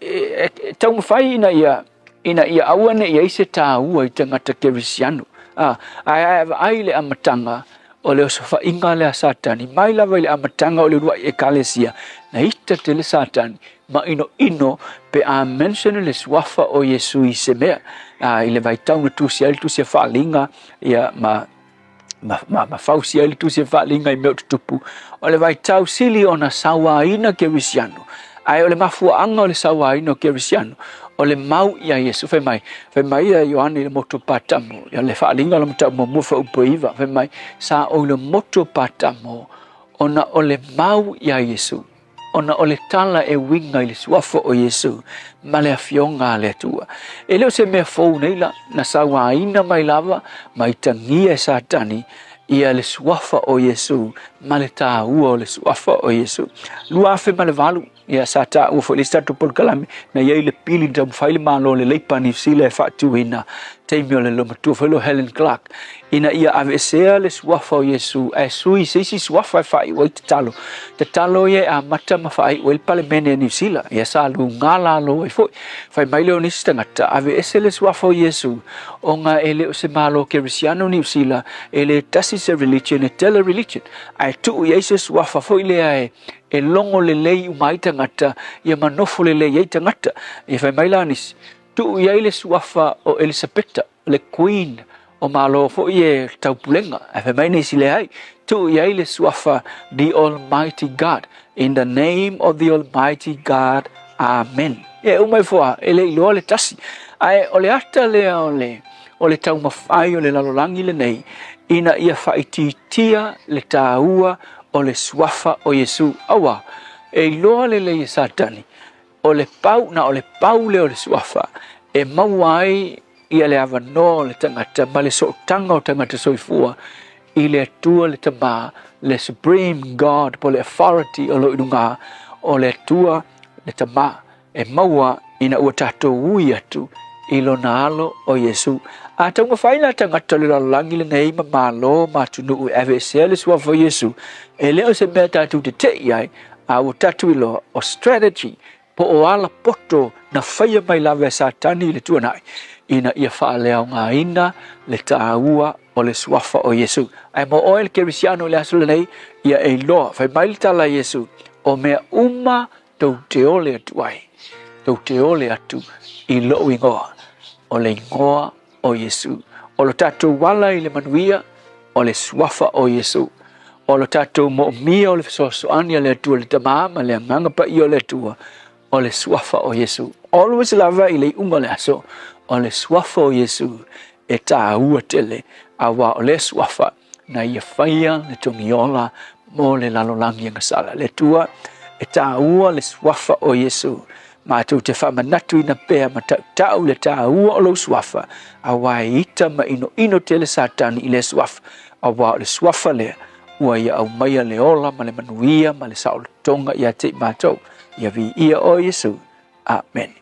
e, e taumafai ina ia ina ia aua ne i ai se taua i tagata kerisiano. A, ae a e vaai i le amataga o le osofaiga lea a Satani, mai lava i le amataga o le uluai ekalesia, na ita tele Satani ma inoino pe a mention le suafa o Iesu i se mea, a, i le vaitau na tusi ai le tusi a Faaliga, ia, ma, ma, ma, ma fausia ai le tusi a Faaliga i mea o tutupu, o le vaitau sili ona sauaina Kerisiano. Ae o le mafuaaga o le sauaina o Kerisiano, o le mau ia Iesu, fai mai, fai mai ia Ioane i le motu o Patamo, ia le Faaliga o le mataupu muamua fuaiupu e 9, fai mai, sa ou i le motu o Patamo, ona o le mau ia Iesu, ona o le tala e uiga i le suafa o Iesu ma le afioga a le Atua. E le o se mea fou nei la, na sauaina mai lava ma itagia e Satani ia le suafa o Iesu ma le taua o le suafa o Iesu. 2008, ia sa taua foi le isi tatou polokalame, na i ai le pili na taumafai le Malo o le Leipa Niu Sila e faatuina taimi o le loomatua foi lea o Helen Clark, ina ia aveesea le suafa o Iesu ae sui i se isi suafa e faaiu ai tatalo. Tatalo ia e amata ma faaiu ai le Palemene a Niu Sila. Ia sa luga lalo ai foi. Fai mai lea o nisi tagata, aveese le suafa o Iesu, ona e le o se Malo Kerisiano Niu Sila, e le tasi se religion, e tele religion. Ae tuu i ai se suafa foi lea e e logo lelei uma ai tagata, ia ma nofo lelei ai tagata. Ia fai mai la nisi, tuu i ai le suafa o Elisapeta, le Queen o Malo foi e taupulega. Ae fai mai nisi, leai, tuu i ai le suafa the Almighty God. In the name of the Almighty God, Amen. E uma ifo a, e le iloa le tasi. Ae o le ata lea o le, o le taumafai o le lalolagi lenei, ina ia faaitiitia le taua o le suafa o Iesu. Aua, e iloa lelei e Satani, o le pau, na o le pau lea o le suafa e maua ai ia le avanoa o le tagata ma le sootaga o tagata soifua i le Atua le Tama, le Supreme God po o le authority o lo o i luga o le Atua le Tama e maua ina ua tatou ui atu i lona alo o Iesu. A taumafai la tagata o le lalolagi lenei ma malo ma atunuu e aveesea le suafa o Iesu, e le o se mea tatou te te'i ai, a ua tatou iloa o strategy po o ala poto na faia mai lava e Satani i le tuanai ina ia faaleaogaina le taua o le suafa o Iesu. Ae mo oe le Kerisiano i le aso lenei, ia e iloa, fai mai le tala a Iesu, o mea uma tou te ole atu ai, tou te ole atu i lou igoa, o le igoa o Iesu. O lo tatou ala i le manuia, o le suafa o Iesu. O lo tatou moomia o le fesoasoani a le Atua le Tama ma le Agaga Paia o le Atua, o le suafa o Iesu. Always lava i le iuga o le aso, o le suafa o Iesu e taua tele, auā o lea suafa na ia faia le togiola mo le lalolagi agasala. Le Atua e taua le suafa o Iesu. Matou te faamanatuina pea ma tautau le taua o lou suafa, auā e ita ma inoino tele Satani i lea suafa, auā o le suafa lea ua ia aumaia le ola ma le manuia ma le saolotoga ia te i matou. Ia viia oe Iesu. Amene.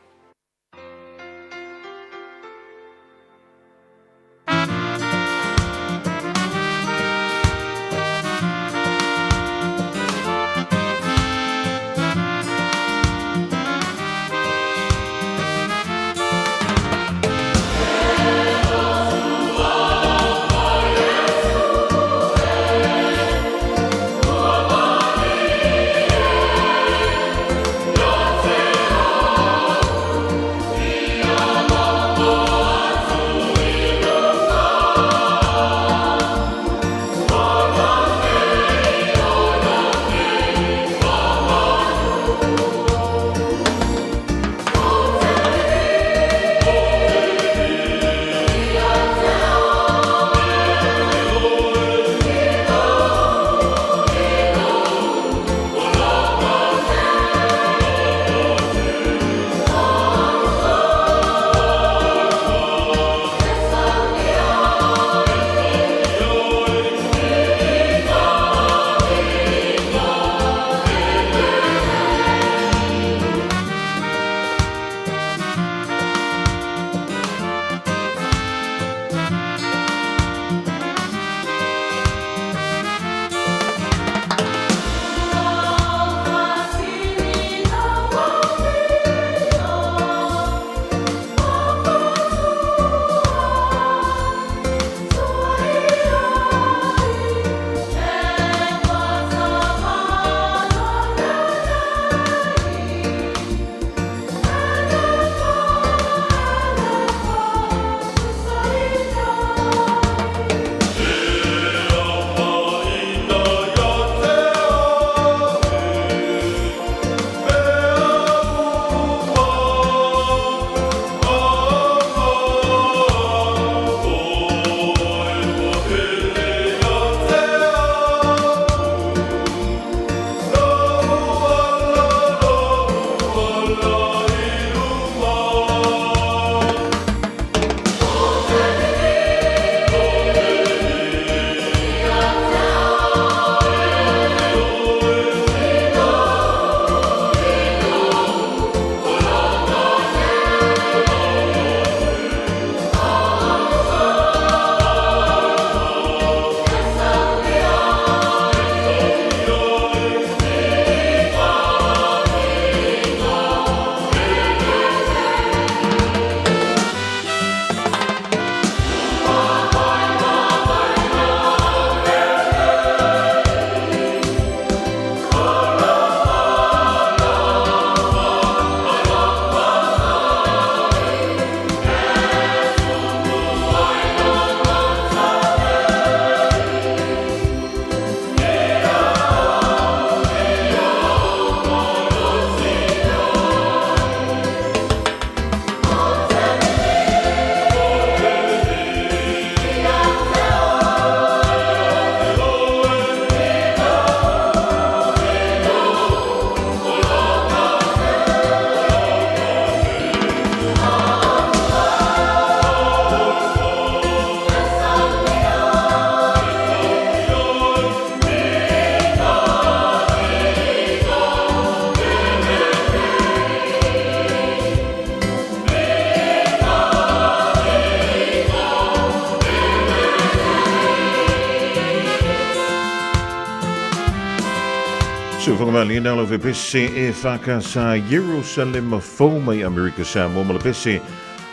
Soifua malie lau fepese e whakasa Yerusalema fou mai Amerika Samoa ma le pese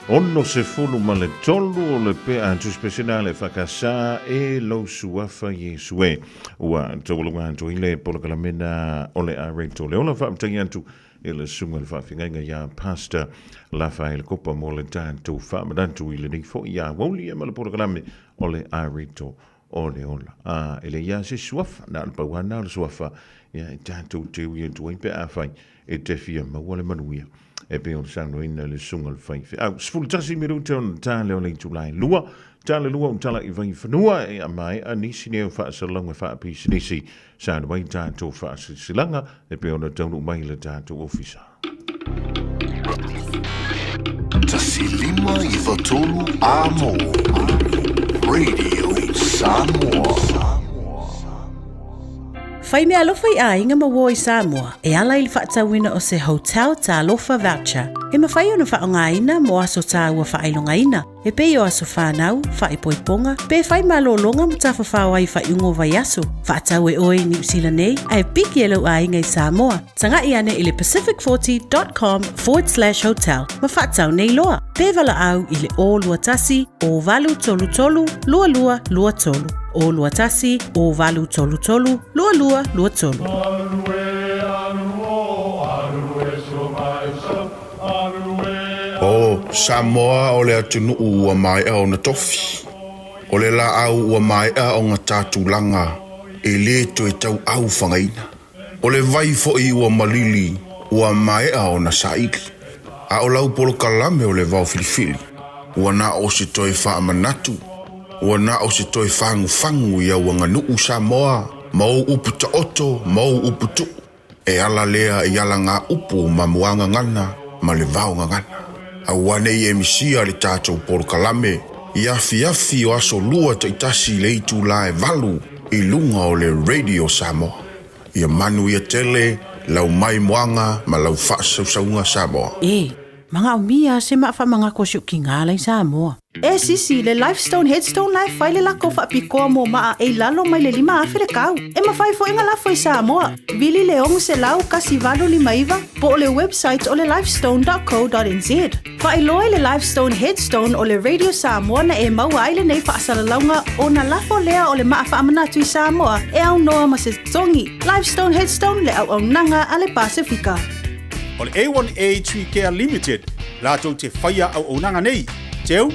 63 o le pe a tusi pese na le whakasa e lou suafa Iesu e. Ua taualuga atu i le polokalameina o le a reto le ola faamatagia atu i le susuga i le faafeagaiga ia Pastor Lafaele Kopa mo le tatou faamanatu i lenei foi ia aoauli ma le polokalame o le a reto o le ola. A e leai lava se suafa, na o le pau lava lena o le suafa ia e tatou te ui atu ai pe afai e te fia maua le manuia e pei ona saunoaina e le susuga i le faifeau. 11 minute ona ta lea o le itula e lua, ta le lua o tala i Vaifanua e a maea nisi nei o faasalalauga faapisinisi sa alu ai tatou faasilasilaga e pei ona taunuu mai i le tatou ofisa. 1 5 9 3 Amo Radio Samoa. Fai meaalofa i aiga ma uo i Samoa e ala i le faatauina o se Hotel Talofa Voucher e mafai ona faaaogaina mo aso taua faailogaina e pei o aso whānau, whaepoiponga, pe whai malōlōga ma tafafao ai faaiuga o vaiaso. Faatau e oe i Niu Sila nei, ae piki e lou aiga i Samoa. Tagai ane i le pacific40.com/hotel ma faatau nei loa. Pe valaau i le 021 0833 2223. 021 0833 2223. O Samoa o le atunuu ua maea ona tofi. O le laau ua maea ona ta tulaga e lē toe tauau fagaina. O le vai foi ua malili ua maea ona saili. A o lau polokalame o le vao filifili, ua na o se toe faamanatu, ua na o se toe fagufagu i au aganuu Samoa ma ou upu taoto ma ou upu tuu. E ala lea i alagaupu ma muagagana ma le vaogagana. Aua ne i e misia le tatou polokalame i afiafi o aso lua taitasi i le itula e 8 i luga o le Radio Samoa. Ia manuia tele lau maimoaga ma lau faasausauga Samoa. E, manaomia se maa faamagako a si ou tigā la i Samoa. E sisi, le Lifestone Headstone la e fai le lako faapitoa mo maa e i lalo mai le 5,000 le tau. E mafai foi ona lafo i Samoa. Vili le 600 1859 po o le website o le lifestone.co.nz. Faailoa i le Lifestone Headstone o le Radio Samoa na e maua ai lenei faasalalauga ona lafo lea o le maa faamanatu i Samoa e aunoa ma se totogi. Lifestone Headstone le auaunaga a le Pasefika. O le A1A Tree Care Limited latou te faia auaunaga nei, teu,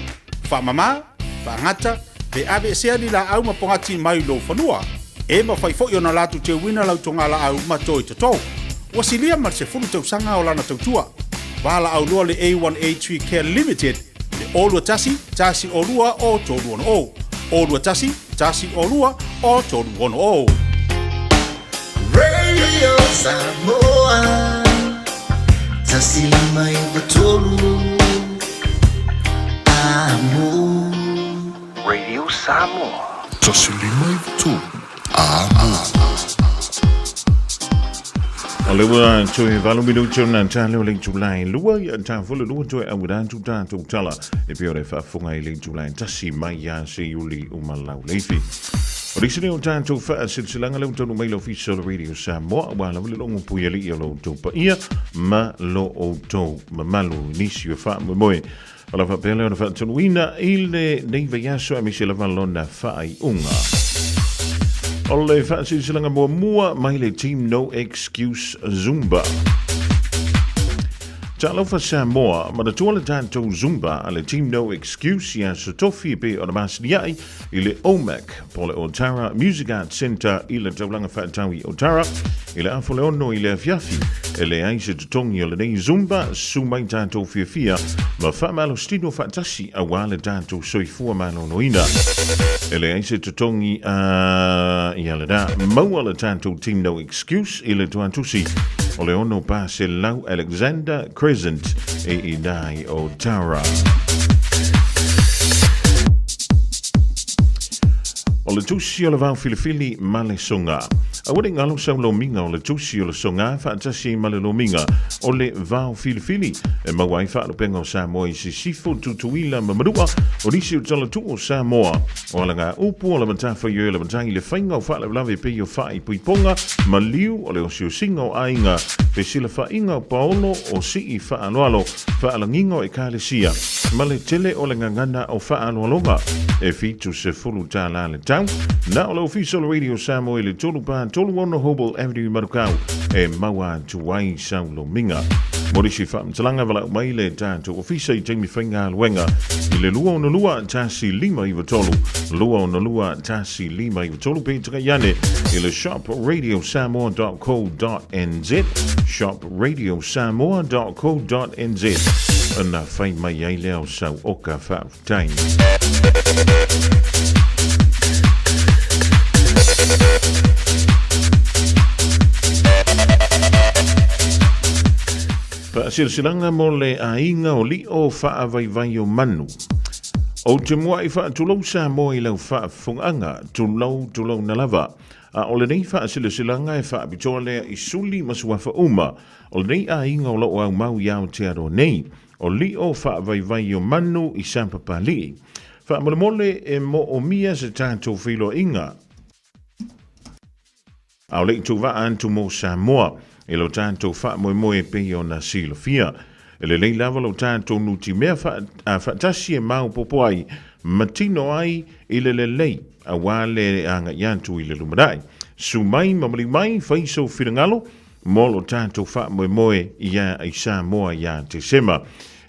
faamama, faagata, pe aveesea ni laau ma pogati mai lou fanua. E mafai foi ona latou teuina lau togalaau ma toe toto. Ua silia ma le 10 tausaga o lana tautua. Valaau loa le A1A Tree Care Limited le 021 102 o 360. 021 102 o 360. Radio Samoa 1 5 9 3 Amo Radio Samoa 1 5 9 3 Amo O le ua toe 8 minute ona ta lea o le itula e 2 ia ta fole lua toe auina atu tatou tala e pei o le faafofoga i le itula e 1 mai ia Seiuli uma lau leifi. O le isi lea o tatou faasilasilaga lea ua taunuu mai le ofisa o le Radio Samoa aua lava le logo puialii o lo outou paia ma lo outou mamalu i nisi o faamoemoe. O la faapea lea ona faatonuina i lenei vaiaso aemaise lava lona faaiuga. O le faasilasilaga muamua mai le Team No Excuse Zumba. Talofa Samoa, manatua le tatou Zumba a le Team No Excuse i aso tofi e pei ona masiniai i le OMAC po le Otara Music Arts Centre i le taulaga faatau i Otara i le afa o le 6 i le afiafi. E leai se totogi o lenei Zumba, susu mai tatou fiafia ma faamalositino faatasi aua le tatou soifua maloloina. E leai se totogi a ia lena. Maua le tatou Team No Excuse i le tuatusi o le 600 Alexander Crescent i ina i Otara. O le tusi o le vao filifili ma le suga. Aua ne i galo sau lomiga o le tusi o le soga faatasi ai ma le lomiga o le vao filifili e maua ai faalupega o Samoa i Sisifo, Tutuila ma Manua. O nisi o talatuu o Samoa o alagaupu o le matafaioi o le matai i le faiga o faalavelave pei o faaipoipoga, maliu o le osiosiga o aiga, fesilafaiga o paolo o sii faaaloalo, faalagiga o ekalesia, ma le tele o le gagana o faaaloaloga. E $70 le tau. Na o le Ofisa o le Radio Samoa i le 3 4 3 6 Hobel Avenue i Manukau e maua atu ai sau lomiga. Mo nisi faamatalaga valaau mai le tatou ofisa i taimi faigaluega i le 262 1593 262 1593 pe tagai ane i le shopradiosamoa.co.nz shopradiosamoa.co.nz ona fai mai ai lea o sau oka faafetai. Faasilasilaga mo le aiga o Lio Faavaivai o Manu. Ou te muai faatulou Samoa i lau faafofogaaga, tulou tulouna lava. A o lenei faasilasilaga e faapitoa lea i suli ma suafa uma o lenei aiga o lo o aumau i Aotearoa nei, o Lio Faavaivai o Manu i Sapapalii. Faamolemole e moomia se tatou feiloaiga. A o le i tuvaa atu mo Samoa i lo tatou faamoemoe e pei ona silafia. E lelei lava lo tatou nutimea faatasi e maopoopo ai ma tino ai i le lelei aua le agai atu i le lumanai. Su mai ma maliu mai, fai sou finagalo mo lo tatou faamoemoe ia i Samoa ia Tesema.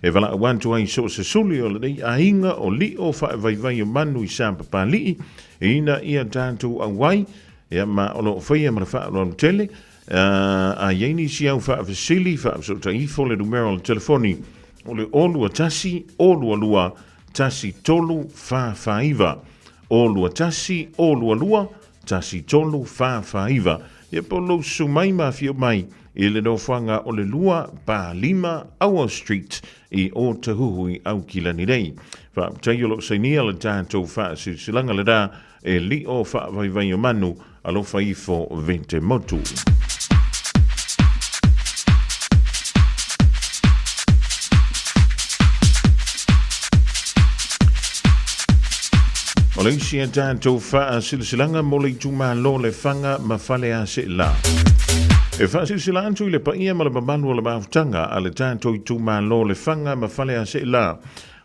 E valaau atu ai so o se suli o lenei aiga o Lio Faavaivai o Manu i Sapapalii ina ia tatou auai Ia, ma o lo o faia ma le faaaloalo tele. A i ai nisi au faafesili, faafesootai ifo le numera o le telefoni o le 021 022 1349. 021 022 1349. Ia po o lou susu mai ma afio mai i le nofoaga o le 2 5 Auau Street i Ōtahuhu i Aukilani nei. Faafetai o lo o sainia le tatou faasilasilaga lena E lio faavaivai o manu, alofa ifo vete motu. O le isi a tatou faasilasilaga mo le itumalo Lefaga ma Faleaseela. E faasilasila atu i le paia ma le mamalu o le mafutaga a le tatou itumalo Lefaga ma Faleaseela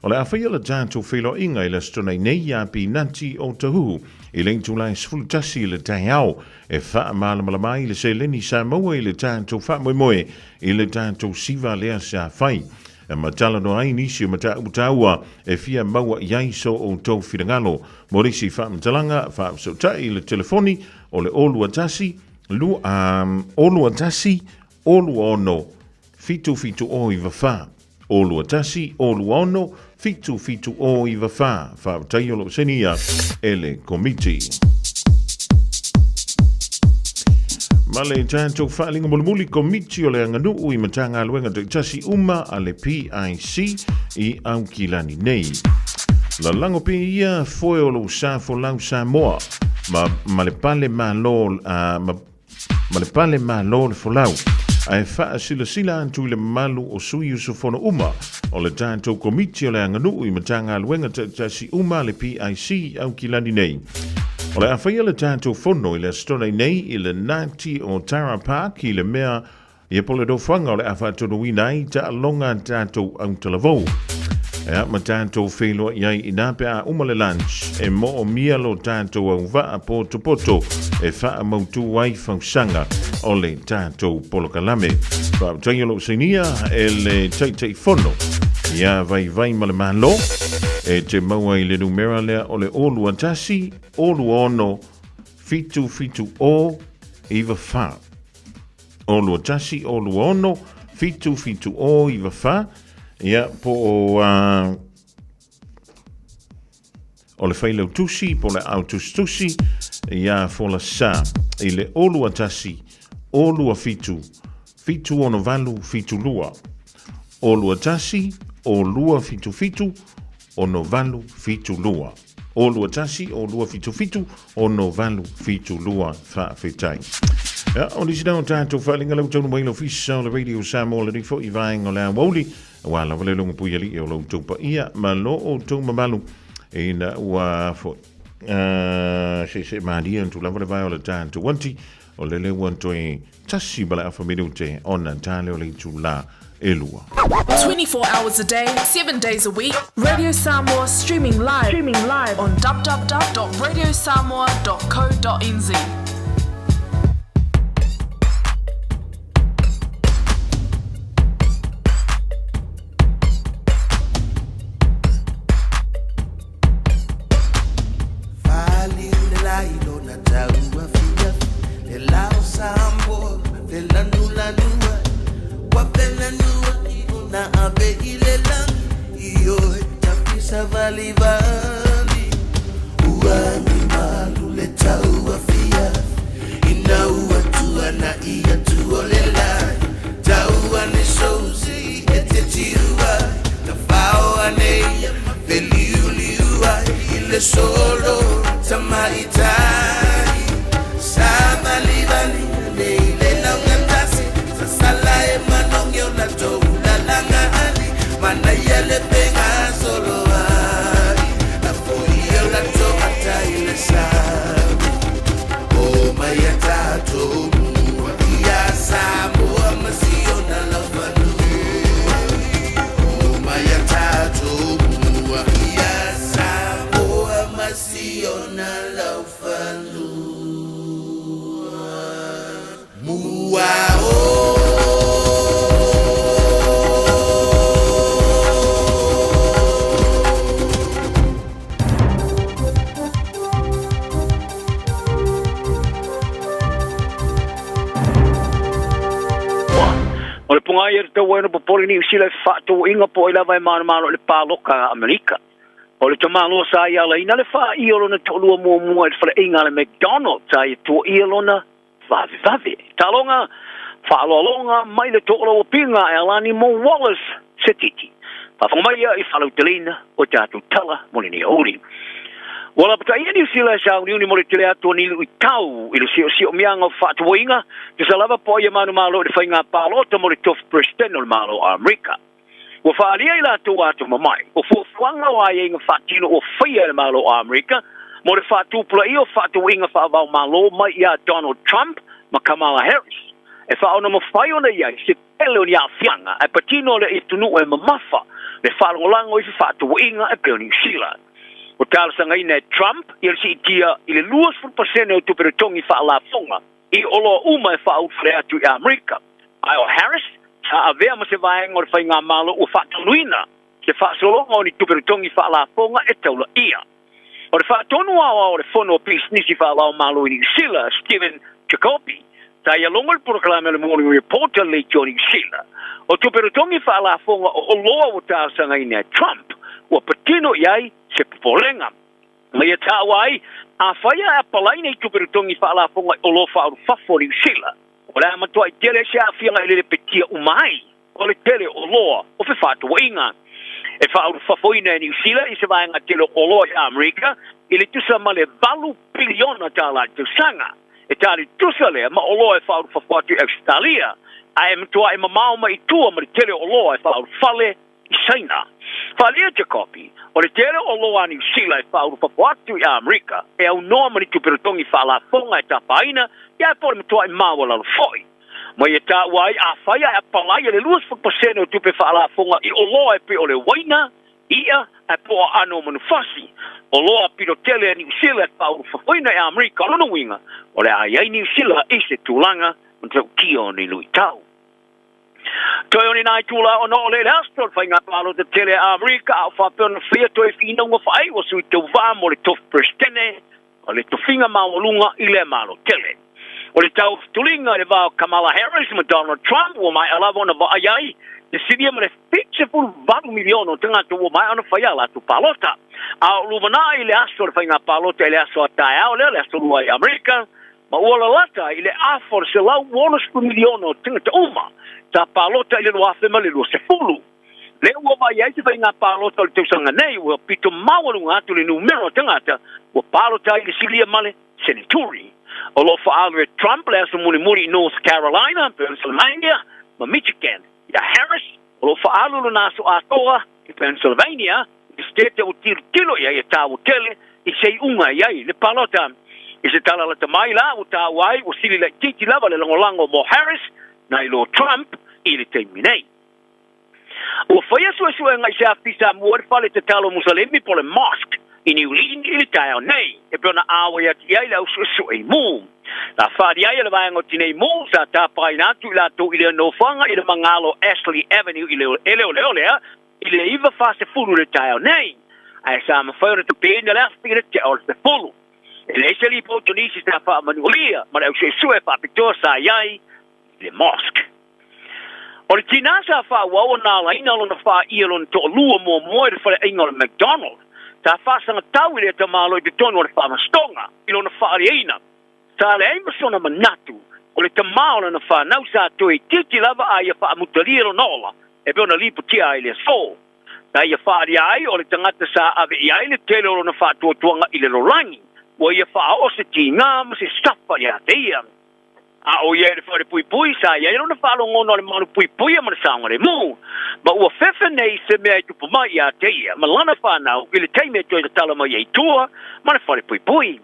O le a faia le tatou feiloaiga i le Aso Toonai nei iā Pinati o Tahuhu i le itula e 11 i le taeao e faamalamalama ai le seleni sa maua i le tatou faamoemoe i le tatou siva lea sa fai ma talanoa ai nisi o mataupu taua e fia maua i ai so outou finagalo. Mo nisi faamatalaga, faafesootai i le telefoni o le 021 021 26 77 94. 21 26 77 94. Faafetai o lo o sainia e le Komiti. Ma le tatou faaaliga mulimuli Komiti o le Aganuu i Matagaluega taitasi uma a le PIC i Aukilani nei. Lalago pea ia foe o lou sa folau Samoa ma, ma le pale malo ma, ma le pale malo le folau, ae faasilasila atu i le mamalu o sui usufono uma o le tatou Komiti o le Aganuu i Matagaluega taitasi uma a le PIC i Aukilani nei. O le a faia le tatou fono i le Aso Toonai nei i le Nati o Tara Park i le mea Ia po le nofoaga o le a faatonuina ai taaloga a tatou autalavou. Ea ma tatou feiloai ai inā pe a uma le lunch e moomia lo tatou auvaa potopoto e faamautū ai fausaga o le tatou polokalame. Faafetai o lou sainia e le Taitaifono ia Vaivai ma le Malo e te maua i le numera lea o le 021 026 770 94. 0 21 0 26 7 7 0 9 4, ia, po o, o le failautusi, po o le autusitusi, ia Folasa, i le 0 21 0 27 7 6 8 7 2. 0 21 0 27 7 6 8 7 2. 0 21 o 277 6872. Faafetai. Ia, o nisi na o tatou faaaliga lau taunu mai le Ofisa o le Radio Samoa lenei foi vaega o le aoauli, aua lava le logo puialii o lo outou paia ma lo outou mamalu ina ua foi se malie atu lava le vae o le tatou anti o lele ua toe tasi ma le afa minute ona tale o le itulā e lua. 24 hours a day, 7 days a week. Radio Samoa streaming live, streaming live on www.radiosamoa.co.nz. O le pogaia e tatau ai ona popole Niu Sila i fefaatauaiga po o ai lava e manumalo i le paloka a Amerika. O le tamaloa sa ia alaina le faaiia o lona toalua muamua i le faleaiga a le McDonald sa ia tuaia lona vavevave. Taloga, faaaloaloga mai le toolauapiga e Alani mo Wallace se titi. Faafofoga mai ia i faalauteleina o tatou tala mo lenei aoauli. Ua lapataia Niu Sila e sauniuni mo le tele atu o ni luitau i le siosiomiaga o fefaatauaiga, tusa lava po o ia manumalo i le faiga palota mo le tofi Peresetene o le Malo o Amerika. Ua faaalia i latou atomamai, o fuafuaga o aiaiga faatino ua faia e le Malo o Amerika mo le faatupulaia o fefaatauaiga faava-o-Malo mai iā Donald Trump ma Kamala Harris, e faaonomafai ona i ai se tele o ni aafiaga ae patino le atunuu e mamafa le faalagolago i fefaatauaiga e pei o Niu Sila. Ua talosagaina e Trump ia le siitia i le 20 pasene o tupe totogi faalafoga i oloa uma e faaulufale atu i Amerika, ae o Harris sa avea ma se vaega o le faigamalo ua faataunuina se faasologa o ni tupe totogi faalafoga e taulaia. O le faatonu aoao o le Fono o Pisinisi Faavaomalo i Niu Sila, Stephen Jacoby, sa ia logo i le polokalame o le Morning Report a le Leitio Niu Sila. O tupe totogi faalafoga o oloa ua talosagaina e Trump, ua patino i ai se popolega. Ma ia taua ai, afai ae apalai nei tupe totogi faalafoga i oloa faaulufafo o Niu Sila, o le a matuai tele ai se aafiaga i le lepetia uma ai o le tele o oloa o fefaatauaiga. E faaulufafoina e Niu Sila i se vaega tele o oloa i Amerika i le tusa ma le $8 piliona i le tausaga. E tali tusa lea ma oloa e faaulufafo atu i Ausetalia, ae e matuai mamao mai i tua ma le tele o oloa e faaulufale i Saina. Faaalia Jacobi, o le tele o oloa a Niu Sila e faaulufafo atu i Amerika e aunoa ma ni tupe totogi faalafoga e tapaina, ia po o le matuai maualalo foi. Ma ia taua ai, afai ae apalai le 20% o tupe faalafoga i oloa e pei o le uaina, i'a, ae po o aano o manufasi, oloa pito tele a Niu Sila e faaulufafoina i Amerika, o lona uiga, o le a i ai Niu Sila i se tulaga matautia o nei luitau. Toe o ni nai tula ona o le le aso o le faiga palota tele a Amerika, a o faapea ona faia toe finauga faaeiu a sui tauva mo le tofi Peresetene o le tofiga maualuga i lea Malo tele. O le tautuliga i le va o Kamala Harris ma Donald Trump ua maea lava ona vaai ai le silia ma le 78 miliona o tagata ua maea ona fai a latou palota. A o lumanai i le aso o le faiga palota i le aso a taeao lea, le aso lua i Amerika, ma ua lalata i le afa o le 160 miliona o tagata uma sa palota i le 2020. Lea ua vaai ai se faiga palota o le tausaga nei ua pito maualuga atu le numera o tagata ua palota ai i le silia ma le Seneturi. O lo o faaalu e Trump le aso mulimuli i North Carolina, Pennsylvania ma Michigan. Ia Harris, o lo o faaalu lona aso atoa i Pennsylvania, i le state ua tilotilo i ai e taua tele i se iuga e i ai le palota. I se tala lata mai la ua taua ai ua sili laitiiti lava le lagolago mo Harris nai lo Trump i le taimi nei. Ua faia suesuega i se afisa mua i le fale tatalo Musalemi po o le mosque i Niu Lini i le taeao nei, e pei ona auai atu i ai le au suesue imu. Sa faaali ai e le vaega o Tinei Mu sa tapaina atu i latou i lea nofoaga i le magalo Ashley Avenue i e leoleo lea i le 9:40 i le taeao nei, ae sa mafai ona tapeina le afi i le tea o le 10. E leai se lipoti o nisi sa faamanualia ma le au suesue faapitoa sa i ai i le mosque. O le tinā sa faaauau ona alaina lona faia lona toalua muamua i le faleaiga o le McDonald, sa faasagatau i lea tamaloa i totonu o le faamasinoga i lona faaliaina. Sa leai ma sona manatu o le tamā o lana fanau sa toe itiiti lava a ia faamutalia lona ola e pei ona lipotia ai le aso. Sa ia faaalia ai o le tagata sa ave i ai le tele o lona faatuatuaga i le lolagi, ua ia faaoo se tigā ma se safa ia te ia. A o ia i le fale puipui, sa i ai lona faalogona o le malu puipuia ma le saogalemu. Ma ua fefe nei se mea e tupu mai ia te ia ma lana fanau i le taimi e toe tatala mai ai tua ma le fale puipui.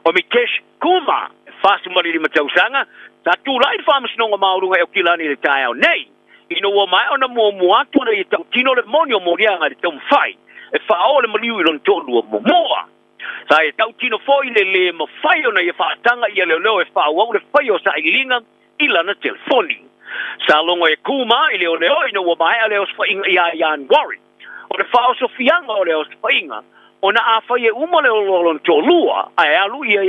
O Mitesh Kumar, e 45 tausaga, sa tulai i le Faamasinoga Maualuga e Okilani i le taeao nei, ina ua maea ona muamua atu ona ia tautino le moni o moliaga i le taumafai e faaoo le maliu i lona toalua muamua. Sa e tautino foi le lē mafai ona ia faataga ia leoleo e faaauau le faia o sailiiliga i lana telefoni. Sa logo e Kumar i leoleo ina ua maea le osofaiga ia Ianuari. O le faaosofiaga o le osofaiga, ona afai e uma le oloa lona toalua ae alu ia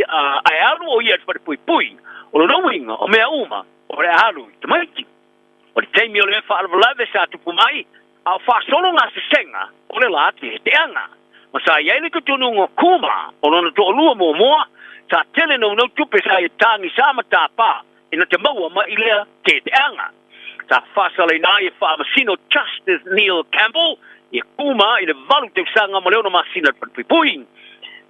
ae alu o ia i le falepuipui, o lona uiga o mea uma o le a alu i tamaiti. O le taimi o lea faalavelave sa tupu mai, a o faasolo gasesega o le la teteaga. Ma sa i ai le tutunuga o Kuma, o lona toalua muamua, sa tele naunau tupe sa ia tagisa ma tapa ina te maua mai i lea teteaga. Sa faasalaina ai e Faamasino Justice Neil Campbell ia Kuma i le 8 tausaga ma le 6 masina le falepuipui.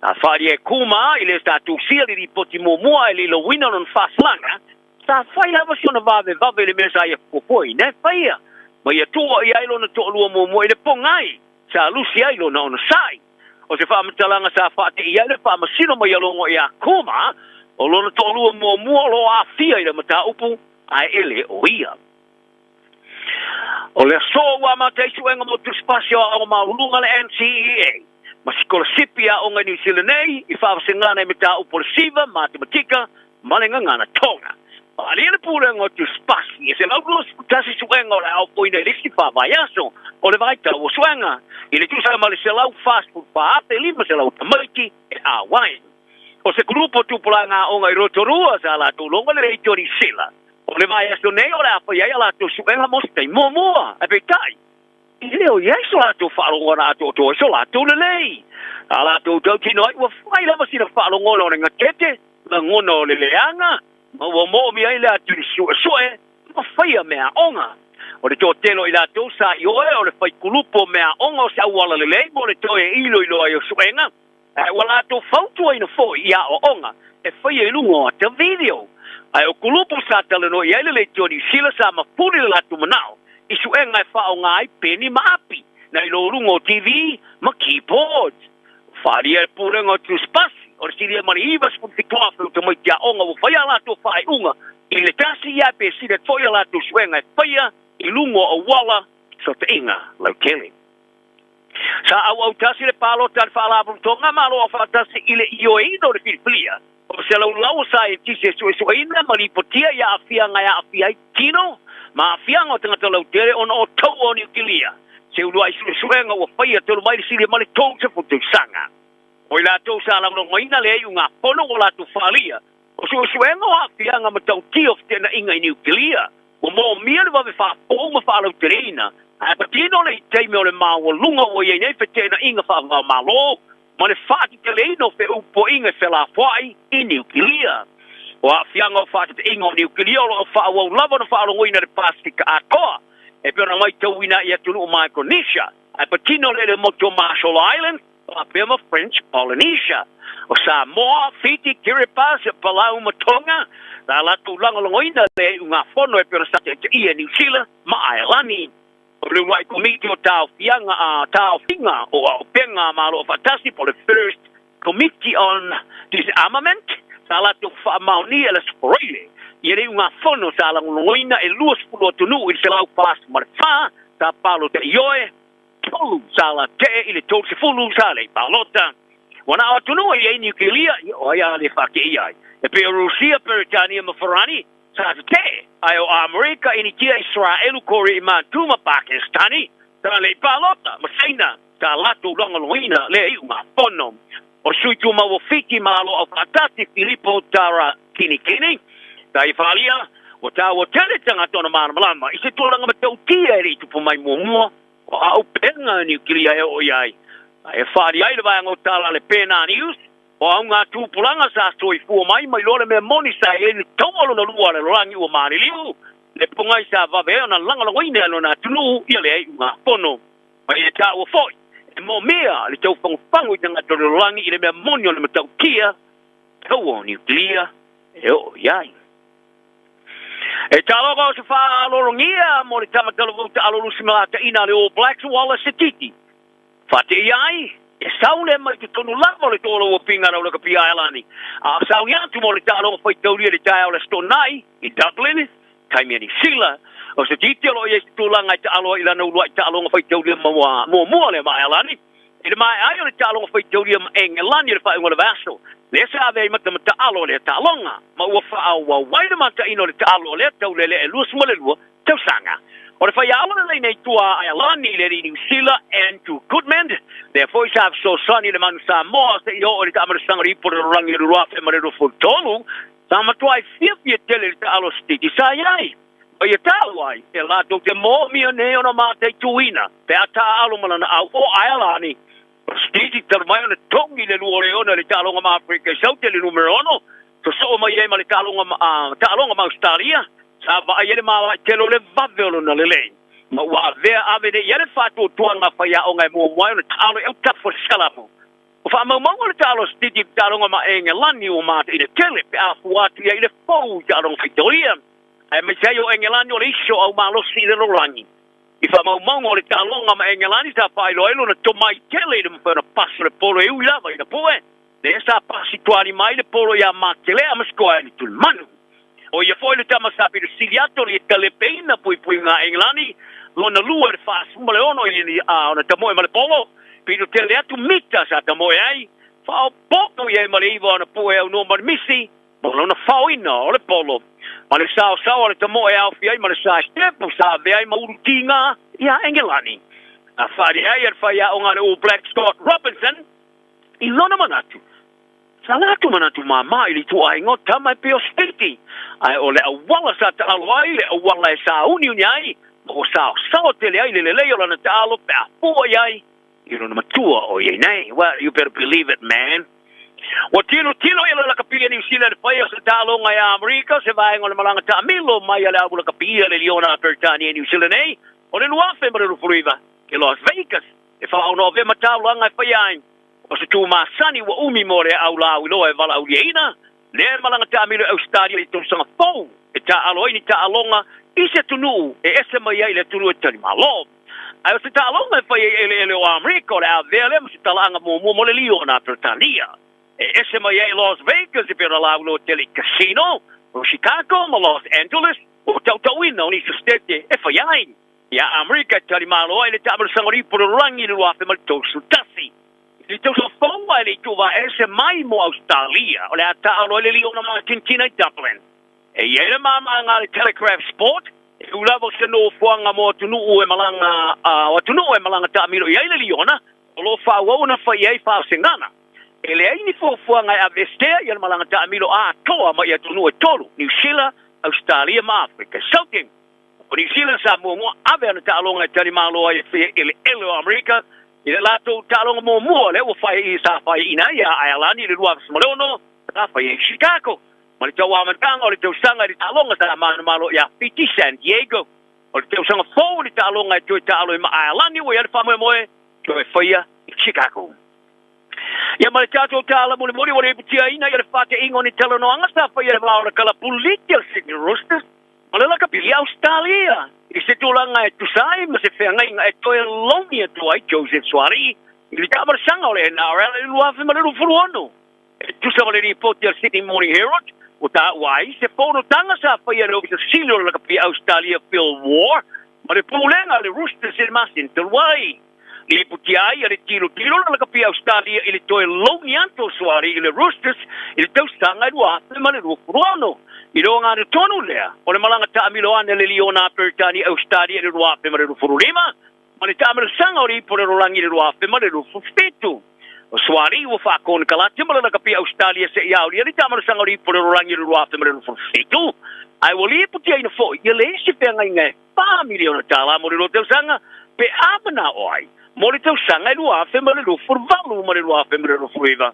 Sa faaalia e Kuma i le sa tusia le lipoti muamua ae le i lauina lona faasalaga, Sa fai lava si ona vavevave i le mea sa ia fuafuaina e faia, ma ia tua i ai lona toalua muamua i le pogai sa lusi ai lona onosai. O se faamatalaga sa faateia ai le faamasino mai a logo ia Kuma, o lona toalua muamua o lo o aafia i le mataupu, ae e le o ia. O le aso ua amata ai suega mo tusipasi o aoga maualuluga a le NCEA ma sikolasipi aoga i Niu Sila nei i faavasegana i mataupu o le siva, matematika ma le gagana Tonga. Faaalia le pulega o tusipasi e 121 suega o le a ofoina i le isi fa vaiaso o le vaitau o suega i le tusa ma le 144,500 tamaiti e auai. O se kulupu o tupulaga aoga i Rotorua sa latou logo le Leitio Niu Sila. O le vaiaso nei o le a fai ai a latou suega mo se taimi muamua. Ae peitai, e le o i ai so latou faalogona atoatoa i so latou lelei. A latou tautino ai ua fai lava sina faalogona o le gatete, lagona o le leaga, ma ua moomia ai le atili suesue ma faia meaaoga. O le toatele o i latou sa ioe o le fai kulupu o meaaoga o se auala lelei mo le toe iloilo ai o suega, Ae ua latou fautuaina foi i aoaoga e faia i luga o ata video. Ae o kulupu sa talanoa i ai le Leitio Niu Sila sa mafuli le latou manao i suega e faaaoga ai peni ma api nai lo luga o TV ma keyboards. Ua faaalia e le Pulega o Tusipasi o le silia ma le 97,000 o tamaiti aoga ua fai a latou faaiuga i le tasi ae pe sili atu foi a latou suega e faia i luga o auala fesootaiga lautele. Sa auautasi le palota a le Faalapotopotoga Malo Aufaatasi i le ioeina o le filifilia o se laulau o saienitisi e suesueina ma lipotia i aafiaga e aafia ai tino ma aafiaga o tagata lautele ona o taua o niukilia se uluai suesuega ua faia talu mai le silia ma le 30 tausaga. O i latou sa lagolagoina le iugafono ua latou faaalia o suesuega o aafiaga matautia o feteenaiga i niukilia Ua moomia le vave faapou ma faalauteleina, ae patino le i taimi o le maualuga ua i ai nei feteenaiga faava-o-Malo ma le faateteleina o feʻupoiga e felafoai i niukilia. O aafiaga o faateteiga o niukilia o lo o faaauau lava ona faalogoina i le Pasefika atoa. E pei ona matauina i atunuu Micronesia, ae patino le le motu o Marshall Islands faapea ma French Polynesia. O Samoa, Fiti, Kiribati, Palau ma Tonga, sa latou lagolagoina le iugafono e pei ona sa taitaia e Niu Sila ma Aelani. O le uluai komiti o taofiaga a taofiga o Auupega a Malo Afaatasi po o le First Committee on Disarmament sa latou faamaonia i le Aso Faraile i le iugafono sa lagolagoina e 20 atunuu i le 144 sa palota ioe, 3 sa latee i le 30 sa le i palota. Ua na o atunuu e i ai niukilia, ia o ai a le faateia ai, e pei o Rusia, Peretania ma Farani, sa tetee, ae o Amerika, Initia, Isaraelu, Korea i Matu ma Pakistani sa le i palota, ma Saina sa latou lagolagoina lea iugafono. O le Sui Tumau o Fiti Malo Aufaatasi Filipo Tara Kinikini, sa ia faaalia, ua taua tele tagata ona malamalama i se tulaga matautia e le i tupu mai muamua o auupega niukilia e oo i ai, a e faaalia ai le vaega o tala a le Pena News. O auga tupulaga sa soifua mai mai loa le mea moni sa i ai le taua lona lua a le lalolagi ua maliliu, le pogai sa vave ai ona lagolagoina e lona atunuu ia le iugafono. Ma ia taua foi, e moomia le taufagofago i tagata o le lalolagi i le mea moni o le matautia taua o niukilia e oo i ai. E taloka o se faalologia mo le tama talavou taalo lusi malataina a le All Blacks Wallace Sititi. Faateia ai, e sau lea mai totonu lava o le toa o Pinga Rau Lakapi Aelani, a sauni atu mo le taaloga faitaulia i le taeao o le Aso Toonai i Dublin, taimi a Niu Sila. O se titi o lo o i ai se tulaga e taalo ai i lana uluai taaloga faitaulia muamua lea ma Aelani, i le maea ai o le taaloga faitaulia ma Engelani i le faaiuga o le vaiaso, lea sa ave ai matamataalo o lea taaloga, ma ua faaauau ai le mataina o le taalo o lea taulele e 22 tausaga. O le faiaoga lelei nei tua a Aelani i le alii Niu Sila, Andrew Goodman, lea foi sa fesoasoani i le Manu Samoa seia oo i le taamalasaga o le ipu o le lalolagi i le 2023, sa matuai fiafia tele i le taalo sititi sa i ai. Ma ia taua ai e latou te moomia nei ona mataituina pe a taaalo ma lana au o Aelani. O Sititi talu mai ona togi le 26 i le taaloga ma Afrika i Saute i le numera 6, Sosoo mai ai ma le taaloga ma Ausetalia, sa vaai ai le malae tele o le vave o lona lelei, ma ua avea ave nei i ai le faatuatuaga a faiaoga e muamua ai ona taalo i autafa o le sikalamu. O faamaumauga o le taalo a Sititi i le taaloga ma Engelani ua mataina tele pe a fua atu i ai i le fou i taaloga faitaulia, aemaise ai o Engelani o le isi o au malosi i le lalolagi. I faamaumauga o le taaloga ma Engelani sa faailoa ai lona tomai tele i le mafai ona pasi o le polo e ui lava ina pue. Lea sa pasi tualima ai le polo ia Matelea ma sikoa ai le tulimanu. O ia foi le tama sa pito sili atu o le talepeina puipuiga a Engelani, lona lua i le 46 i a ona tamoe ma le polo, pito tele atu mita sa tamoe ai, faaopoopo i ai ma le iva ona pue aunoa ma le misi ma lona faoina o le polo. Ma le saosao a le tamoe e aofia ai ma le sa sitepu sa avea ai ma ulu tiga ia Engelani. Na faaalia ai e le faiaoga a le All Blacks Scott Robinson, I lona manatu, sa latou manatu māmā i le ituaiga o tama e pei o Spiti, ae o le auala sa taalo ai, le auala e sāuniuni ai, ma ua saosaoa tele ai le lelei o lana taalo pe a fua i ai i lona matua o i ai nei. Well, you better believe it, man. Ua tilotilo ia le lakapi a Niu Sila i le fai o se taaloga i Amerika, se vaega o le malaga taamilo mai a le au lakapi a le Liona a Peretania i Niu Sila nei, o le 2029 i Las Vegas. E faaono avea ma taulaga e faia ai, o se tū masani ua umi mo le au lauiloa e valaauliaina, lea e malaga taamilo i Ausetalia i le tausaga fou e taaalo ai ni taaloga i se atunuu e ese mai ai i le atunuu e talimalo. Ae o se taaloga e fai ai i eleele o Amerika o le avea lea ma se talaaga muamua mo le Liona a Peretania e ese mai ai i Las Vegas e pei ona lauiloa tele i casino o Chicago ma Los Angeles ua tautauina o nisi o setete e fai ai. Ia Amerika e talimalo ai le taamalasaga o le ipu o le lalolagi i le 2031. I le tausaga fou ae le i tuuvaese mai mo Ausetalia, o le a taaalo ai le Liona ma Argentina i Dublin. E i ai le mamaaga a le Telegraph Sport, e ui lava o se nofoaga mo atunuu e malaga o atunuu e malaga taamilo i ai le Liona, o lo o faaauau ona fai i ai faasegana. E leai ni fuafuaga e aveesea ia le malaga taamilo atoa mai atunuu e tolu, Niu Sila, Ausetalia ma Afrika. Southern. O Niu Sila sa muamua ave ana taaloga e talimalo ai e faia eleele o Amerika i le latou taaloga muamua lea ua fai sa faiaina ai ia Aelani i le 2006 sa faia i Chicago ma le tauamataga o le tausaga i le taaloga sa manumalo ia Fiti San Diego. O le tausaga fou o le taaloga e toe taalo ai ma Aelani ua i ai le faamoemoe toe faia i Chicago. Ia ma le tatou tala mulimuli ua liputiaina ia le faate'iga o ni talanoaga sa faia i le va o le kalapuliti a le Sydney Roosters ma le lakapi i Ausetalia i se tulaga e tusa ai ma se feagaiga e toe logi atu ai Joseph Suaalii i le taamalasaga o le NRL i le 2026. E tusa ma le lipoti a le Sydney Morning Herald, ua taua ai se fonotaga sa faia e le Ofisa Sili o le Lakapi Ausetalia Phil Waugh ma le Pulega a le Roosters i le masina talu ai. Lipotia ai a le tilotilo le Lakapi Ausetalia i le toe logi atu o Suaalii i le Roosters i le tausaga e 2026. I le ogaga tonu lea o le malaga taamilo ane a le Liona a Peretania i Ausetalia i le 2025, ma le taamalasaga o le ipu o le rolagi i le 2027. O Suaalii ua faakonekarate ma le lakapi Ausetalia seia aolia le taamalasaga o le ipu o le rolagi i le 2027, ae ua lipotiaina foi ia le isi feagaiga e $4 miliona mo le lua tausaga pe a manao ai mo le tausaga e 2028 ma le 2029.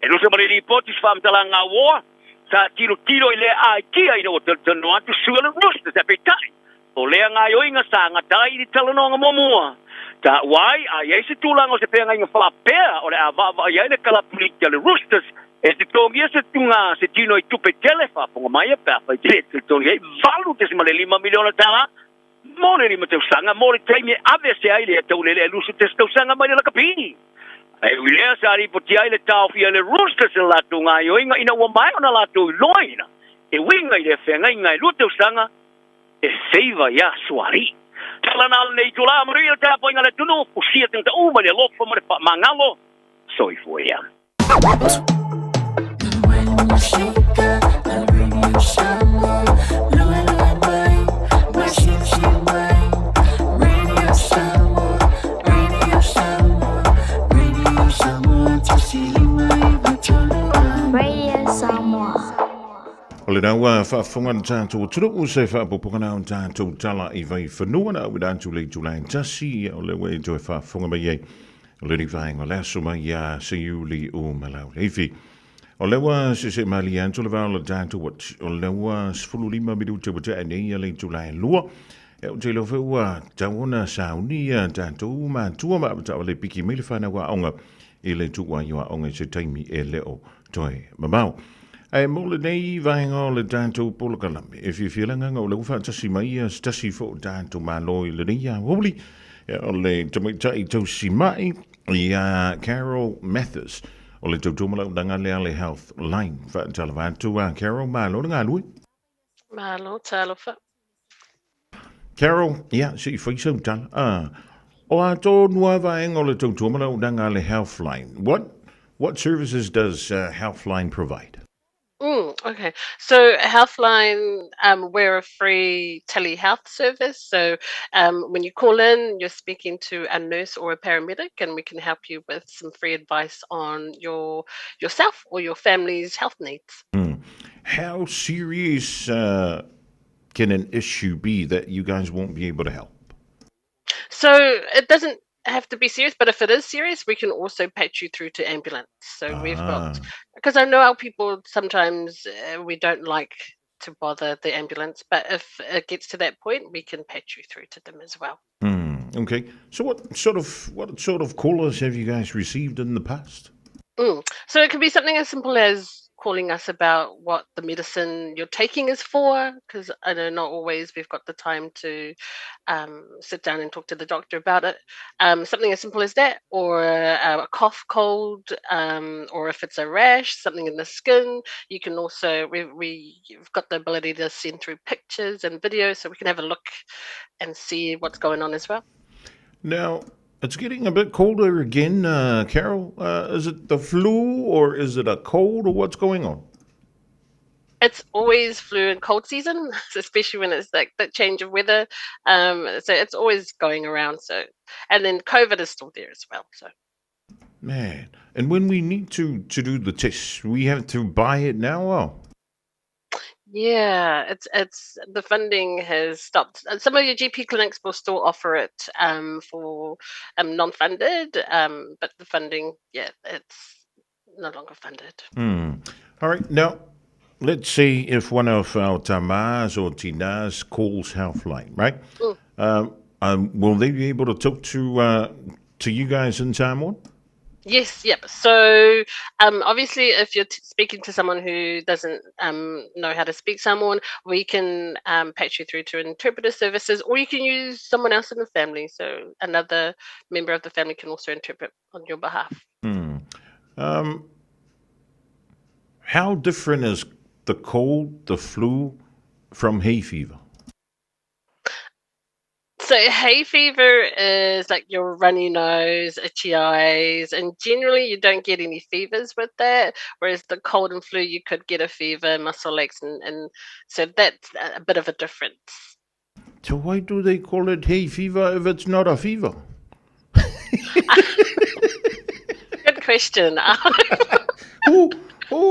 E tusa ma le lipoti se faamatalaga a War, sa tilotilo i lea aikia ina ua talanoa atu sui o le Roosters ae peitai, O lea gaoioiga sa gata ai i le talanoaga muamua, taua ai a i ai se tulaga o se feagaiga faapea o le a vaavaai ai le kalapuliti a le Roosters e totogia se tuga se tino i tupe tele faafofoga mai pe afai te le totogi ai $8.5 miliona mo le lima tausaga mo le taimi e aveese ai le taulele e 21 tausaga mai le lakapi. Ae ui lea sa lipotia ai le taofia e le Roosters i le latou gaoioiga ina ua maea ona latou iloaina e uiga i lea feagaiga e lua tausaga e feiva iā Suaalii. Tala na lenei itulā, manuia le tapuaiga a le atunuu, fusia tagata uma i le alofa ma le faamagalo. Soifua ia. Radio Samoa. O lena ua faafofoga le tatou atunuu se faaopoopoga na o tatou tala i Vaifanua na auina atu le itula e tasi, o lea ua e toe faafofoga mai ai o lenei vaega o le aso mai ia Seiuli o Malauleifi. O lea ua sese'e malie atu le vao o le tatou o lea ua 15 minute ua tea nei ia le itula e lua. E ou te iloa foi ua tatau ona sauni ia tatou matua ma avetaavale piki mai le fanau aoga i le tuuai o aoga i se taimi e le o toe mamao. Ae mo lenei vaega o le tatou polokalame, e fiafia le agaga o lea ua faatasi mai ia se tasi foi o tatou Malo i lenei aoauli, o le tamaitai tausima'i ia Carol Mathis, o le tautuamalaunaga lea a le Health Line. Faatalofa atu a Carol, malo le galue. Malo, talofa. Carol, ia, se i fai sau tala. Ah, o a tonu a vaega o le tautuamalaunaga a le Healthline. What, what services does Healthline provide? Okay. So Healthline, we're a free telehealth service. So when you call in, you're speaking to a nurse or a paramedic, and we can help you with some free advice on your yourself or your family's health needs. How serious can an issue be that you guys won't be able to help? So it doesn't have to be serious, but if it is serious, we can also patch you through to ambulance. So we've got, because I know our people sometimes we don't like to bother the ambulance, but if it gets to that point, we can patch you through to them as well. Okay. So what sort of what sort of callers have you guys received in the past? So it could be something as simple as calling us about what the medicine you're taking is for, because I know not always we've got the time to sit down and talk to the doctor about it. Something as simple as that, or a cough, cold, or if it's a rash, something in the skin. You can also, we've got the ability to send through pictures and videos so we can have a look and see what's going on as well. Now, it's getting a bit colder again, Carol. Is it the flu or is it a cold or what's going on? It's always flu and cold season, especially when it's like that change of weather. So it's always going around. And then COVID is still there as well. So, Man, and when we need to do the tests, we have to buy it now. Oh. Yeah, it's the funding has stopped. Some of your GP clinics will still offer it for non-funded, but the funding, yeah, it's no longer funded. All right. Now, let's see if one of our tamas or tinas calls Healthline, right? Will they be able to talk to to you guys in Samoan? Yes, yep. So, obviously, if you're speaking to someone who doesn't know how to speak Samoan, we can patch you through to interpreter services, or you can use someone else in the family. So, another member of the family can also interpret on your behalf. How different is the cold, the flu, from hay fever? So hay fever is like your runny nose, itchy eyes, and generally you don't get any fevers with that. Whereas the cold and flu, you could get a fever, muscle aches, and so that's a bit of a difference. So why do they call it hay fever if it's not a fever? Good question.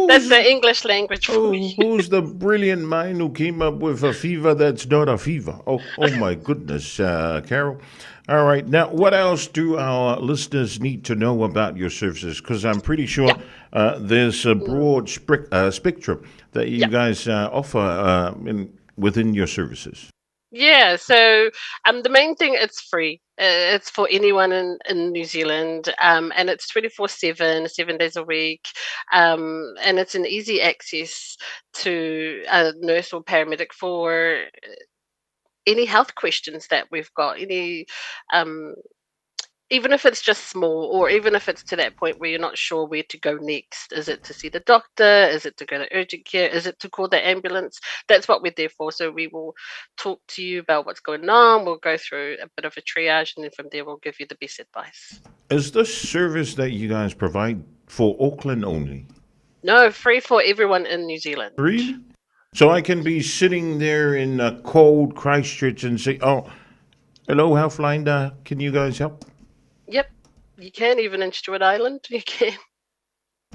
That's the English language for you. Who's the brilliant mind who came up with a fever that's not a fever? Oh, oh my goodness, Carol. All right. Now, what else do our listeners need to know about your services? Because I'm pretty sure there's a broad spectrum that you guys offer within your services. Yeah, so the main thing, it's free. It's for anyone in New Zealand, and it's 24/7, 7 days a week, and it's an easy access to a nurse or paramedic for any health questions that we've got, even if it's just small, or even if it's to that point where you're not sure where to go next. Is it to see the doctor? Is it to go to urgent care? Is it to call the ambulance? That's what we're there for. So we will talk to you about what's going on. We'll go through a bit of a triage, and then from there we'll give you the best advice. Is this service that you guys provide for Auckland only? No, free for everyone in New Zealand. Really? So I can be sitting there in a cold Christchurch and say, oh, hello, Healthline, can you guys help? Yep, you can, even in Stewart Island, you can.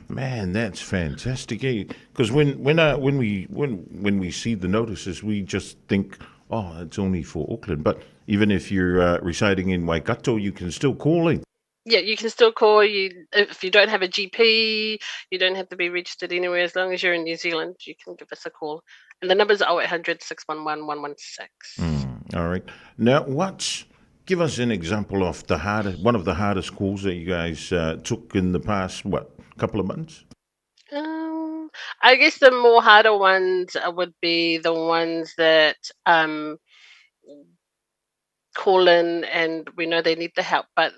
Man, that's fantastic. Because when we see the notices, we just think, oh, it's only for Auckland. But even if you're residing in Waikato, you can still call in. Yeah, you can still call. If you don't have a GP, you don't have to be registered anywhere. As long as you're in New Zealand, you can give us a call. And the number's 0800 611 116. All right. Now, give us an example of one of the hardest calls that you guys took in the past, what, couple of months? I guess the more harder ones would be the ones that call in and we know they need the help, but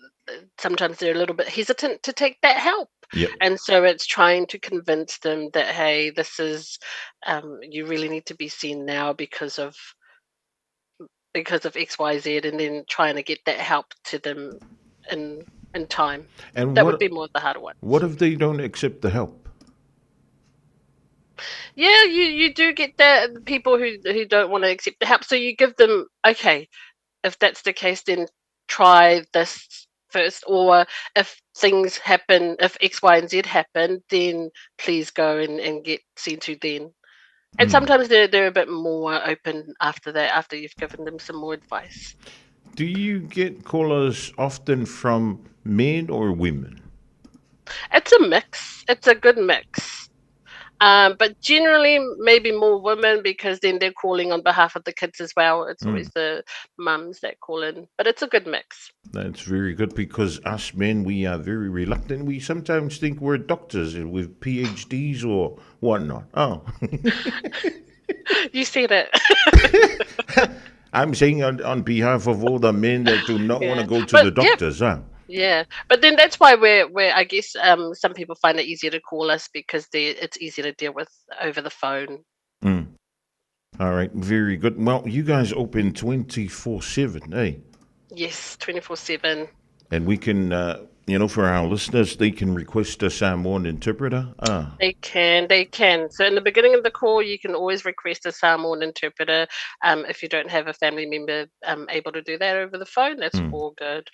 sometimes they're a little bit hesitant to take that help. Yep. And so it's trying to convince them that, hey, you really need to be seen now because of X, Y, Z, and then trying to get that help to them in time. And that would be more the harder one. What if they don't accept the help? Yeah, you do get that, people who don't want to accept the help. So you give them, okay, if that's the case, then try this first, or if things happen, if X, Y, and Z happen, then please go and get seen to then. And sometimes they're a bit more open after that, after you've given them some more advice. Do you get callers often from men or women? It's a mix. It's a good mix. But generally, maybe more women, because then they're calling on behalf of the kids as well. It's always the mums that call in. But it's a good mix. That's very good, because us men, we are very reluctant. We sometimes think we're doctors with PhDs or whatnot. Oh. You said it. I'm saying on behalf of all the men that do not want to go to the doctors, huh? Yeah, but then that's why we're I guess some people find it easier to call us, because it's easier to deal with over the phone. All right, very good. Well, you guys open 24/7, eh? Yes, 24/7. And we can, for our listeners, they can request a Samoan interpreter. They can. So in the beginning of the call, you can always request a Samoan interpreter. If you don't have a family member able to do that over the phone, that's all good.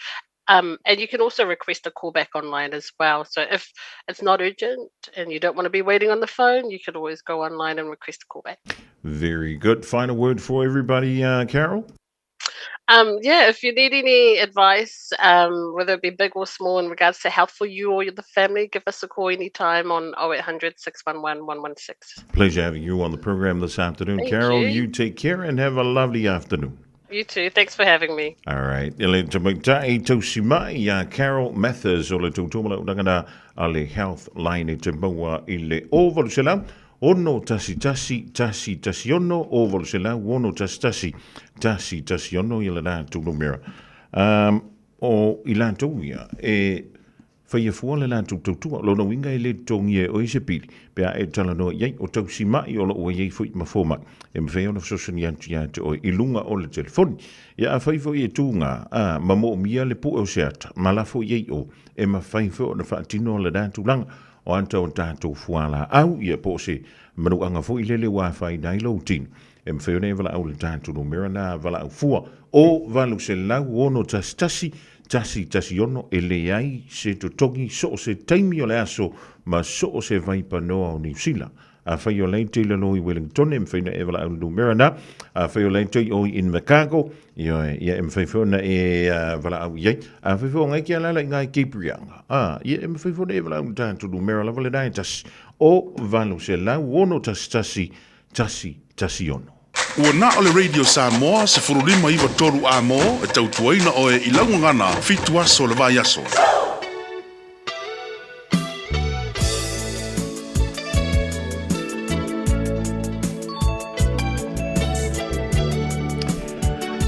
And you can also request a callback online as well. So if it's not urgent and you don't want to be waiting on the phone, you can always go online and request a callback. Very good. Final word for everybody, Carol? Yeah, if you need any advice, whether it be big or small in regards to health for you or the family, give us a call anytime on 0800 611 116. Pleasure having you on the program this afternoon, Thank Carol. you. You take care and have a lovely afternoon. You too. Thanks for having me. All right. E le tamaitai tausima'i iā Carol Mathers o le tautua na a le Health Line e te maua i le 0800 611 116 0800 611 116 i le latou numera. Um, o i latou ia e Faia fua le latou tautua, o lona uiga e le totogia e oe se pili, pe a e talanoa i ai, o tausima'i o lo o ua i ai foi ma fomai, e mafai ona fesoasoani atu ia te oe i luga o le telefoni. Ia afai foi e tuga, a, ma moomia le pue o se ata, ma lafo i ai o, e mafai foi ona faatino lena tulaga, o ata o tatou fualaau, ia po o se manuaga foi lele ua afaina ai lou tino. E mafai ona e valaau i le tatou numera na valaau fua o 800 611 116 e leai se totogi so o se taimi o le aso ma so o se vaipanoa o Niu Sila. Afai o la e te i lalo i Wellington, e mafai ona e valaau i le numera na. Afai o la e te i o i Invercargill, ioe, ia e mafai foi ona e valaau i ai. Afai foi o ngai ke alaala i ngai Cape Reinga, a, ia e mafai foi ona e valaau i le tatou numera lava lena e tasi o 800 611 116. Ua na o le Radio Samoa 15 93 A-mo e tautuaina oe i lau gagana fitu aso o le vaiaso.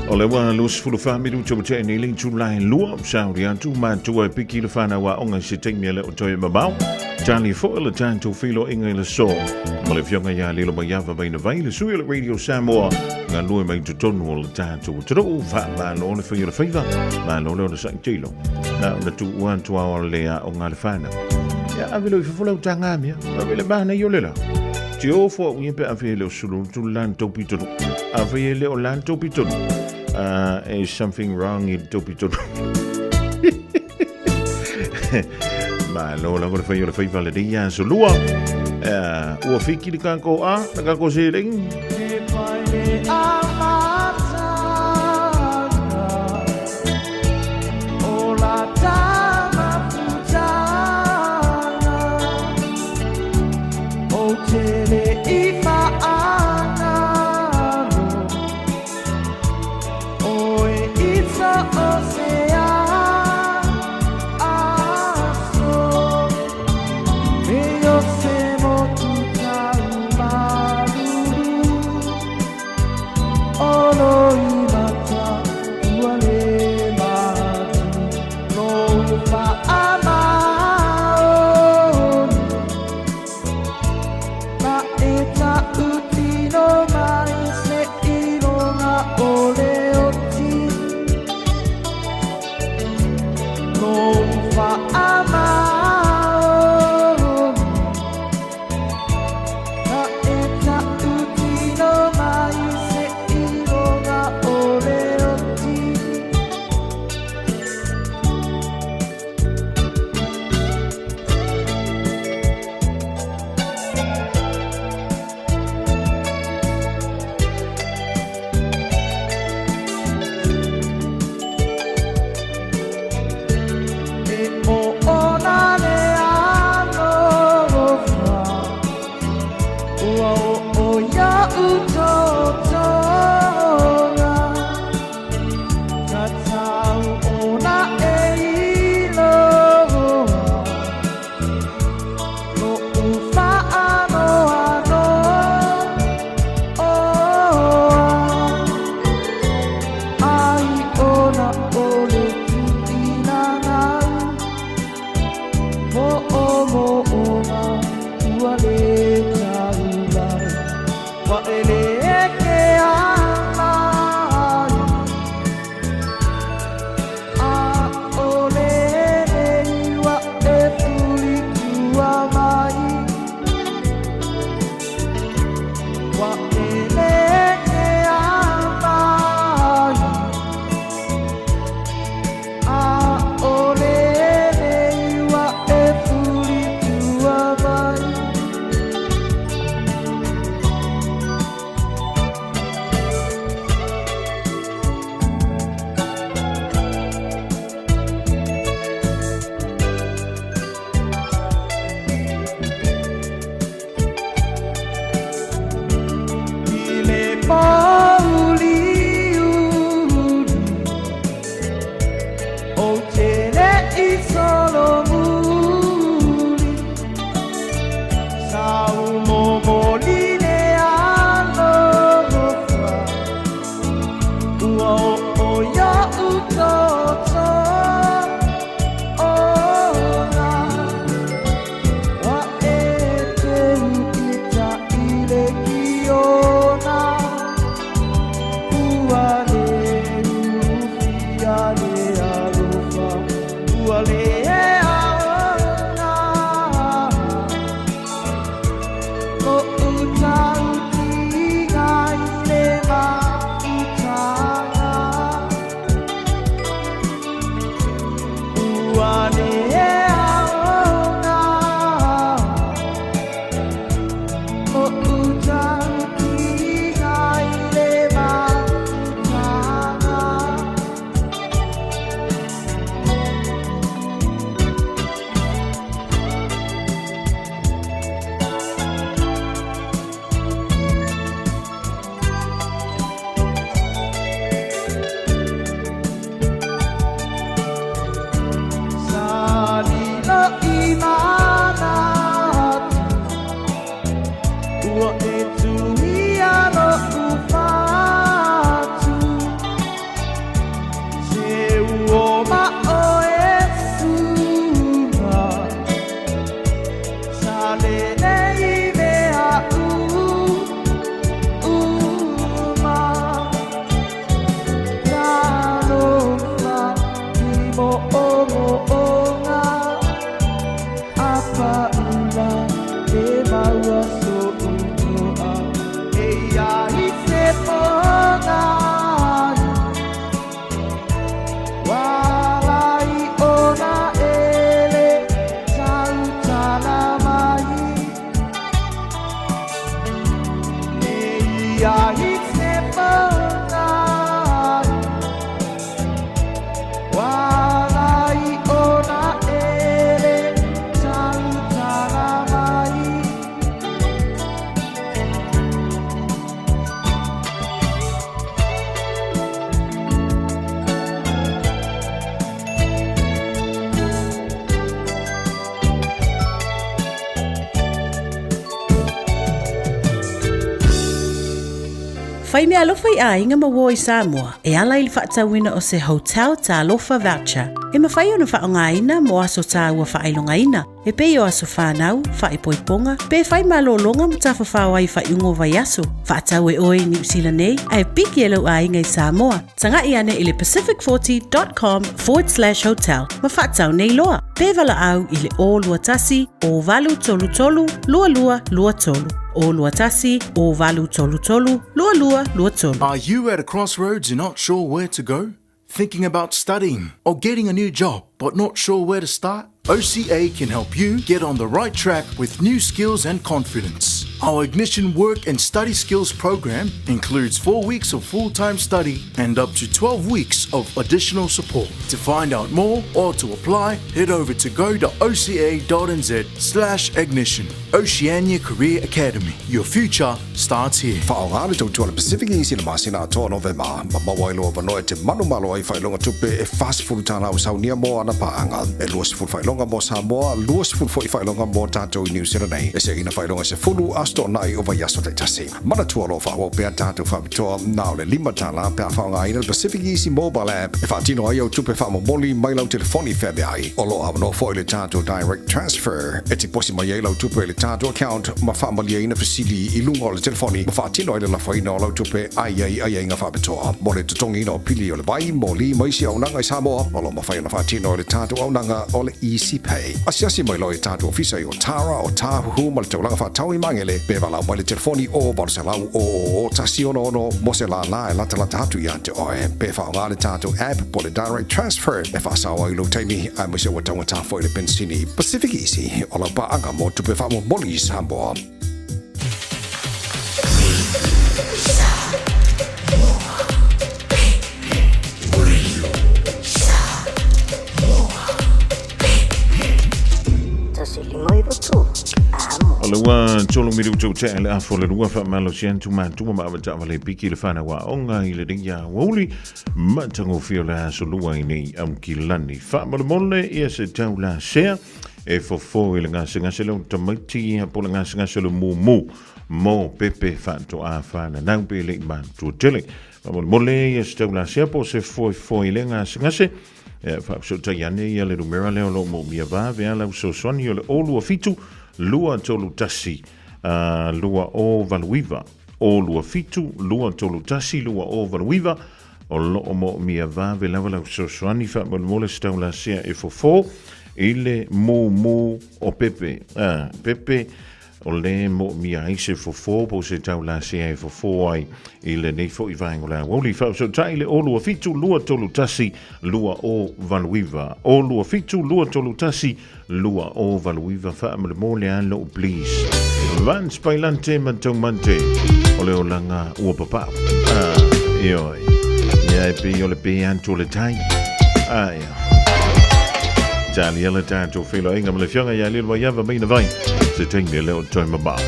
O le ua 24 minuta ua tea nei le itula e lua, sauni atu matua e piki le whanau aoga i se taimi e le o toe mamao. Tali foi le tatou feiloaiga i le aso. Ma le afioga ia Lilo Maiava Vainavai, le sui o le Radio Samoa, galue mai totonu o le tatou atunuu, faamalo le fai o le faiva, malo le onosai tilo. Na ona tuua atu ao le aoga a le whanau. Ia ave lo i fafo lau tāngā mea, ave le mana i o le la. Te ofo au ia pe ave e le o sulu tu lan tau pitonu. Ave e le o lan tau pitonu. Is something wrong i tau pitonu. Malo lava le fai o le faiva lenei aso lua. Ua fiki le kākou a, le kākou seleng. Fai meaalofa i aiga ma uo i Samoa e ala i le faatauina o se Hotel Talofa Voucher e mafai ona faaaogaina mo aso taua faailogaina e pei o aso fanau, faaipoipoga, pe fai malōloga ma tafafao ai i faaiuga o vaiaso. Faatau e oe i Niu Sila nei ae piki e lou aiga i Samoa. Taga'i ane i le pacific40.com/hotel ma faatau nei loa. Pe valaau i le 021 0833 2223. 021 0833 2223. Are you at a crossroads and not sure where to go? Thinking about studying or getting a new job but not sure where to start? OCA can help you get on the right track with new skills and confidence. Our Ignition Work and Study Skills program includes 4 weeks of full-time study and up to 12 weeks of additional support. To find out more or to apply, head over to go.oca.nz slash ignition. Oceania Career Academy. Your future starts here. Faaaoga le tautua a le Pacific i le masina atoa o Novema, ma maua ai lou avanoa e te manumalo ai i faailoga tupe e $40 ua saunia mo ana paaga. E 20 faailoga mo Samoa, 20 foi faailoga mo tatou i Niu Sila nei. E seina faailoga e 10 Aso Toonai o vaiaso taitasi. Manatua o lo o faaauau pea tatou faapitoa na o le $5 pe a faaaogaina le Pacific Easy Mobile App e faatino ai au tupe faamomoli mai lau telefoni feaveai. O lo o avanoa foi le tatou Direct Transfer e tiposi mai ai lau tupe i le tatou account ma faamalieina fesili i luga o le telefoni ma faatino ai le lafoina o lau tupe a i ai aiaiga faapitoa mo le totogiina o pili o le vai, moli ma isi auaunaga i Samoa. O lo o mafai ona faatino e le tatou auaunaga o le Easy Pay. Asiasi mai loa i tatou ofisa i Otara, Otāhuhu ma le taulaga faatau i Magele pe valaau mai le telefoni o 800 000 166 mo se lālā e latalata atu ia te oe. Pe faaaoga le tatou app po o le Direct Transfer e faasao ai lou taimi aemaise ua taugata foi le penisini. Pacific Easy, o lau paaga mo tupe faamomoli i Samoa. O le ua tolu minutu tea le afa o le lua faamalosi atu matua ma avataavale piki le whanau aoga i lenei aoauli matagofie o le aso lua i nei Aukilani. Faamolemole ia se tau lasea e fofo i le gasegase leo tamaiti po le gasegase o le mumu mo pepe faatoa whananau pe le i matua tele. Faamolemole ia se taulasea po o se foefoe i le gasegase. E faafesootai ane ia le numera lea o lo o moomia vave a lau fesoasoani o le 027 231 2089. 027 231 2089 o lo o moomia vave lava lau fesoasoani faamolemole se taulasea e fofo i le mumu o Pepe. Pepe o le moomia ai se fofo po o se taulasea e fofo ai i lenei foi vaega o le aoauli. Faafesootai i le 027 231 2089. 027 231 2089 faamolemole a lou please. Vance Pailante ma Taumante o le olaga ua papau. Ah, ioe. Ia e pei o le pe atu o le tai. Ah, ia. Talia le tatou feiloaiga ma le afioga ia Lilomaiava Maina Vai. Se taimi e le o toe mamao.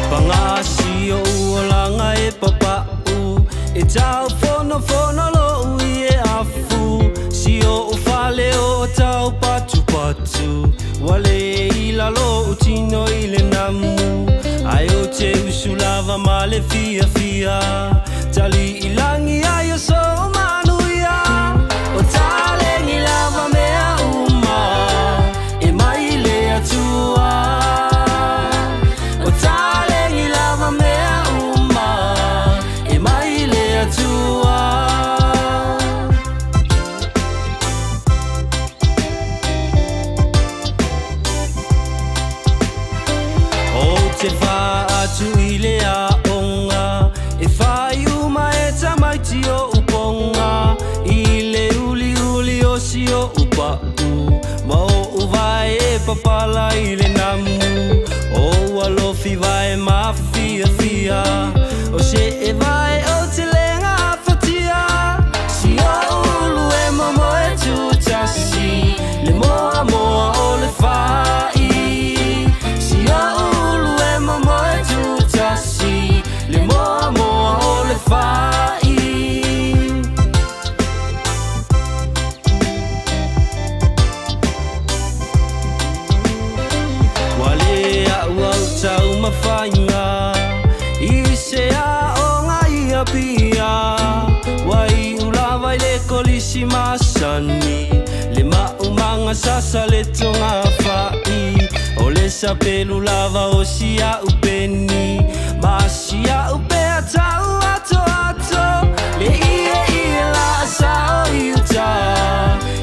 Pagasi o uolaga e papa'u E tau fonofono lo'u i e afu Si o'u fale o tau patupatu Ua le i lalo u tino i le namu Ae ou te usu lava ma le fiafia Tali i lagi ai o sou manuia O taleni lava mea uma E mai le Atua O taleni lava mea uma E mai le Atua Ou te fa'atu i le aoga E fai uma e tamaiti o'u poga I le uliuli o si o'u pa'u Ma o'u vae e papala i le namu O'u alofi vae mafiafia O se'e vae ou te le gafatia Si o'u ulu e momoe tutasi Le moamoa o le fa'i Si o'u ulu e momoe tutasi Le moamoa o le fa'i Ua le a'u au taumafaiga I se aoga i Apia Ua iu lava i le kolisi masani Le maumaga sasa le togafa'i O le sapelu lava o si a'u peni Ma si a'u pea tau atoato Le ieie la'asa o i uta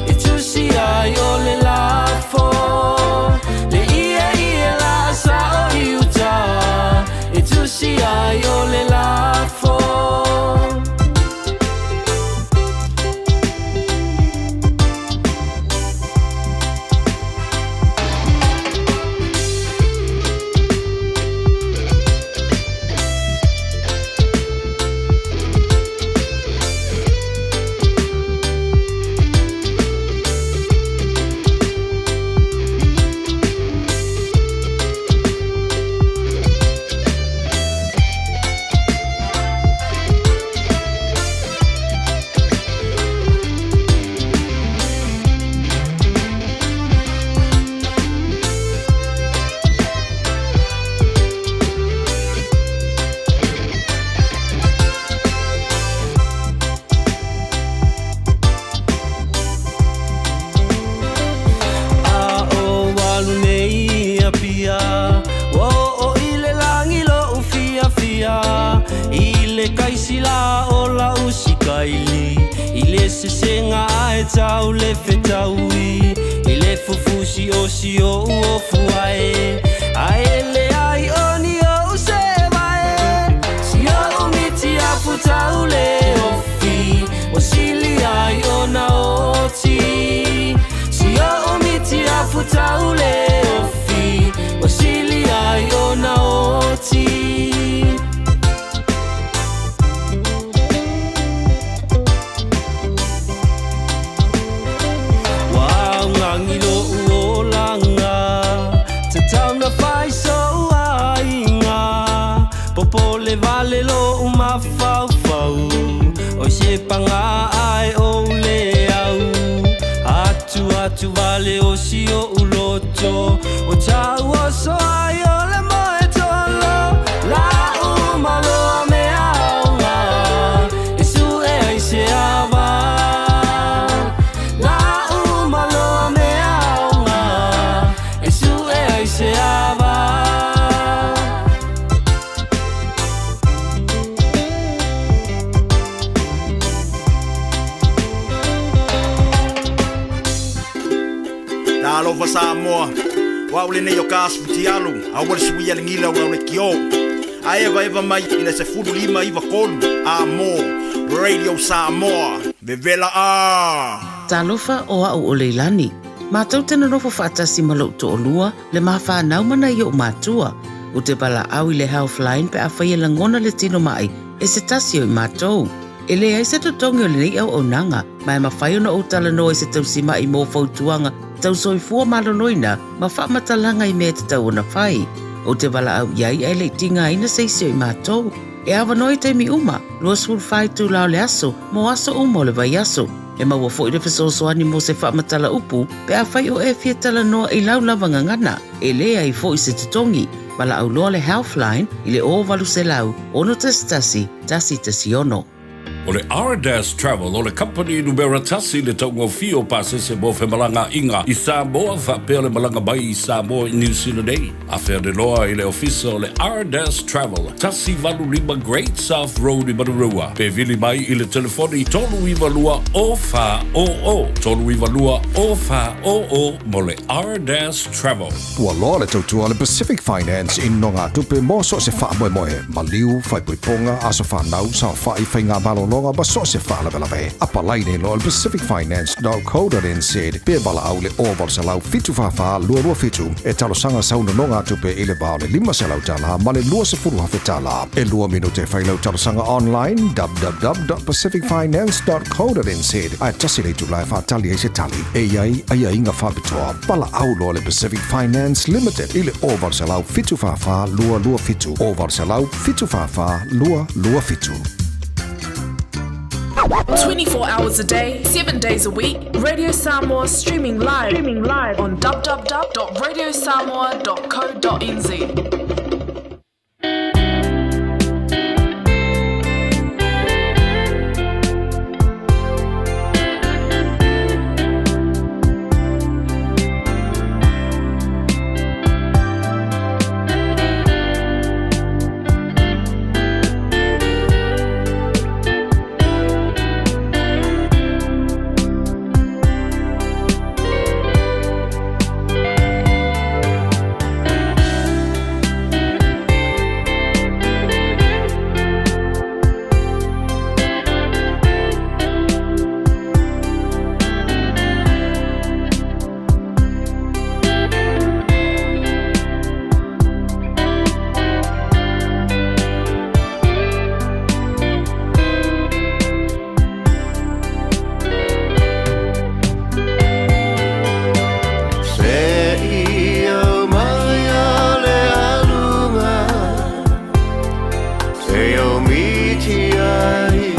E tusi ai o le lafo Le ieie la'asa o i uta E tusi ai o le lafo A o alu nei i Apia Ua oo i le lagi lo'u fiafia I le kaisila o la'u sikaili I le sesega ae tau le fetaui I le fufusi o si o'u ofu ae Ae leai o ni o'u sevae Si o'u miti afu tau le ofi Ua sili ai ona oti Si o'u miti afu tau le ofi Ua sili ai ona oti Ua augagi lo'u olaga Tatau na fai so'u manatu vale o si oʻu loto O taua oso ai o le moe tolo La'u maloa mea aoga E suʻe ai se ava La'u maloa mea aoga E suʻe ai se ava. Talofa Samoa, o au lenei o ka Asifutialu, aua le suia le gila o le kio. A evaeva mai i le 15 93 a mo Radio Samoa, vevela a! Talofa o a'u o Leilani. Matou te nonofo faatasi ma lo'u to'olua, le ma fanau ma nai o'u matua. Ou te valaau i le Healthline pe afai e lagona le tino ma'i e se tasi o i matou. E leai se totogi o lenei auaunaga, ma e mafai ona ou talanoa i se tausima'i mo fautuaga tau soifua maloloina ma faamatalaga i mea e tatau ona fai. Ou te valaau i ai ae le i tigaina se isi o i matou. E avanoa i taimi uma, 24 itula o le aso, mo aso uma o le vaiaso. E maua foi le fesoasoani mo se faamatala upu pe afai o e fia talanoa i lau lava gagana. E leai foi se totogi. Valaau loa le Healthline i le 0800 611 116. O le Ardas Travel o le kamupani numera tasi i le taugofie o pasese mo femalagaaiga i Samoa faapea le malaga mai i Samoa i Niu Sila nei. Afe ane loa i le ofisa o le Ardas Travel, 185 Great South Road i Manurewa, pe vili mai i le telefoni 392 0400, 392 0400 mo le Ardas Travel. Ua loa le tautua a le Pacific Finance i nonogatupe mo so o se faamoemoe, maliu, faaipoipoga, aso fanau, saofai, faiga malologa ma so o se faalavelave. Apalai nei loa i le pacificfinance.co.nz pe valaau i le 0800 744 227 e talosaga sau nonogatupe i le va o le $500 ma le $20,000. E lua minute e fai lau talosaga online www.pacificfinance.co.nz ae tasi le itula e faatali ai se tali. E i ai aiaiga faapitoa. Valaau loa le Pacific Finance Limited i le 0800 744 227, 0800 744 227. 24 hours a day, 7 days a week, Radio Samoa streaming live, streaming live on www.radiosamoa.co.nz. Se i au mai a le aluga Se o miti ai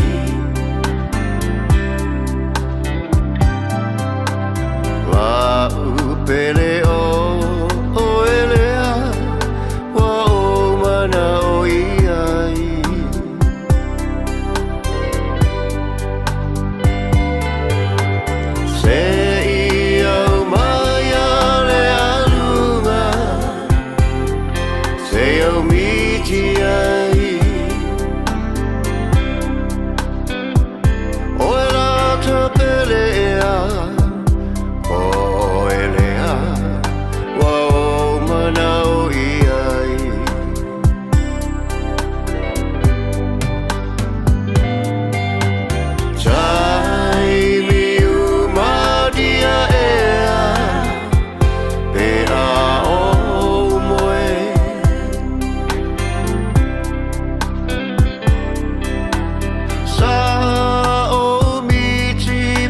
La upele o o elea Ua o mana o iai Se i au mai a le aluga Se au miti ai O e la tapele ea O elea Ua o mana o iai Taimi uma dia ea Pe a o moe Sa o miti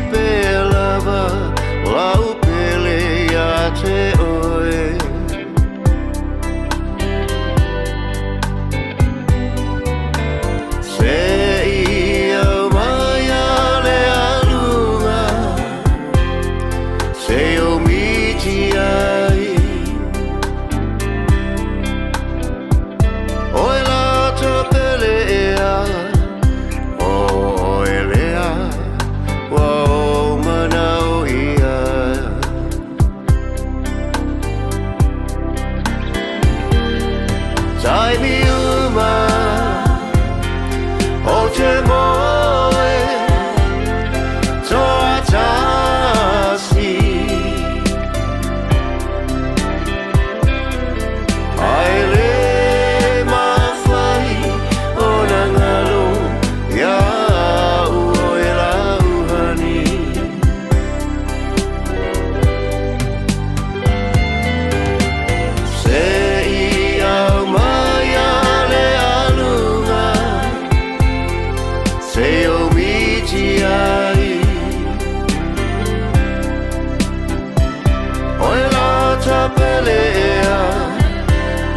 pele ea,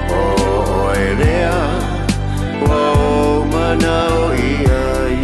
o oe lea, ua ou manao i ai.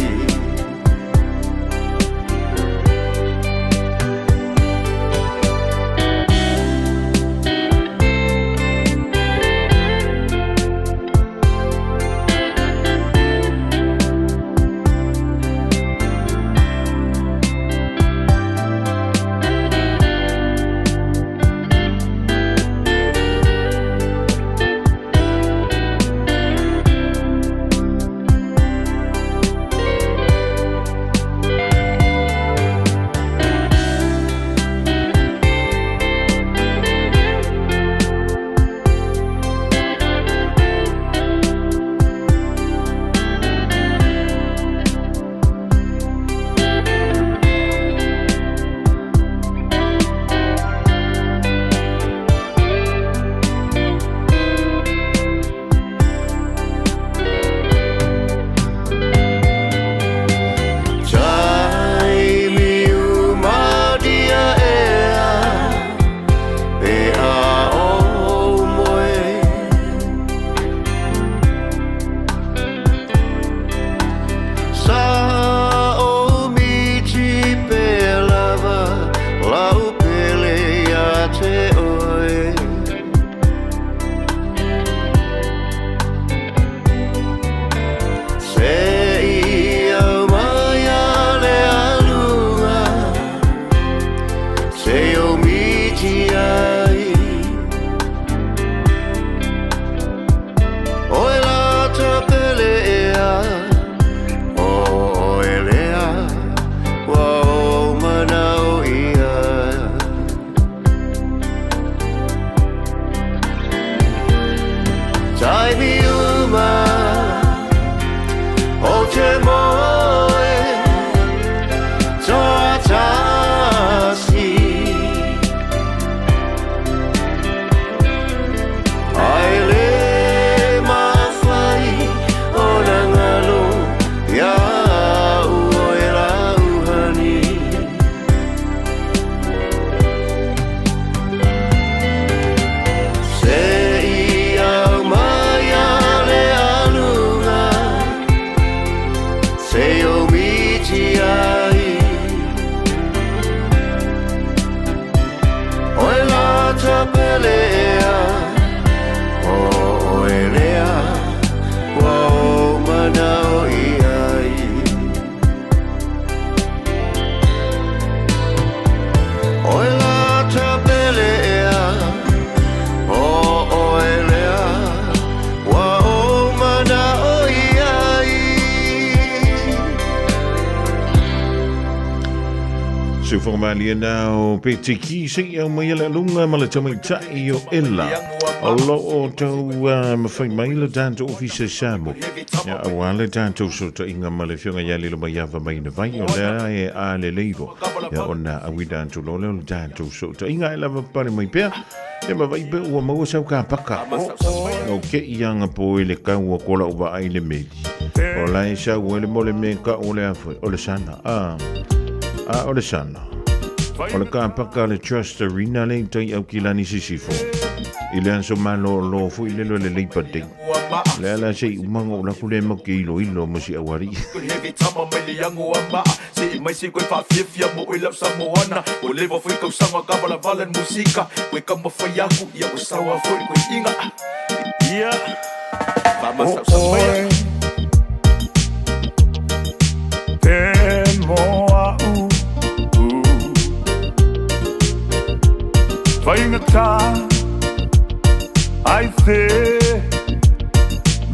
Taimi uma dia ea, pe a ou moe. Sa ou miti pe lava, lau pele ia te oe. Se i au mai a le aluga, se o miti ai. Oe lata pele ea, o oe lea, ua ou manao ia. Taimi uma, o te moe, toa tasi. Ai le mafai o na ngalo, ia au oe lauhani. Se i au mai a le aluga, se o miti ai. Oe lata pele ea, o oe lea, ua ou manao i ai. Oe lata pele ea, o oe lea, ua ou manao i ai. Siufoga malie na o Petiki se i au mai le aluga ma le tamaitai o Ela. O lo o tau mawhai mai le tatou ofisa Samo. Ia aua le tatou sotainga ma le fionga ia lilo mai ava mai na vai o lea e a le leivo. Ia ona awida atu lo leo le tatou sotainga e lava pale mai pea. Ia ma vai pe ua maua sau ka paka. O ke ianga po i le kau o kola uva ai le meli. O la e sau e le mole me ka o le afwe. O le sana. A, a o le sana. O le ka paka le Trust Arena le tai au ki lani sisifo. I le anso malo lo fu i le lo le leipa dei. Le ala se i umanga o laku le mo ke ilo ilo mo si awari. Heavy tama mai le yango a maa Se i mai se koe whaafiafia mo e lau Samoana O lewa fui kausanga ka vala vala musika Koe kama whai aku ia o sawa foi koe inga Ia Whamasa sa maia Te moa u u Whaingata ai te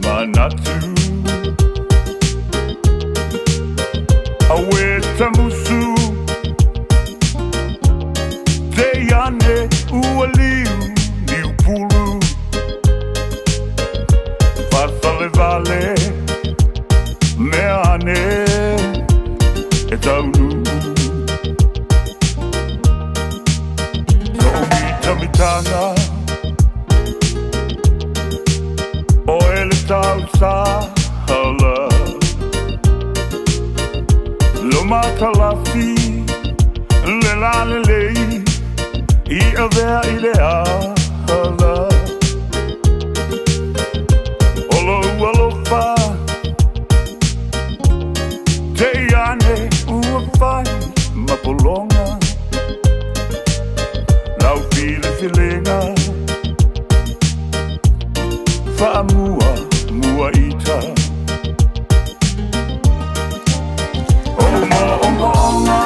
manatu Awe tamusu Te iane ua liu niu pulu Whasale vale mea ane e taunu To'o mitamitanga O ele tau sahala Lo matalafi Le la le lei I avea i le hala. O lou alofa te i ane ua fai ma pologa lau filifiliga faamua mua ita. O mo'omo'oga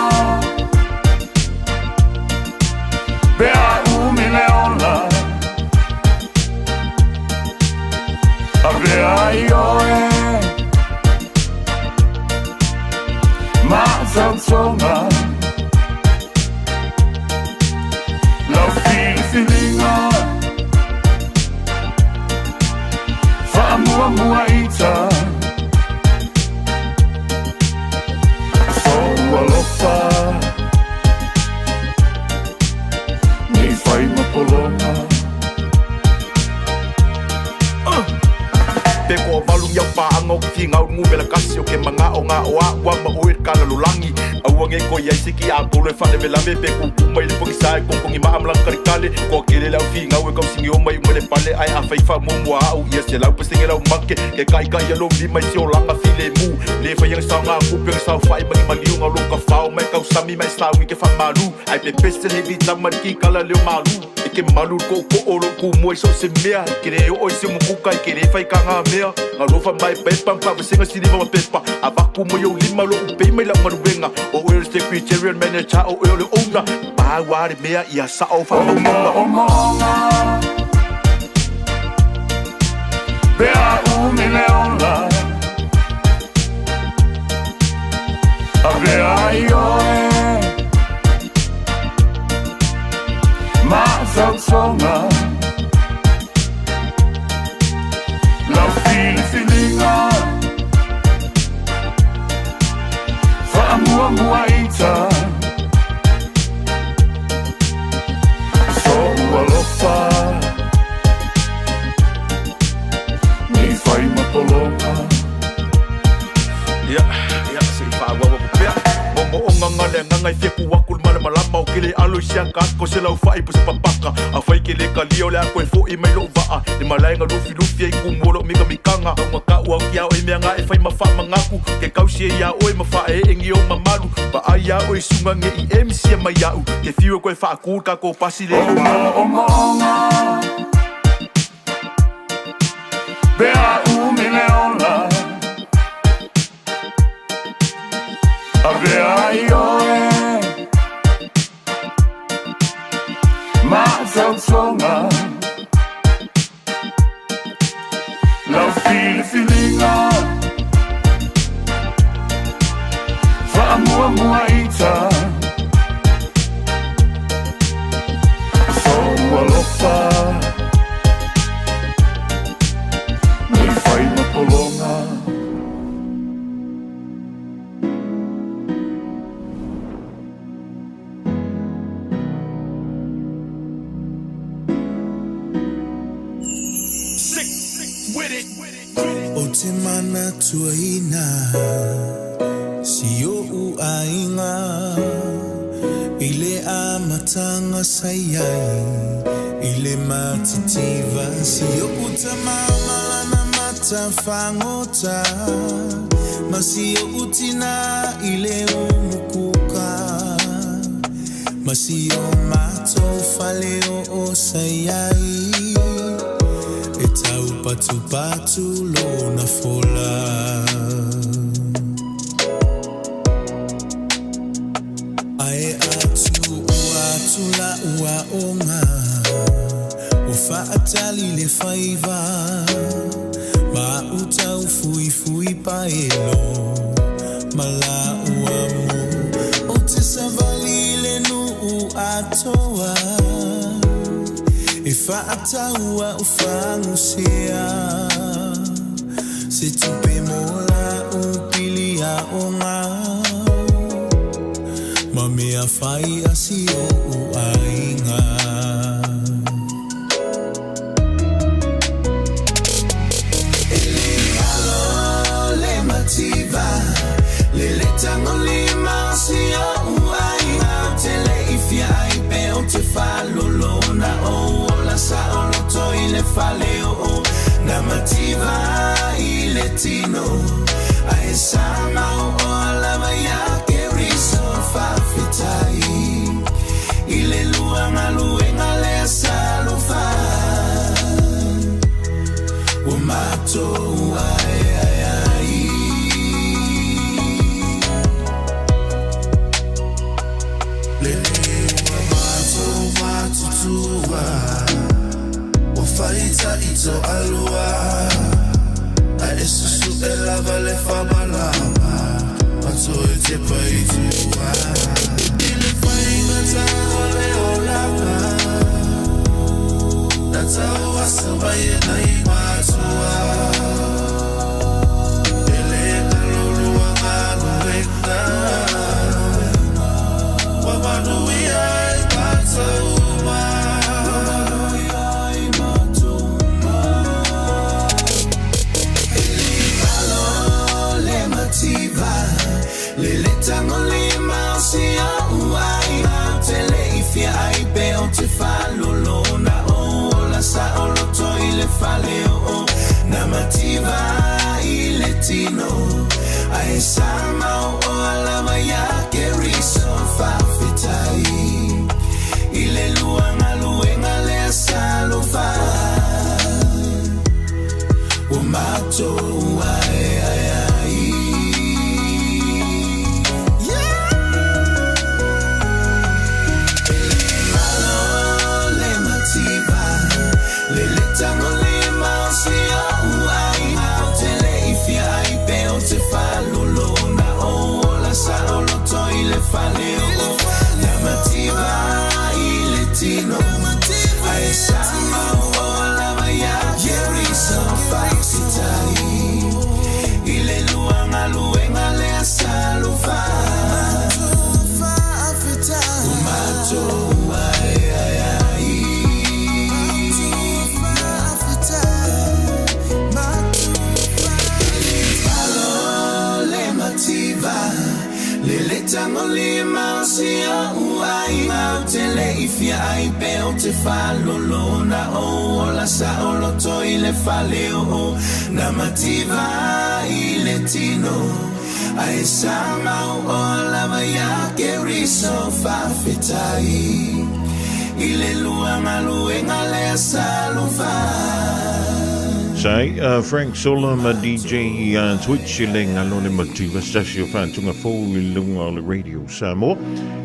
pe a umi le ola avea ai oe ma tautoga lau filifiliga faamuamua ita. Sou alofa nei fai ma pologa. Pe ko valu iau paanga o ke whingau ngu mela kasi o ke manga o ngā o a ua ma oe ka lalolangi. Aua nge ko iai siki a polo e whale me lame pe kuku mai le pangisa e kongkongi ma amlang kare kale. Ko kele lau whingau e kau singi o mai umele pale ai a whaifa mo mua au ia se lau pesenge lau make. Ke kai kai a lo lima i se o langa file mu. Le whai ang sao ngā kupe ang sao whai mangi maliu ngā lo ka whao mai kau sami mai sao ngi ke whamalu. Ai pe pese he vita mariki kala leo malu. E ke malu ko ko oro ku mua i so se mea. Ke re o i se mukuka i ke re whai ka ngā mea. Ngā lofa mai pepa mpa vesenga siliva ma pepa. A vaku mo yo lima lo upei mai lau maruenga. O oe le secretary and manager o oe le owner. Pāua le mea ia sa o whamaunga. O mo'omo'oga pe a umi le ola avea ai oe ma tautoga lau filifiliga faamuamua ita. Sou alofa nei fai ma pologa. Ia, ia, se i whaawawa popea. Mo'omo'oga nga le agaga i fia ku aku le malamalama o ke le alo i siaka atu ko se lau fa'i po se papaka. Afai ke le kalia o le a koe fo'i mai lo'u va'a. Le malaega lufilufi ai kumu o lo'u mikamikaga. Aumaka'u au ki a oe mea ga e fai ma fa'amagaku. Ke kausi ai iā oe ma fa'ae'egi ou mamalu. Pa'ai a oe suga ge'i e misia mai a'u. Ke fiu e koe fa'akū le takou pasi le O mo'omo'oga pe a umi le ola avea ai oe ma tautoga lau filifiliga faamuamua ita. Sou alofa nei fai ma pologa. O te mana tuaina si o aiga i le amatanga sai ai i le matitiva si o utamamalana matafagota ma si o utina i le umukuka ma si o matou fale o o sai ai e tau patupatu lona fola. Ae atu ua atu la ua onga o faatali le faiva ma utau fui fui paelo ma la ua mo o te savali le nuu atoa e faataua o fagusea se tupe mo la upili aoga ma mea fai a si o'u aiga. E le alo le mativa le le tagolima o si o'u aiga o te le i fia ai pe o te faalolona ou ola sa'o. le fale o na mativa i le tino ae sa mau o lava ia ke riso fafetai i le lua galuega lea salofa ua matou aeae ai. Le ua matou matutua ua faitaʻi toalua ae e susuʻe lava le faamalama ma toe tepa i tua i le faigata o le olaga na tauasa mai e nai matua e lē galolua galuega ua manuia ai matou uma. Alo le mativa le le tango le mausi o ai au te le i fia ai pe o te falolo na o la sa o loto i le fale o na mativa i le tino ae sa mau o lava ia ke riso fafetai i le lua galuega lea salofa ua matou aeae ai. Alo le mativa le le tango le mausi o ai au te le i fia ai pe o te falolo na o la sa o loto i le fale o na mativa i le tino ae sa mau o lava ia ke riso fafetai i le lua galuega lea salofa ua matou aeae ai. Alo le mativa le le tango le mausi o ai au te le i fia ai pe o te falolo na o la sa o loto i le fale o na mativa i le tino ae sa mau o lava ia ke riso fafetai i le lua galuega lea salofa. Sai, Frank Sola ma DJ Twitch i le ngalo le mativa stasi o whātunga fō i lunga o le Radio Samoa.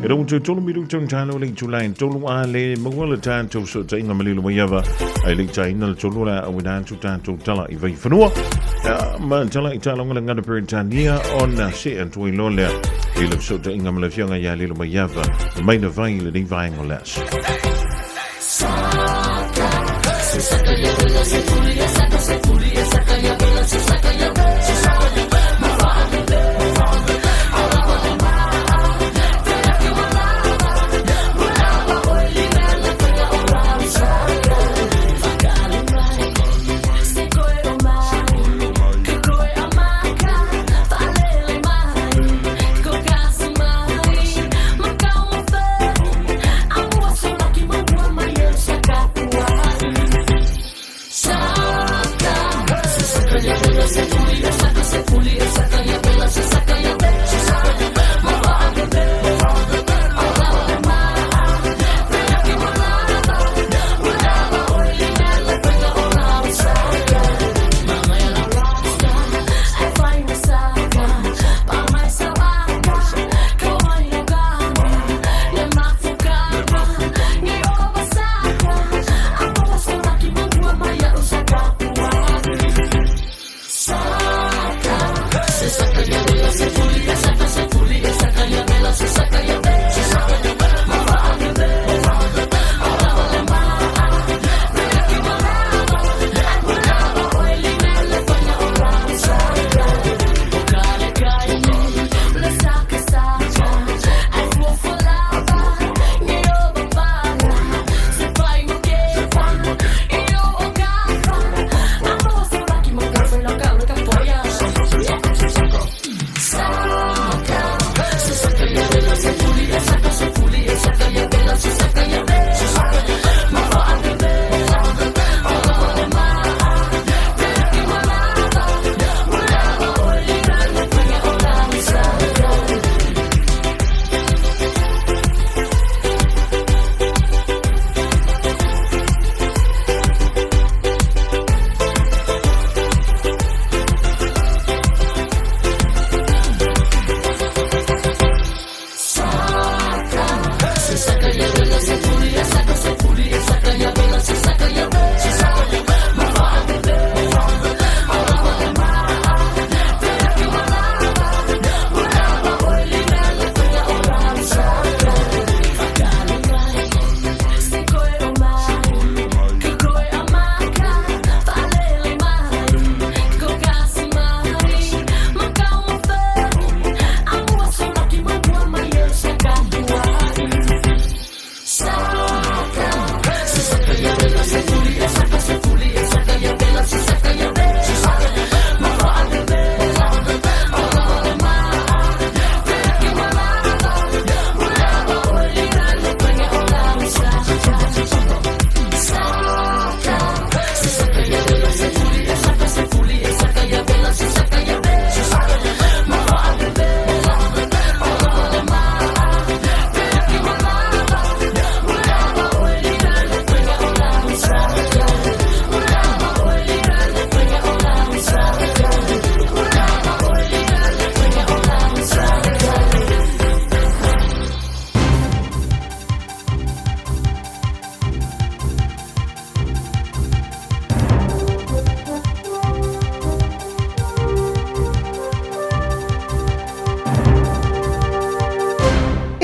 E rau tau tolu miru tau talo le tulai tolu a le maua le tātou so tainga malilo mai ava ai le taina le tolu la au ina atu tātou tala i vai whanua. Ma tala i talonga le ngana Peretania o na se antu i lolea i le so tainga ma le fionga ia lilo mai ava mai na vai le ni vaengo las.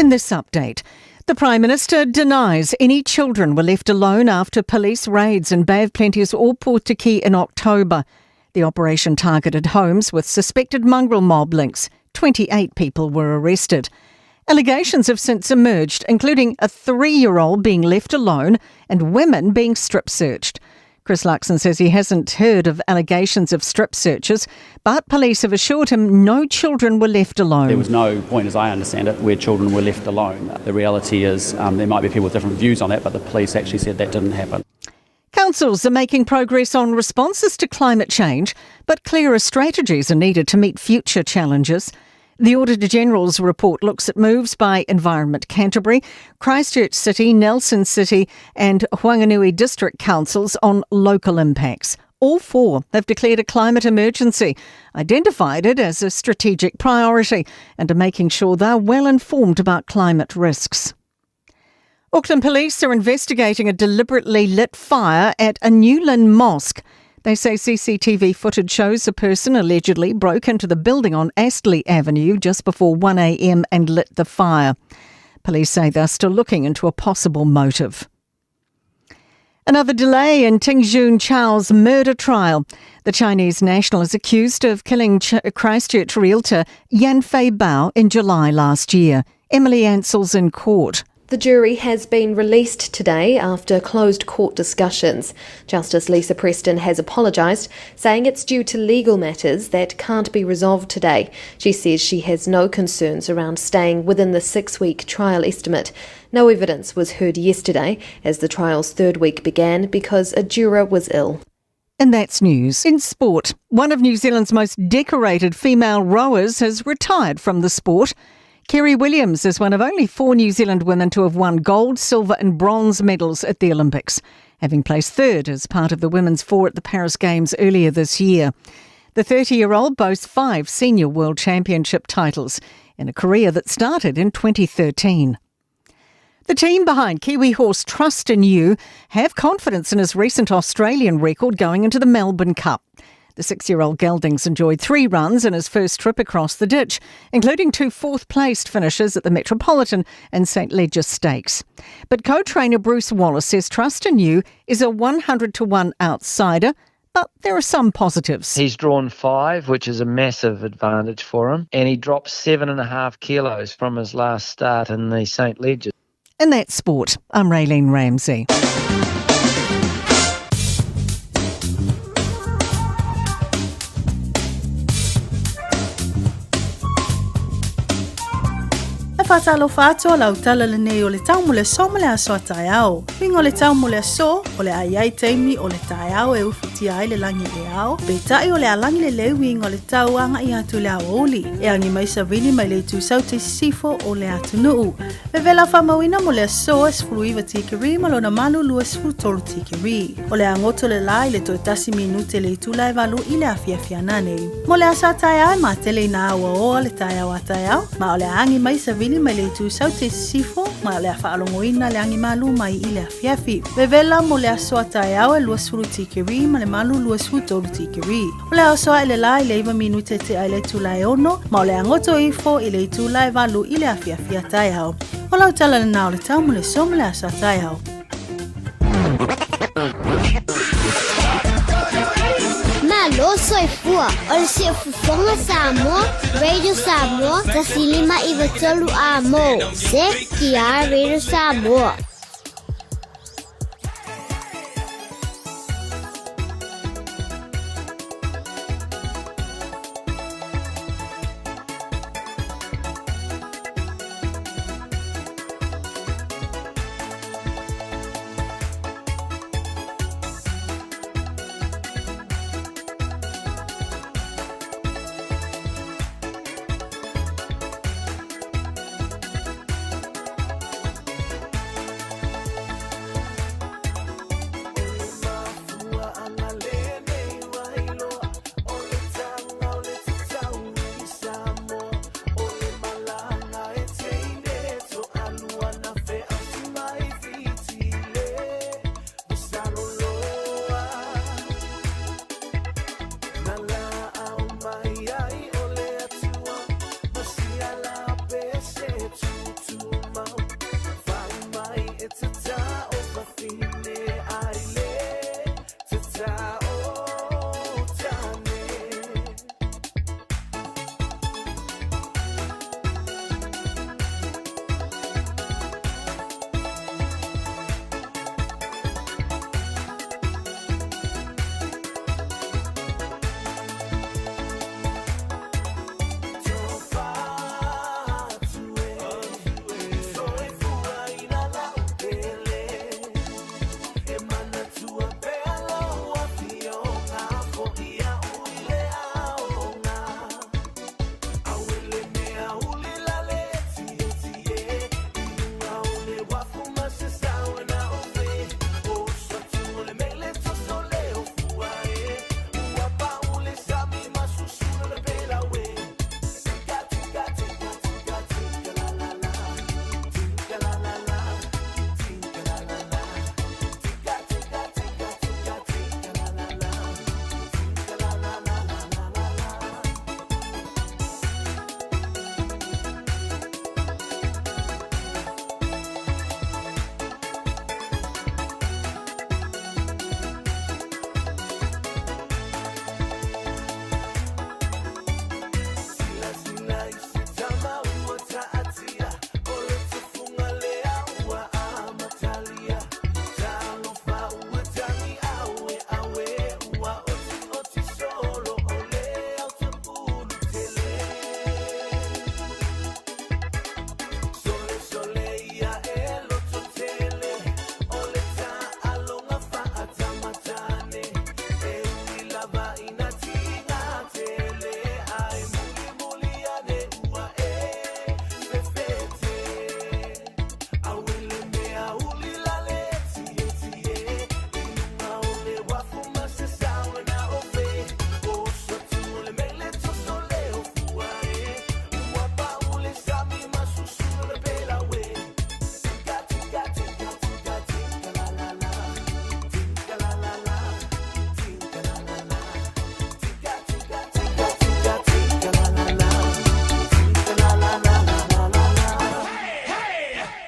In this update, the Prime Minister denies any children were left alone after police raids in Bay of Plenty's Ōpōtiki in October. The operation targeted homes with suspected mongrel mob links. 28 people were arrested. Allegations have since emerged, including a three year old being left alone and women being strip searched. Chris Luxon says he hasn't heard of allegations of strip searches, but police have assured him no children were left alone. There was no point, as I understand it, where children were left alone. The reality is um, there might be people with different views on that, but the police actually said that didn't happen. Councils are making progress on responses to climate change, but clearer strategies are needed to meet future challenges. The Auditor General's report looks at moves by Environment Canterbury, Christchurch City, Nelson City, and Whanganui District Councils on local impacts. All four have declared a climate emergency, identified it as a strategic priority, and are making sure they're well informed about climate risks. Auckland police are investigating a deliberately lit fire at a Newland mosque. They say CCTV footage shows a person allegedly broke into the building on Astley Avenue just before 1am and lit the fire. Police say they're still looking into a possible motive. Another delay in Tingjun Chao's murder trial. The Chinese national is accused of killing Ch- Christchurch realtor Yan Fei Bao in July last year. Emily Ansell's in court. The jury has been released today after closed court discussions. Justice Lisa Preston has apologised, saying it's due to legal matters that can't be resolved today. She says she has no concerns around staying within the six week trial estimate. No evidence was heard yesterday as the trial's third week began because a juror was ill. And that's news. In sport, one of New Zealand's most decorated female rowers has retired from the sport. Kerry Williams is one of only four New Zealand women to have won gold, silver, and bronze medals at the Olympics, having placed third as part of the women's four at the Paris Games earlier this year. The 30 year old boasts five senior world championship titles in a career that started in 2013. The team behind Kiwi Horse Trust in You have confidence in his recent Australian record going into the Melbourne Cup. The six year old Geldings enjoyed three runs in his first trip across the ditch, including two fourth placed finishes at the Metropolitan and St Leger Stakes. But co trainer Bruce Wallace says Trust in You is a 100 to 1 outsider. But there are some positives. He's drawn five, which is a massive advantage for him, and he dropped seven and a half kilos from his last start in the St. Leger. And that's sport. I'm Raylene Ramsey. E faatalofa atu o lau tala lenei o le tau mo le aso ma le aso a taeao. Uiga o le tau mo le aso, o le a i ai taimi o le taeao e ufitia ai le lagi e ao, peitai o le a lagi lelei uiga o le tau agaʻi atu i le aoauli. E agi mai savili mai le itu saute i sisifo o le atunuu. Vevela faamauina mo le aso e 19 tikeri ma lona malu 23 tikeri. O le a goto le la i le toe tasi minute le itula e valu i le afiafi ananei. Mo le aso a taeao e matele ina auaoa le taeao a taeao, ma o le a agi mai savili mai le itu saute i sisifo, ma o le a faalogoina le agi malu mai i le afiafi. Vevela mo le aso a taeao e 20 tikeri ma le malu 23 tikeri. O le a oso aʻe le la i le 9 minute tea i le itula e 6, ma o le a goto ifo i le itula e 8 i le afiafi a taeao. O lau tala lenā o le tau mo le aso ma le aso a taeao. Malo soifua o le siufofoga Samoa, Radio Samoa, 1593 A mo, CKR Radio Samoa.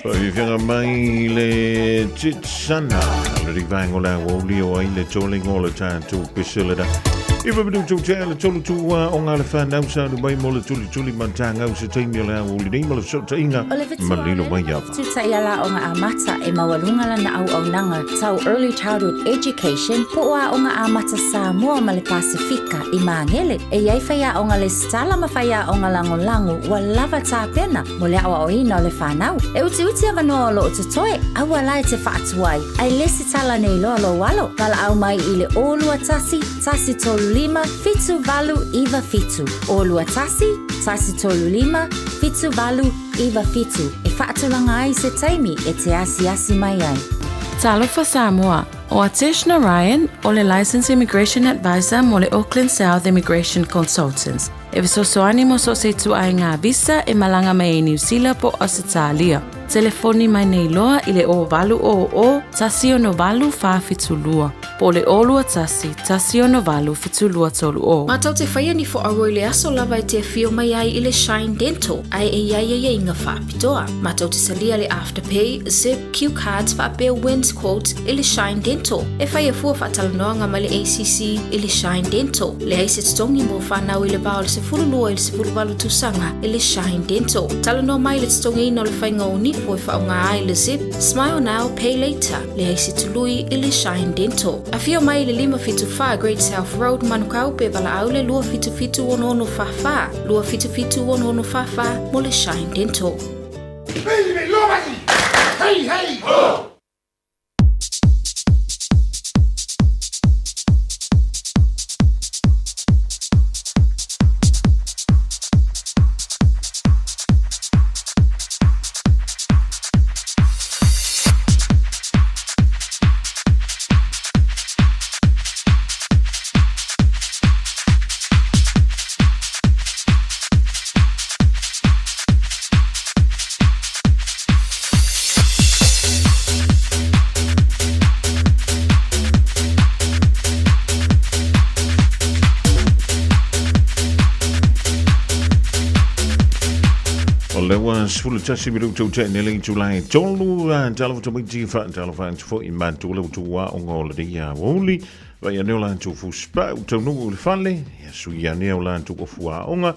Faafiafiaga mai le Titsana, le rivaenga o le aoauli o ai le tolenga o le tatou pese lena. I fa minutu tea le tolu tua o ngā le whanau sa nu mai mo le tuli tuli matangau se taimi o le aoauli nei ma le fesootaiga O le ma Lilo Maiava. Tutaia la o nga amata e maualuga lana auaunaga tau Early Childhood Education po o Aoga Amata Samoa ma le Pasefika i Magele. E i ai faiaoga lesitala ma faiaoga lagolago ua lava tapena mo le aoaoina o le fanau. E utiuti avanoa o lo o totoe, aua la e te faatuai, ae lesitala nei loa lou alo. Valaau mai i le 021 135 7897. 021 135 7897 e faatulaga ai se taimi e te asiasi mai ai. Talofa Samoa, ʻO Atesh Narayan, ʻo le Licensed Immigration Advisor mo le Auckland South Immigration Consultants. E fesoasoani mo so o se ituaiga visa e malaga mai ai Niu Sila po o Ausetalia. Telefoni mai nei loa i le 0800 168 472 po o le 021 168 7230. Matou te faia ni fo'auo i le aso lava e te afio mai ai i le Shine Dental ae e i ai aiaiga faapitoa. Matou te talia le Afterpay, Zip, Cue Cards faapea Wins Quote i le Shine Dental. E faia fua faatalanoaga ma le ACC i le Shine Dental. Leai se totogi mo fanau i le va o le 12 i le 18 tausaga i le Shine Dental. Talanoa mai i le totogiina o le faiga o nifo e faaaoga ai le Zip, Smile Now, Pay Later. Leai se tului i le Shine Dental. Afio mai i le 574 Great South Road, Manukau pe valaau le 277 6644, 277 6644 mo le Shine Dental. Hey, hey! Ho! O lea ua 11 minutu tea nei le itula e tolu, talofa tamaiti faatalofa atu foi i matou le outou aoga o lenei aoauli. Vai ane o latou fusipau taunuu i le fale, ia sui ane o latou ofu aoga,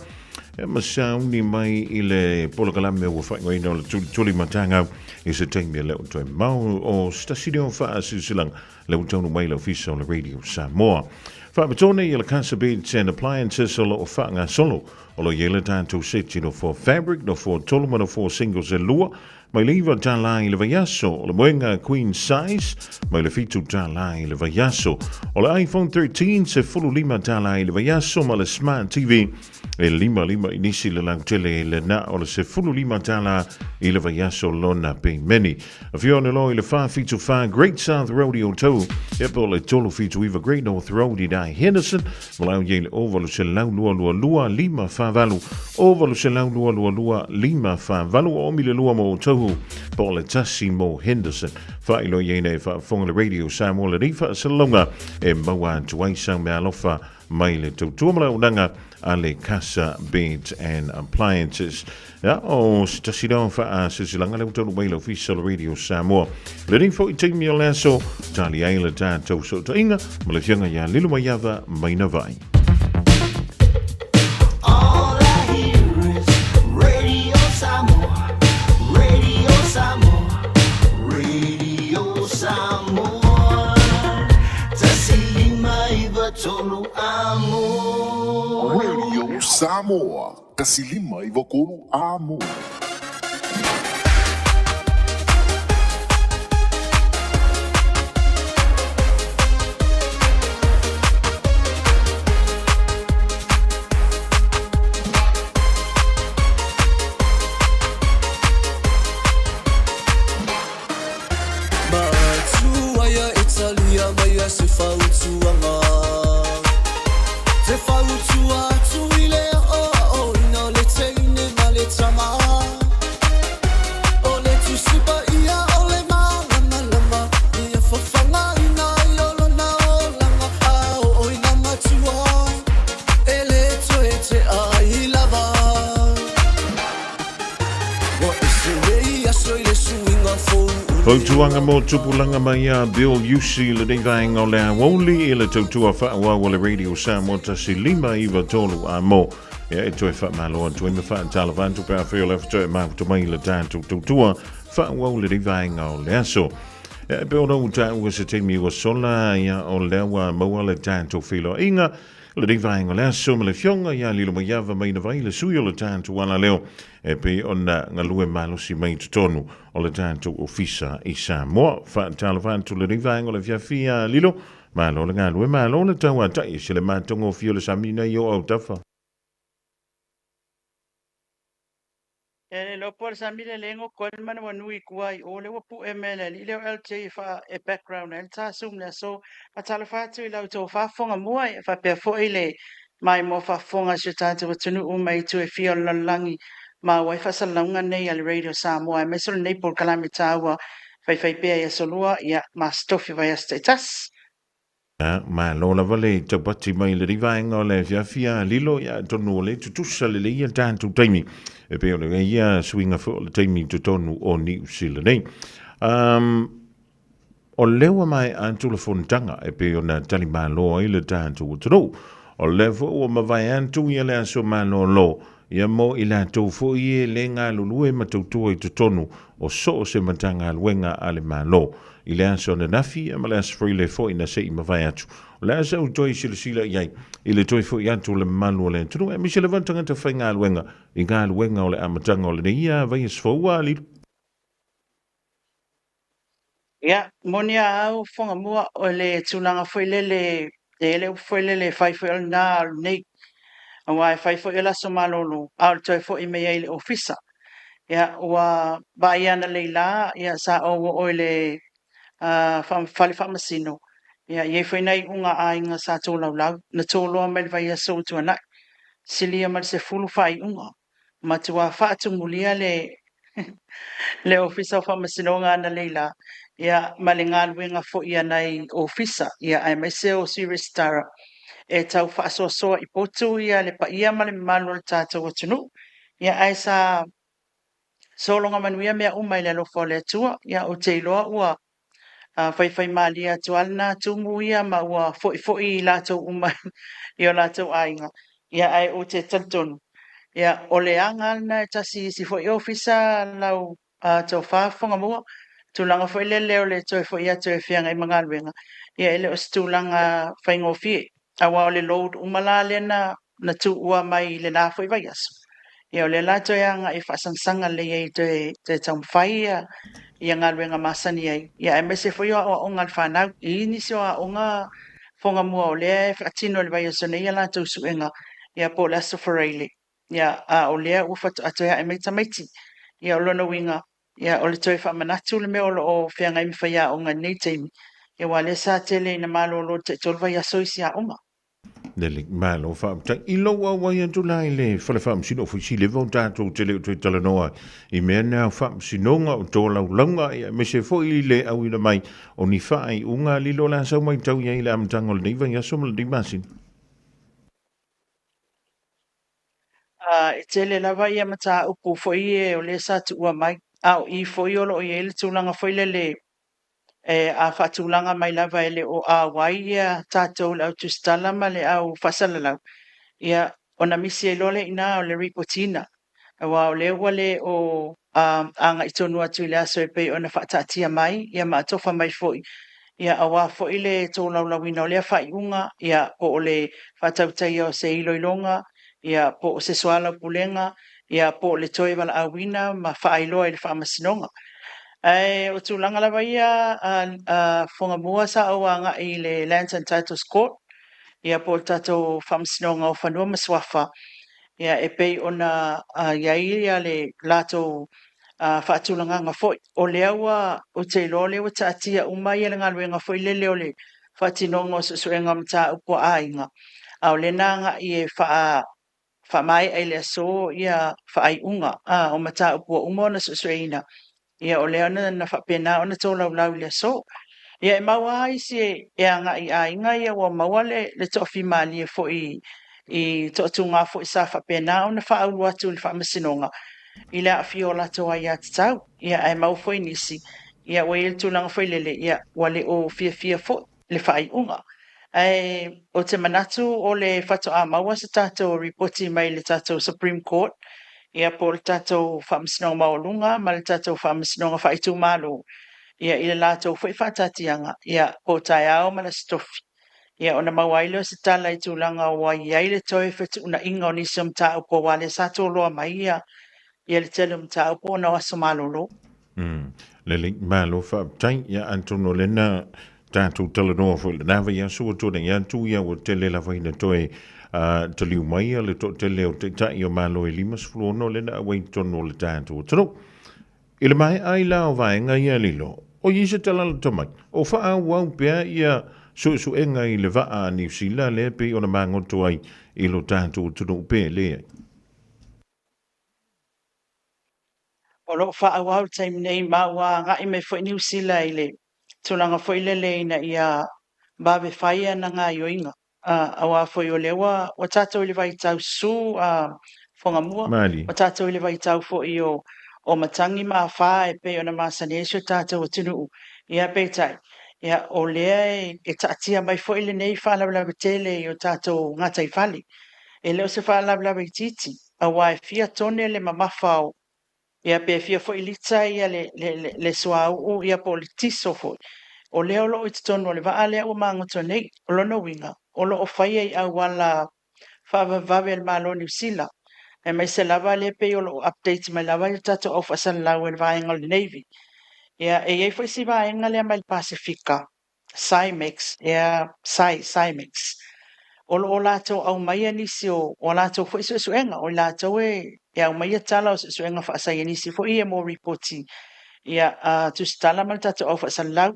e ma sauni mai i le polokalame ua faaigoaina o le tulituli matagau i se taimi e le o toe mau o se tasi lea o faasilasilaga le ua taunuu mai i le ofisa o le Radio Samoa. Faapitoa nei i le Casa Beds and Appliances o lo o faagasolo o lo o i ai le tatou seti nofoa fabric, nofoa tolu ma nofoa singles e lua, mai le $9 i le vaiaso, o le moega queen size mai le $7 i le vaiaso, o le iPhone 13 $15 i le vaiaso ma le Smart TV e 55 inisi le lautele le na o le $15 i le vaiaso lona pemeni. Afio ane loa i le 474 Great South Road i Otahuhu, ia po o le 379 Great North Road i Dai Henderson, Valaau i ai le 0800 222 548, 0800 222 548, o omi le lua mo Otahuhu, po o le tasi mo Henderson. Faailoa i ai nei faafofoga le Radio Samoa lenei faasalalauga e maua atu ai sau meaalofa mai le tautua ma le auaunaga a le Casa Beds and Appliances. Ia, o se tasi lea o faasilasilaga lea ua taunuu mai i le Ofisa o le Radio Samoa. Lenei foi taimi o le aso, tali ai le tatou fesootaiga ma le Afioga ia Lilomaiava Mainavai. All I hear is Radio Samoa, Radio Samoa, Radio Samoa. Tasi lima iva tolu amo. Radio Samoa, 153 amo. Matua ia Italia mai ai se fautuaga Te fautua atu i le aoaoina o le teine ma le tama O le Tusi Paia o le malamalama Ia fafagaina ai o lona olaga A oo ina matua e le toe tea ai lava Ua ese nei aso i le suauu. Fautuaga mo tupulaga mai ia Bill Usi lenei vaega o le aoauli i le tautua faaauau a le Radio Samoa 1593 a mo ia e toe faamalo atu ai ma faatalofa atu pe afai o le faatoa e mafuta mai le tatou tautua faaauau lenei vaega o le aso. Ia e pei ona ua taua se taimi ua sola ia o lea ua maua le tatou feiloaiga lenei vaega o le aso ma le Afioga ia Lilomaiava Mainavai le sui o le tatou alaleo e pei ona galue malosi mai i totonu o le tatou ofisa i Samoa. Faatalofa atu lenei vaega o le afiafi ia Lilo, malo le galue, malo le tauatai, se le matagofie o le sami nei o autafa. E le iloa po o le sami le le goto ai le manawanui i tua i o lea ua pue mai e le alii lea o LJ e faa e background ai le tasu ma le aso. Faatalofa atu i la outou faafofoga mua e faapea foi le maimoa faafofoga a si o tatou atunuu mai itu e fia o le lalolagi ma ua ai faasalalauga nei a le Radio Samoa aemaise o lenei polokalame taua faifaipea i aso lua ia ma Aso Tofi o vaiaso taitasi. Ia, malo lava le taupati mai lenei vaega o le afiafi a Lilo, ia atonu o lea e tutusa lelei ia tatou taimi, e pei o le ia suiga foi o le taimi i totonu o Niu Sila nei. Um, o lea ua maea atu le fonotaga e pei ona talimalo ai le tatou atunuu. O lea foi ua mavae atu ia le aso malolo ia mo i latou foi e le galulue ma tautua i totonu o so o se Matagaluega a le Malo. I le aso ananafi ma le aso Faile foi na se i mavae atu. O le a sa ou toe silasila i ai i le toe foi atu o le mamalu o le atunuu aemaise lava tagata faigaluega i galuega o le amataga o lenei ia vaiaso fou a Lilo. Ia, moni a au Fogamua, o le tulaga foi lele, e i ai le upu foi lele e fai foi o lena a o lenei. Aua e fai foi o le aso malolo, a o le toe foi mai ai i le ofisa. Ia, ua vaaia analeila, ia, sa ou oo i le fale faamasino, ia, e i ai foi nai iuga a aiga sa tolaulau, na toloa mai le vaiaso ua tuanai, silia ma le 10 faaiuga. Matua faatumulia le le Ofisa o Faamasinoga analeila ia ma le galuega foi a nai Ofisa ia aemaise o Sui Resitara e tau faasoasoa i potu ia le paia ma le mamalu o le tatou atunuu. Ia ae sa sologa manuia mea uma i le alofa o le Atua. Ia ou te iloa ua faifaimalie atu lava lena tumu ia ma ua foifoi i latou uma i o latou aiga. Ia ae ou te talitonu, ia o le aga lava lena e tasi i isi foi ofisa lau tofa Fogamua, tulaga foi lele o le toe foi atu e feagai ma galuega, ia e le o se tulaga faigofie. Aua o le load uma la lea na na tuua mai i lena foi vaiaso, ia o lea la toe agai e faasangasaga lelei ai toe, toe taumafai ia, ia galuega masani ai, ia aemaise foi o aoaoga a le fanau. I nisi o aoga Fogamua o lea e faatino i le vaiaso nei a latou suega, ia po o le Aso Faraile, ia a o lea ua faatoa toe ae mai tamaiti. Ia o lona uiga, ia o le toe faamanatu le mea o lo o feagai ma faiaoga i lenei taimi, ia aua o lea sa tele ina malolo i le taitolu vaiaso isi aoga. Lelei, malo faafetai. I lou auai atu la i le fale faamasino o Fuisileva o tatou te le o toe talanoa i mea na o faamasinoga o tolaulauga ia aemaise foi i le auina mai o ni faaiuga lilo o le a sau matau i ai i le amataga o lenei vaiaso ma lenei masina. E tele lava ia mataupu foi e o lea sa tuua mai, a o i foi o lo o i ai le tulaga foi lele e a faatulaga mai lava e le o auai ia tatou le au tusitala ma le au faasalalau, ia ona misi ai loa lea i ina o le ripotiina. Aua o lea ua le o agai tonu atu i le aso e pei ona faataatia mai ia ma atofa mai foi, ia aua foi le tolaulauina o lea faaiuga, ia po o le faatautaia o se iloiloga, ia po o se soalaupulega, ia po o le toe valaauina ma faailoa i le Faamasinoga. Ae o tulaga lava ia a Fogamua sa ou agai i le Lands and Titles Court, ia po o le tatou Faamasinoga o Fanua ma Suafa, ia e pei ona i ai ia le latou faatulagaga foi. O lea ua, ou te iloa o lea ua taatia uma ia le galuega foi lele o le faatinoga o suesuega o mataupu a aiga, a o lea na agai e faamaea i le aso ia faaiuga o mataupu ua uma ona suesueina, ia o lea na faapena ona tolaulau i le aso. Ia e maua lava isi e agai i aiga ia ua maua le toafimalie foi i toatuga foi sa faapena ona faaulu atu i le faamasinoga i le aafia o latou aiatatau. Ia ae maua foi nisi, Ia, ua i ai le tulaga foi lele, ia, ua le o fiafia foi le faaiuga. Ae ou te manatu o le faatoa maua se tatou ripoti mai le tatou Supreme Court, ia po o le tatou Faamasinoga Maualuga ma le tatou Faamasinoga Faaitumalo, ia i le latou foi faataatiaga, ia po o taeao ma le Aso Tofi, ia ona maua ai lea o se tala i tulaga ua i ai le toe fetuunaiga o nisi o mataupu aua lea sa toloa mai ia ia le tele o mataupu ona o aso malolo. Lelei, malo faafetai. Ia atonu o lena tatou talanoa foi i lena vaiaso ua tuanai atu, ia ua tele lava ina toe taliu mai le toatele o taitai o Malo e 56 lena auai i totonu o le tatou atunuu. I le maea ai la o vaega ia lilo, o i ai se tala lata mai, o faaauau pea ia suesuega i le vaa a Niu Sila lea pei ona magoto ai i lo tatou atunuu pe leai. O lo o faaauau i le taimi nei ma ua agai mai foi Niu Sila i le tulaga foi lele ina ia vave fai ana gaoioiga, aua foi o lea ua, ua tatou i le vaitau su Fogamua, Malie. ua tatou i le vaitau foi o, o matagi ma afa e pei ona masani ai si o tatou atunuu. Ia peitai, ia, o lea e, e taatia mai foi lenei faalavelave tele i o tatou gataifale. E le o se faalavelave itiiti, aua e fia tone le mamafa o, ia pe fia foi lita ia le, le, le, le suauu ia po o le tiso foi, o lea o lo o i totonu o le vaa lea ua magoto nei. O lona uiga, o lo o faia i auala faavavevave a le Malo o Niu Sila, aemaise lava lea pei o lo o update mai lava i le tatou au faasalalau e le vaega o le Navy. Ia, e i ai foi si vaega lea mai le Pasefika, Scimex, ea, Sci, Scimex, o lo o latou aumaia nisi o, o a latou foi suesuega, o i latou e, e aumaia tala o suesuega faasaienisi foi ia mo ripoti, ia, a tusitala ma le tatou au faasalalau.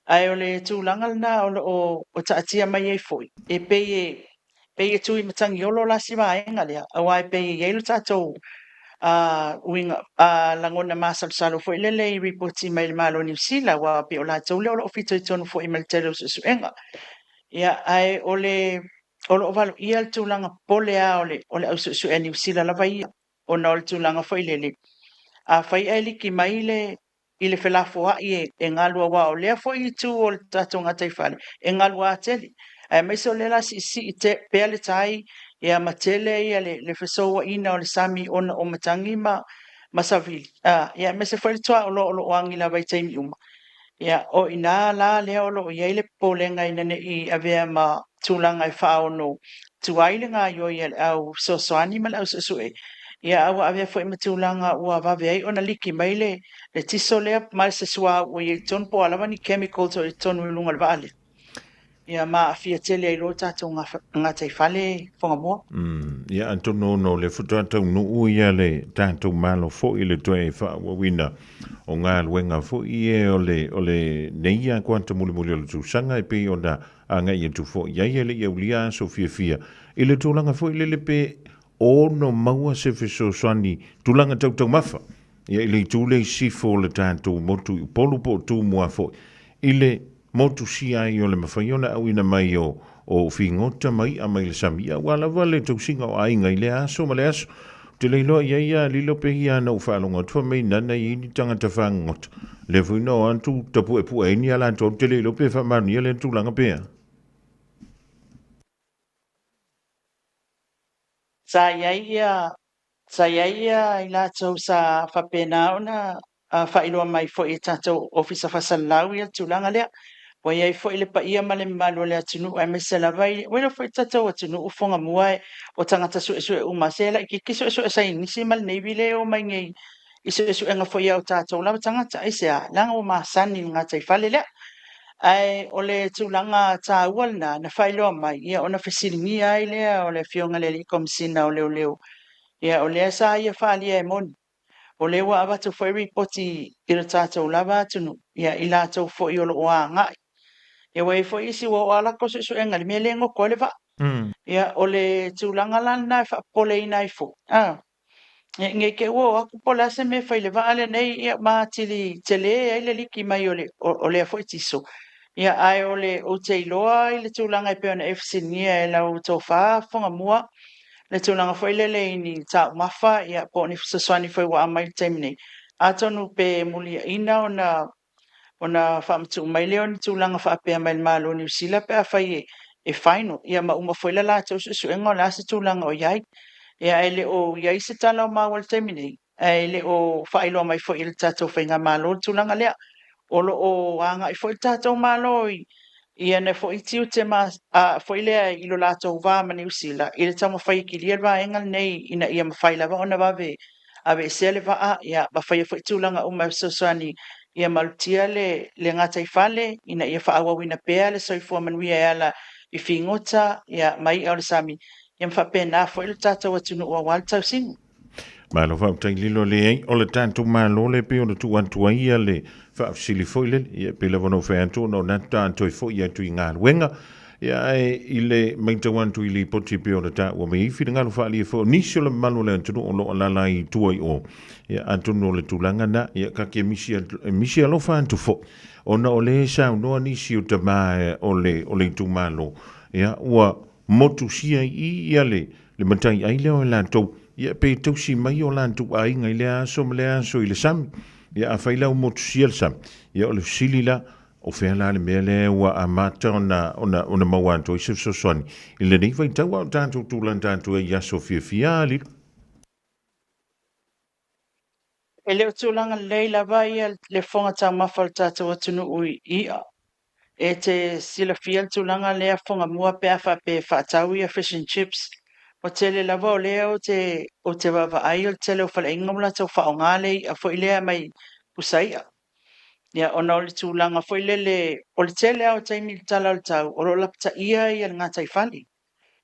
Ae o le tulaga lena o lo o, o taatia mai ai foi, e pei e, pei e tu i Matagiolo la si vaega lea, aua e pei e i ai lo tatou uiga, lagona masalosalo foi lele i ripoti mai le Malo o Niu Sila, aua pei o latou lea o lo o fitoitonu foi ma le tele o suesuega. Ia, ae o le, o lo o valoia le tulaga popole lava o le, o le au suesue a Niu Sila lava ia, ona o le tulaga foi lele, afai ae liki mai le, i le felafoai e galu aua o lea foi itu o le tatou gataifale e galuā tele aemaise o lea la siisii te, pea le tai ia ma tele ia le, le fesouaina o le sami ona o matagi ma, ma savili ia aemaise foi le tuaoloa o lo o agi lava i taimi uma. Ia, o i ina la lea o lo o i ai le popolega ina ne i avea ma tulaga e faaono tuai le gaoioi a le au fesoasoani ma le au suesue, ia a ua avea foi ma tulaga ua vave ai ona liki mai le, le tiso lea ma se suauu o i ai i totonu po o a lava ni chemicals o i totonu i luga o le vaa lea. Ia ma aafia tele ai loa tatou gataifale Fogamoa. Ia atonu ona o le faatoa taunuu ia le tatou Malo foi i le toe faaauauina o galuega foi ia o le o lenei ia kuata mulimuli o le tausaga e pei ona agai atu foi i ai e le i aulia aso fiafia i le tulaga foi lele pe ono maua se fesoasoani tulaga tau taumafa ia i le itu lea i sisifo o le tatou motu i Upolu po o Tumua foi i le motusia ai o le mafai ona auina mai o o figota ma i'a mai le sami, ia aua lava le tausiga o aiga i lea aso ma le aso. Ou te le iloa i ai ia lilo pei ia na ou faalogo atu fai mai nana e i ai ni tagata fagogota. Lea foi na o atu tapuepue ai ni a latou, ou te le iloa pe faamaonia lea tulaga pe a. Sa i ai ia, sa i ai ia i latou sa faapena ona faailoa mai foi e tatou Ofisa Faasalalau ia le tulaga lea. Ua i ai foi le paia ma le mamalu o le atunuu aemaise lava i, ua iloa foi le tatou atunuu Fogamua e, o tagata suesue uma, se laitiiti suesue saienisi ma le Navy lea e omai nei i suesuega foi a o tatou lava tagata. Aisea? Leaga ua masani i le gataifale lea. Ae o le tulaga taua lena na faailoa mai, ia ona fesiligia ai lea o le Afioga i le Alii Komesina o Leoleo, ia o lea sa ia faaalia e moni O lea ua avatu foi ripoti i lo tatou lava atunuu, ia i latou foi o lo o agai. Ia ua i ai foi isi ua oo lava latou suesuega i le mea lea e goto ai le vaa. Ia o le tulaga la lena e faapopoleina ai foi, ia ne i te i ua o atu po o le a se mea e fai i le vaa lenei, ia ma atili tele ai le liki mai o le, o lea foi tiso. Ia ae o le, ou te iloa i le tulaga e pei ona e fesiligia e lau tofa Fogamua, le tulaga foi lele i ni taumafa ia po o ni fesoasoani foi ua aumai i le taimi nei, atonu pe muliaina ona Ona faamatuu mai lea o ni tulaga faapea mai le Malo o Niu Sila pe afai e final, ia ma uma foi le latou suesuega o le a se tulaga o i ai. Ia ae le o i ai se tala o maua i le taimi nei, ae le o faailoa mai foi e le tatou faigamalo le tulaga lea. O lo o agai foi le tatou Malo i ana foi tiute ma foi lea i lo latou va ma Niu Sila i le taumafai e kilia le vaega lenei ina ia mafai lava ona vave aveesea le vaa, ia, ma faia foi tulaga uma e fesoasoani ia malutia le gataifale ina ia faaauauina pea le soifua manuia e ala i figota, ia, ma i'a o le sami, ia ma faapena foi le tatou atunuu aua le tausiga. Malo faafetai Lilo leai o le tatou Malo le pei ona tuu atu ai ia le faafesili foi lele ia pei lava ona ou fai atu ona o lena faatoa toe foi atu i galuega ia ae i le matau atu i lipoti pei ona taua mai ai finagalo faaalia foi o nisi o le mamalu o le atunuu o lo o alaala ai i tua i o ia atonu o le tulaga na ia ka ke misi misi alofa atu foi ona o le saunoa nisi o tama o le o le itumalo ia ua motusia i i ia le le matai ai lea o latou, ia pe tausi mai o latou aiga i lea aso ma lea aso i le sami. Ia afai la ua motusia le sami, ia o le fesili la, o fea la le mea lea ua amata ona, ona, ona maua atu ai se fesoasoani i lenei vaitau a o tatou tulaga tatou ai i aso fiafia a Lilo? E le o tulaga lelei lava ia le fofoga taumafa o le tatou atunuu i i'a. E te silafia le tulaga lea fogamua pe a faapea e faatau ia fish and chips. Ua tele lava o lea ou te, ou te vaavaai o le tele o faleaiga ua latou faaaoga le i'a foi lea mai pusa i'a. Ia ona o le tulaga foi lele, o le tele lava o taimi i le tala o le tau o lo o lapataia ia le gataifale.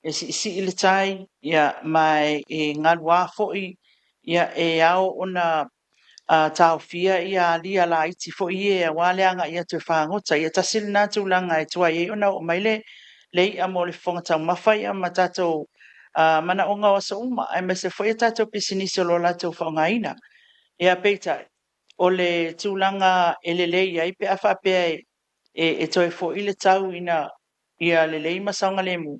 E siisii le tai, ia, ma e galuā foi, ia, e ao ona taofia ia alia laiti foi ia aua le agai atu e fagota. Ia tasi lena tulaga e tuai ai ona oo mai le i'a mo le fofoga taumafa ia ma tatou manaoga o aso uma, aemaise foi a tatou pisinisi o lo o latou faaaogaina. Ia peitai, o le tulaga e lelei ai pe a faapea e toe foi le tau ina ia lelei ma saogalemu,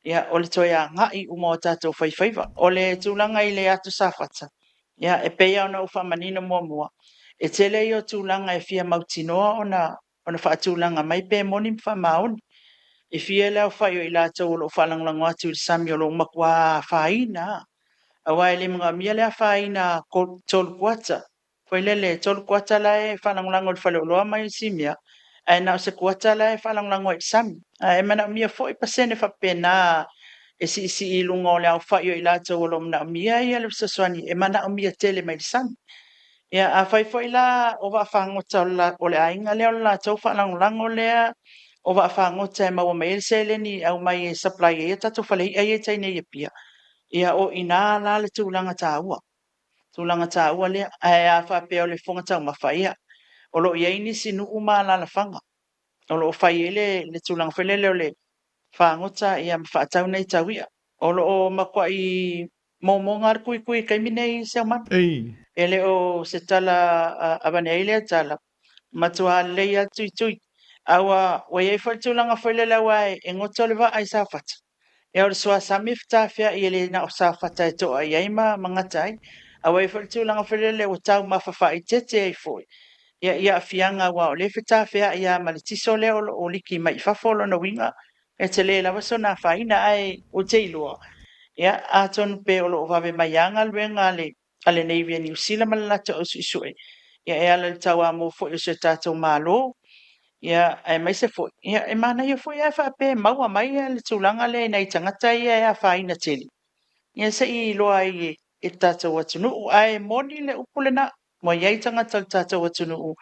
ia, o le toe agai uma o tatou faifaiva. O le tulaga i le Atu Safata, ia, e pei lava ona ou faamanino muamua, e tele ia o tulaga e fia mautinoa ona ona faatulaga mai pe moni ma faamaoni. E fia le aofai o i latou o lo o faalagolago atu i le sami o lo o matua afaina lava, aua e le manaomia le afaina 3 kuata Foi lele, e 3 kuata la e faalagolago i le faleoloa ma isi mea, ae na o se kuata la e faalagolago ai i le sami. Ae manaomia foi pasene faapena e siisii i luga o le aofai o i latou o lo o manaomia ia le fesoasoani e manaomia tele mai le sami. Ia, afai foi la o vaafagota o le aiga lea o le latou faalagolago lea o vaafagota e maua mai ai le seleni e aumai e supply ai a tatou fale i'a ia i tai nei i Apia, ia o i ina la le tulaga taua. tulaga taua lea. Ae a faapea o le fofoga taumafa, ia, o lo o i ai nisi nuu ma alaalafaga o lo o fai ai le, le tulaga foi lele o le fagota ia ma faatau nei tau i'a. O lo o matuai momoga le tuitui i le taimi nei Seumanu. E le o se tala avane ai lea tala, matua lelei lava le tuitui. A ua, ua i ai foi le tulaga foi lele aua e goto le vaa i Safata, Ia o le suasami e fetafeai e le na o Safata e to'a i ai ma gata ai. A ua i ai foi le tulaga foi lele ua taumafa faaeteete ai foi ia i aafiaga aua o lea e fetafeai lava ma le tiso lea o lo o liki mai i fafo. O lona uiga, e tele lava sona afaina ae ou te iloa, ia atonu pe o lo o vave mai lava galuega a le a le Navy a Niu Sila ma le latou au suesue, ia e ala i le tauamo foi o si o tatou Malo, ia aemaise foi, ia e manaia foi ae faapea e maua mai le tulaga lea i nai tagata ia e afaina tele, ia se i iloa ai e le tatou atunuu. Ae moni le upu lena, ua i ai tagata o le tatou atunuu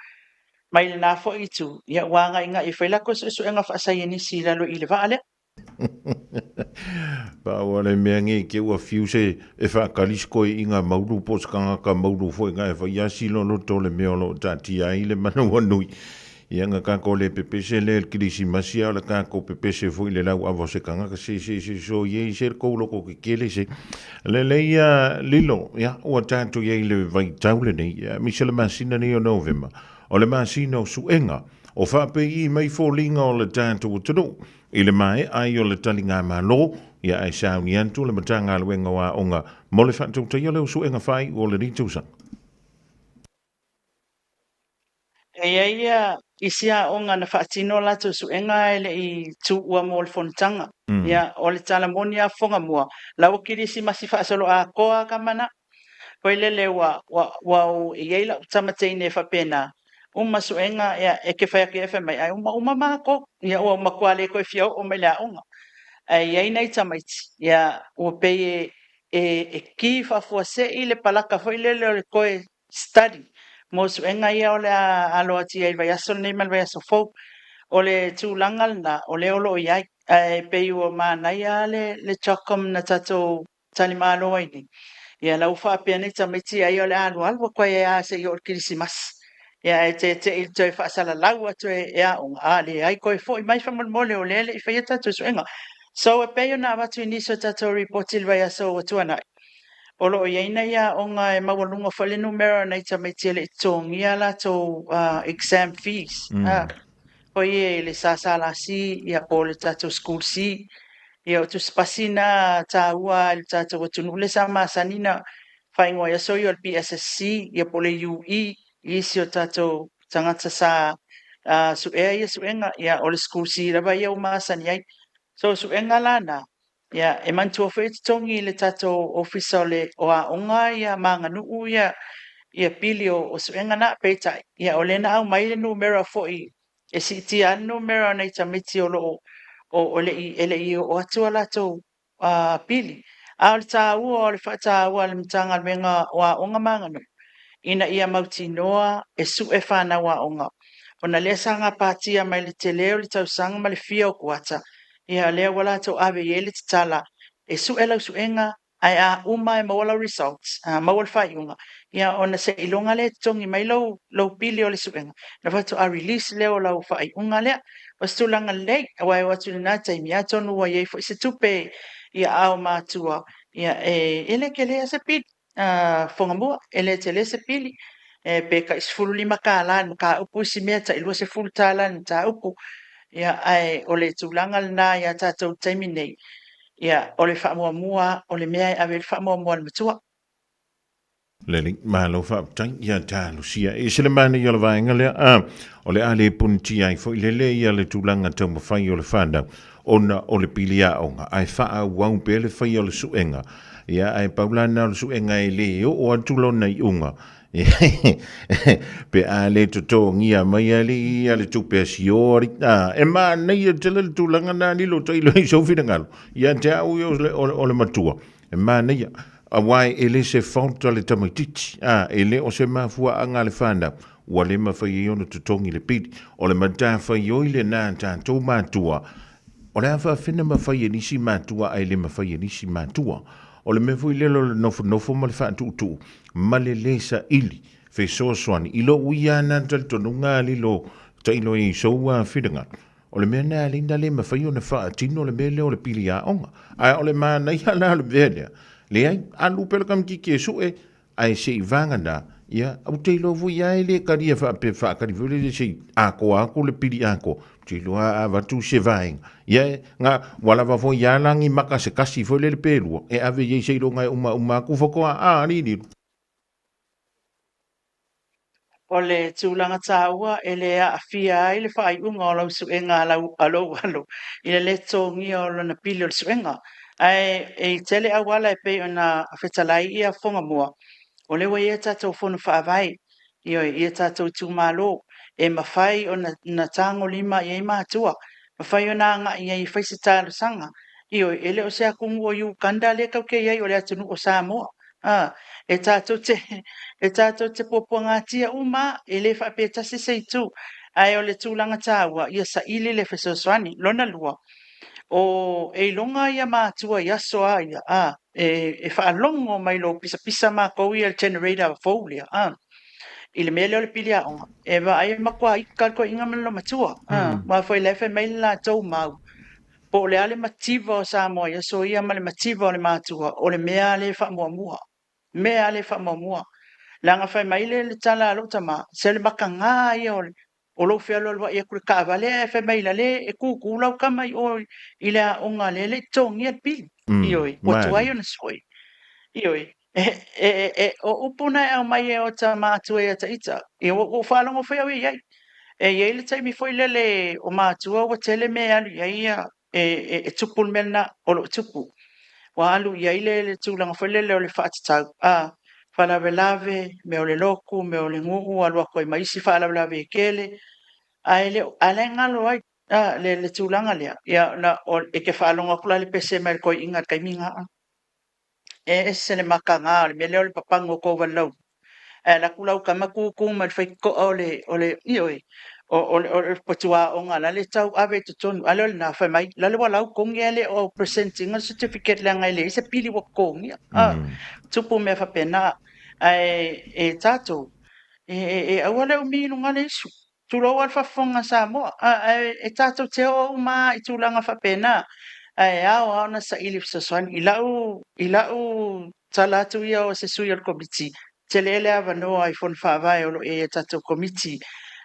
mai lena foi itu, ia ua agaigai e fai latou suesuega faasaienisi i lalo i le vaa lea. Pau le mea nei ke ua fiu se e whaakali se koe i ngā mauru po se kangaka mauru foi ngā e whai asi lo loto le mea o lo taatia ai le manawa nui. Ia nga kako le pepese le le kirisimasi a o le kako pepese foi le lau ava o se kangaka se se se so iei se le kou loko ke kele se. Le le ia lilo, ia ua tātou iei le vaitau lenei, ia mise le masina nei o Novema, o le masina o suega, o faapei mai foliga o le tātou atunuu, I le maea ai o le taligamalo, ia ae sauni atu le Matagaluega o Aoga mo le faatautaia o le suega faaiu o lenei tausaga. E i ai ia isi aoga na faatino a latou suega ae le i tuua mo le fonotaga. Ia, o le tala moni a Fogamua, la ua kilisimasi faasoloatoa ka mana. Foi lele ua, ua, ua ou, e i ai lau tama teine e faapena, uma suega, ia, e te fai atu i ai fai mai, ai uma uma matou. Ia, ua matua le toe fia oo mai i le aoga. Ae i ai nai tamaiti, ia, ua pei e, e, e ki faafuasei le palaka foi lele o le toe study mo suega ia o le a alo atu i ai i le vaiaso lenei ma le vaiaso fou. O le tulaga lena o lea o lo o i ai, ae pei ua manaia lava le, le CHOGM na tatou talimalo ai nei, ia la ua faapea nei tamaiti ai o le a alualu atu ai lava se i oo i le Kerisimasi. Ia ae tete'i i le toe faasalalau atu e aoga, a leai toe foi mai faamolemole o lea e le i faia tatou suega. So e pei ona avatu i nisi o tatou ripoti i le vaiaso ua tuanai, o lo o i ai nai aoga e maualuga foi le numera o nai tamaiti e le i totogia a latou exam fees. Foi e le SSLC ia po o le tatou School C. Ia o tusipasi na taua i le tatou atunuu lea sa masani na faaigoa ai aso ia o le PSSC ia po o le UE i isi o tatou tagata sa suea ia suega, ia o le School C lava ia ua masani ai. So o suega la na, ia e manatua foi e totogi i le tatou Ofisa o le o Aoga ia ma Aganuu ia ia pili o suega na. Peitai, ia o lea na aumai le numera foi e siitia ai le numera o nai tamaiti o lo o e le i oo atu a latou pili. A o le taua o le faataua a le Matagaluega o Aoga ma Aganuu ina ia mautinoa e sue fanau aoga, ona lea sa gapatia mai le tele o le tausaga ma le fia o kuata, ia lea ua latou ave i ai le tatala e sue lau suega, ae a uma e maua lau results, a maua le faaiuga, ia ona seiloga lea e totogi mai lou pili o le suega, ona faatoa release lea o lau faaiuga lea. O se tulaga lelei, aua e oo atu i lena taimi, atonu ua i ai foi se tupe i aao matua, ia e le tele lava se pili. Fogamua, e le tele se pili, pe tai $15 i le mataupu isi mea tai $20 i le mataupu. Ia, ae o le tulaga lena ia tatou i le taimi nei, ia, o le faamuamua o le mea e ave i ai le faamuamua a le matua. Lelei, malo faafetai ia talosia. E ese le manaia o le vaega lea, a o le a le punitia ai foi lele ia le tulaga taumafai o le fanau ona o le pili aoga, ae faaauau pea le faia o le suega. Ia, ae pau la lena o le suega e le oo atu lona iuga, pe a le totogia mai alii ia le tupe a si o alii. A, e manaia tele le tulaga na lilo tailo i sou finagalo. Ia te au ia o le matua, e manaia. Aua e le se fault a le tamaitiiti, a, e le o se mafuaaga a le fanau, ua le mafai ai ona totogi le pili. O le matafaioi lena a tatou matua, o le a faafena mafai e nisi matua ae le mafai e nisi matua. O le mea foi lea o le nofonofo ma le faatuutuu ma le le saili fesoasoani i lou ia na talitonuga lilo tailo i sou finagalo. O le mea lena e ala ai ona le mafai ona faatino le mea lea o le pili aoga. Ae o le manaia la o le mea lea, leai, alu pea le kamititi e sue, Ae se i vagana, ia, ou te iloa foi lava e le talia faapea faatali foi lele se i atoa atu le pili atoa, ou te iloa a avatu se vaega, ia, na, ua lava foi lava la ni maka se tasi foi lele pe lua, e ave i ai seiloga e umauma atu faatoa, a, lililo. O le tulaga taua e le aafia ai le faaiuga o lau suega a lou alo i le lē totogia o lona pili o le suega. Ae e tele auala e pei ona fetalai ia Fogamua, o lea ua i ai a tatou fono faavae, ioe, i a tatou itumalo, e mafai ona tagolima i ai matua, mafai ona agai i ai e fai se talosaga. Ioe, e le o se atunuu o Uganda lea tatou te i ai, o le atunuu o Samoa. E tatou te, e tatou te puapuagatia uma, e le faapea tasi se itu. Ae o le tulaga taua, ia saili le fesoasoani. Lona lua, o e iloga ia matua i aso a ia, e faalogo mai lou pisapisa matou ia le generator fou lea, i le mea lea o le pili aoga, e vaai e matua ika le toeaina ma le loomatua. Aua foi la e fai mai le latou mau, po o le a le mativa o Samoa i aso ia ma le mativa o le matua, o le mea lava lea e faamuamua. Mea lava lea e faamuamua. Leaga fai mai le tala a lou tama, se o le mataga ia o lou fealualuai atu i le taavale ae fai mai la le e tutu lau tama i o i le aoga lea e le i totogia le pili. Ioe, ua tuai ona sue. Ioe. E, o upu na e aumai e ota matua ia ita, ia ua ou faalogo foi au i ai. E i ai le taimi foi lele o matua ua tele mea e alu i ai ia e tupu le mea lena o loo tupu. Ua alu i ai le tulaga foi lele o le faatatau, faalavelave, mea o le lotu, mea o le nuu, alu atu ai ma isi faalavelave e tele, ae le o, ae la e galo ai le tulaga lea. Ia na, o, e te faalogo atu la i le pese mai a le toeaina i le taimi lena. E ese le mataga o le mea lea o le papagu o tou valilaulu. Ae alu atu lau tama tutu mai le faitotoa o le, ioe, o le potuaoga la le tau ave i totonu. A lea o lena, fai mai, la le ua lau togi ae le o present ina le certificate leaga e leai se pili ua totogia. Tupu mea faapena. Ae e tatou, e aua le umi i luga le isu. Tulou lava le faafofoga a Samoa, ae e tatou te oo uma lava i tulaga faapena, ae ao lava ona saili fesoasoani. I lau tala atu ia o se sui o le Komiti, tele le avanoa i fono faavae o lo o i ai a tatou Komiti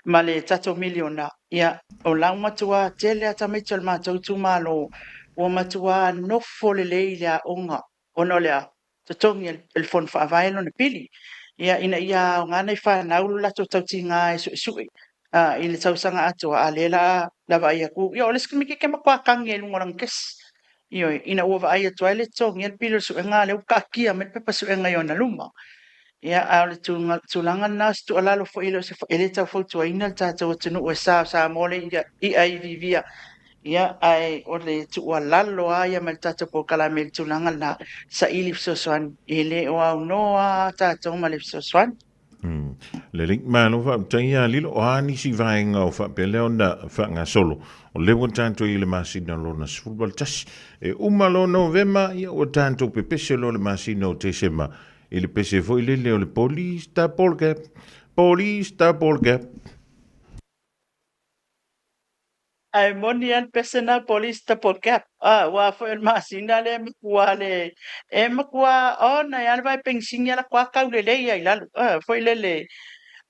ma le tatou miliona. Ia, o lau matua tele lava tamaiti o le matou itumalo ua matua nofo lelei i le aoga ona o le a? Totogi e le Fono Faavae lona pili, ia, ina ia aoga nai fanau lo latou tautiga e suesue i le tausaga atoa, a lea la la vaai atu, ia o le isi tamaitiiti e matua tagi i luga o lana kesi. Ioe, ina ua vaai atu ai le totogia le pili o le suega, a lea ua taatia mai le pepa suega i ona luma. Ia, a o le tulaga lena o se tuualalo foi, e le o se, e le tau fautuaina le tatou atunuu e sa o Samoa le i'a i vivia. Ia, ae o le tuualalo lava ia mai le tatou polokalame i le tulaga lena, saili fesoasoani, e le o aunoa tatou ma le fesoasoani. Lelei, malo faafetai ia Lilo, o a nisi vaega o faapea lea ona faagasolo. O lea ua tatou i le masina lona 11. E uma loa Novema, ia ua tatou pepese loa le masina o Tesema i le pese foi lele o le Police Double Gap, Police Double Gap. Ae moni lava le pese na Police Double Gap. Ah, aua foi o le masina lea e matua le, e matua ona e lava le vae penisini ala atu tau lelei lava i lalo. Ah, foi lele,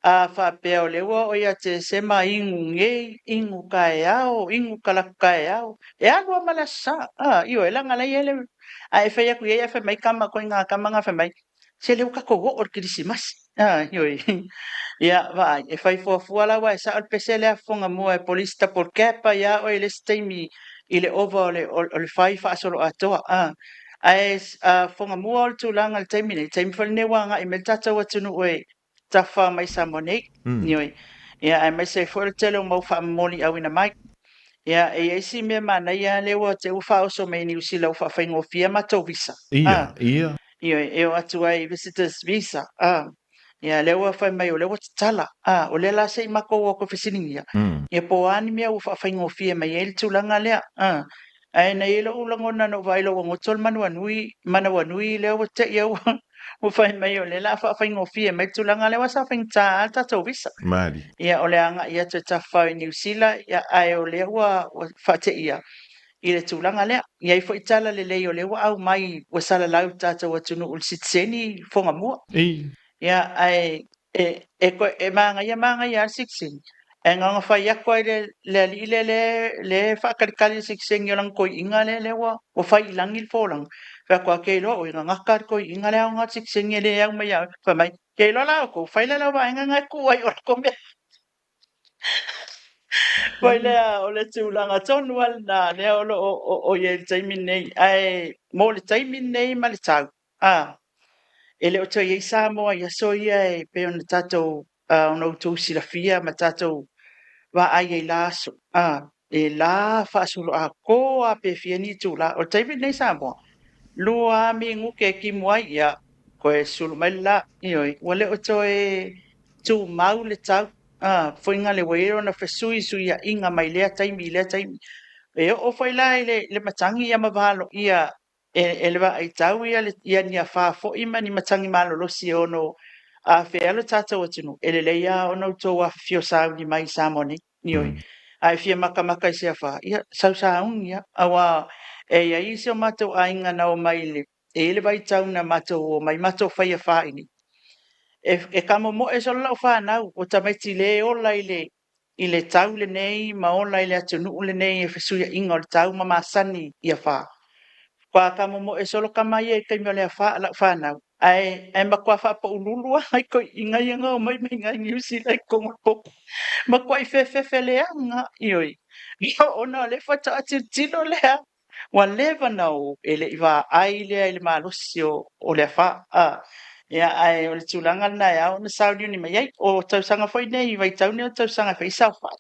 a faapea o lea ua oo ia Tesema inu nei, inu taeao, inu talaatu taeao, e alu lava ma le Aso Sa. Ah, ioe, leaga la e i ai le, a e fai atu i ai ae fai mai tama, ituaiga tama na fai mai, se lea ua tatou oo i le Kerisimasi. Ioe. Ia, vaai, e fai fuafua la, aua e sao le pese lea fofoga mua e Police Double Cap ai lava oe i le isi taimi i le ova o le, o le fai faasoloatoa. Ae fofoga mua o le tulaga i le taimi nei, taimi foi lenei ua agai mai le tatou atunuu e tafafao mai Samoa nei. Ioe. Ia, aemaise ai foi o le tele o mau faamomoli auina mai. Ia, e i ai si mea manaia lea ua te ua faaoso mai i Niu Sila ua faafaigofie a matou visa. Ia, ia. Ioe, e o atu ai visitors visa. Ia, lea ua fai mai o lea ua tatala. O lea la se i matou o atu e fesiligia, ia po o a ni mea ua faafaigofie mai ai le tulaga lea. Ae na i ai lou lagona na ou vaai loa ua goto le manuanui, manawanui lea ua te i ua ua fai mai o lea o le a faafaigofie mai le tulaga lea aua sa faigata lava le tatou visa. Malie. Ia o le agai atu e tafafao i Niu Sila, ia, ae o lea ua faateia i le tulaga lea. E i ai foi tala lelei o lea ua aumai ua salalau i le tatou atunuu i le sitiseni Fogamua. Ia, ae e, e, e manaia manaia lava le sitiseni, ae na ona fai atu lava i le alii lea lea e faatalitali i le sitiseni o lana toeaina lea lea ua fai i lagi le folauga. Fai atu lava, ke iloa oi na gata le toeaina lea aoga le sitiseni e le au mai ia oe. Fai mai, ke iloa la outou, fai lea lau vaega na e tuu ai o latou mea. Foi lea o le tulaga tonu lava lena lea o lo o i ai i le taimi lenei. Ae mo le taimi lenei ma le tau, e le o toe i ai Samoa i aso ia e pei ona tatou ona outou silafia ma tatou vaai ai i la aso. E la faasoloatoa lava pe fia ni itula. O le taimi lenei Samoa, 2 minute e timu ai, ia, toe sulu mai le la. Ioe, ua le o toe tumau le tau. Foi le ua i ai ona fesuisuiaiga mai lea taimi i lea taimi. E oo foi la i le matagi ia ma valoia e le vaai tau ia ni afa foi ma ni matagi malolosi e ono afea lo tatou atunuu, e lelei lava ona outou afifio sauni mai i Samoa nei. Ioe. A e fia makamaka i se afa, ia sau sauni lava. Aua e i ai si o matou aiga na omai i le, e i ai le vaitau na matou omai matou fai afa i inei. E kamomoe solo lau fanau, o tamaiti le ola i le tau lenei ma ola i le atunuu lenei e fesuiaiga o le tau ma masani i afa. Kwa kamomoe solo kama ia i taimi o le afa a lau fanau. Ae, ae matua faapaululu lava i toeaiina ia na omai mai i Niu Sila i totonu o le potu. Matuai fefefe leaga, ioe, ona o lea faatoa tilotilo lea ua leva ona o e le i vaai lea i le malosi o le afa. Ia, ae o le tulaga lena e ao ona sauniuni mai ai. O tausaga foi nei, vaitau nei o tausaga e fai ai saofai,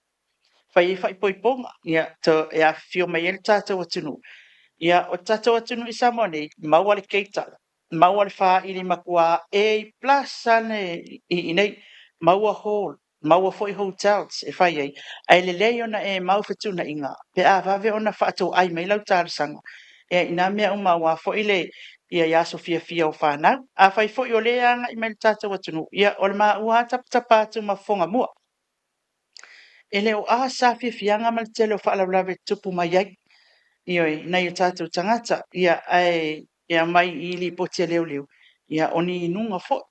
fai ai faaipoipoga, ia, e afifio mai ai le tatou atunuu. Ia, o le tatou atunuu i Samoa nei, maua le keita, maua le faaili matua A plus ane i inei, maua hall, maua foi hotels e fai ai, ae lelei ona e mau fetuunaiga pe a vave ona faatoai mai lau talosaga ia i na mea uma aua foi le ia i aso fiafia o fanau. Afai foi o lea e agai mai le tatou atunuu, ia o le maua lava tapatapa atu ma fofoga mua. E le o a sa fiafiaga ma le tele o faalavelave e tutupu mai ai, ioe, i nai o tatou tagata, ia, ae e aumai i lipoti a leoleo, ia, o ni inuga foi.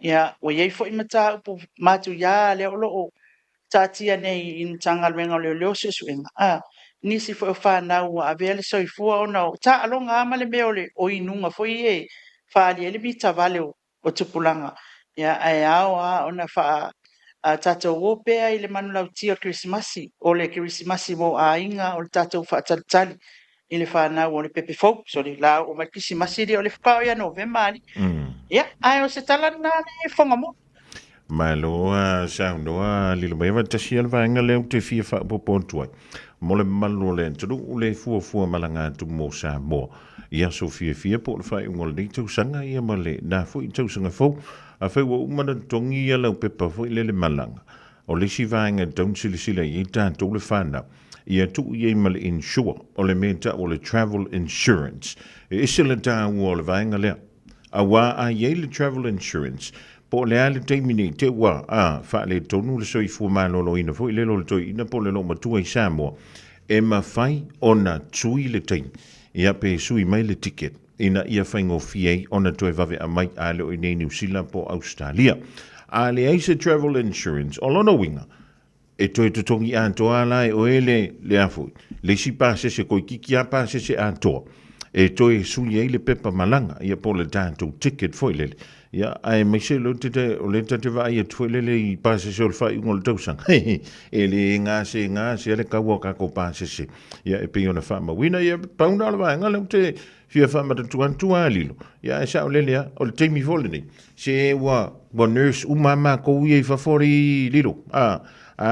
Ia, ua i ai foi mataupu matuia lea o lo o taatia nei i le Matagaluega o Leoleo suesuega, nisi foi o fanau ua avea le soifua ona o taaloga lava ma le mea o inuga foi ia e faaali ai le mitavale o tupulaga. Ia, ae ao lava ona tatou o pea i le manulauti o le Kerisimasi, o le Kerisimasi mo aiga, o le tatou faatalitali i le fanau o le pepe fou. Sorry, la oo mai le Kerisimasi lea o le faatoa oo ia Novema alii. Ia, ae o se tala lena le fofoga mo. Malo a saunoa lilo mai ava tasi le vaega lea ou te fia faaopoopo atu ai. Mo le mamalu o le atunuu le fuafua malaga atu mo Samoa i aso fiafia po o le faaiuga o lenei tausaga ia ma le na foi tausaga fou. Afai ua uma ona totogi ia lau pepa foi lele malaga, o le isi vaega e tatau ona silasila i ai tatou le fanau, ia tuu i ai ma le insure, o le mea e tau o le travel insurance. E ese le taua o le vaega lea. Aua a i ai le travel insurance, po o le a le taimi nei te ua, a, faaletonu le soifua maloloina foi lele o le toeaina po o le loomatua i Samoa, e mafai ona tui le taimi, ia pe sui mai le ticket, ina ia faigofie ai ona toe vave aumai a le o i nei Niu Sila po o Ausetalia. A leai se travel insurance, o lona uiga, E toe totogi atoa la e oe le, le a foi, le isi pasese koikiki a pasese atoa e toe sui ai le pepa malaga, ia po o le tatou ticket foi lele. Ia, aemaise o lea te, o lea ta te vaai atu foi lele i pasese o le faaiuga o le tausaga. E le gase gase le kaua o kākou pasese. Ia, e pei ona faamauina, ia, pau na o le vaega lea ou te fia faamanatu atu a lilo. Ia, ae saolele lava, o le taimi foi lenei, Se ua, ua nurse uma lava matou ia i fafo alii Lilo. A, a,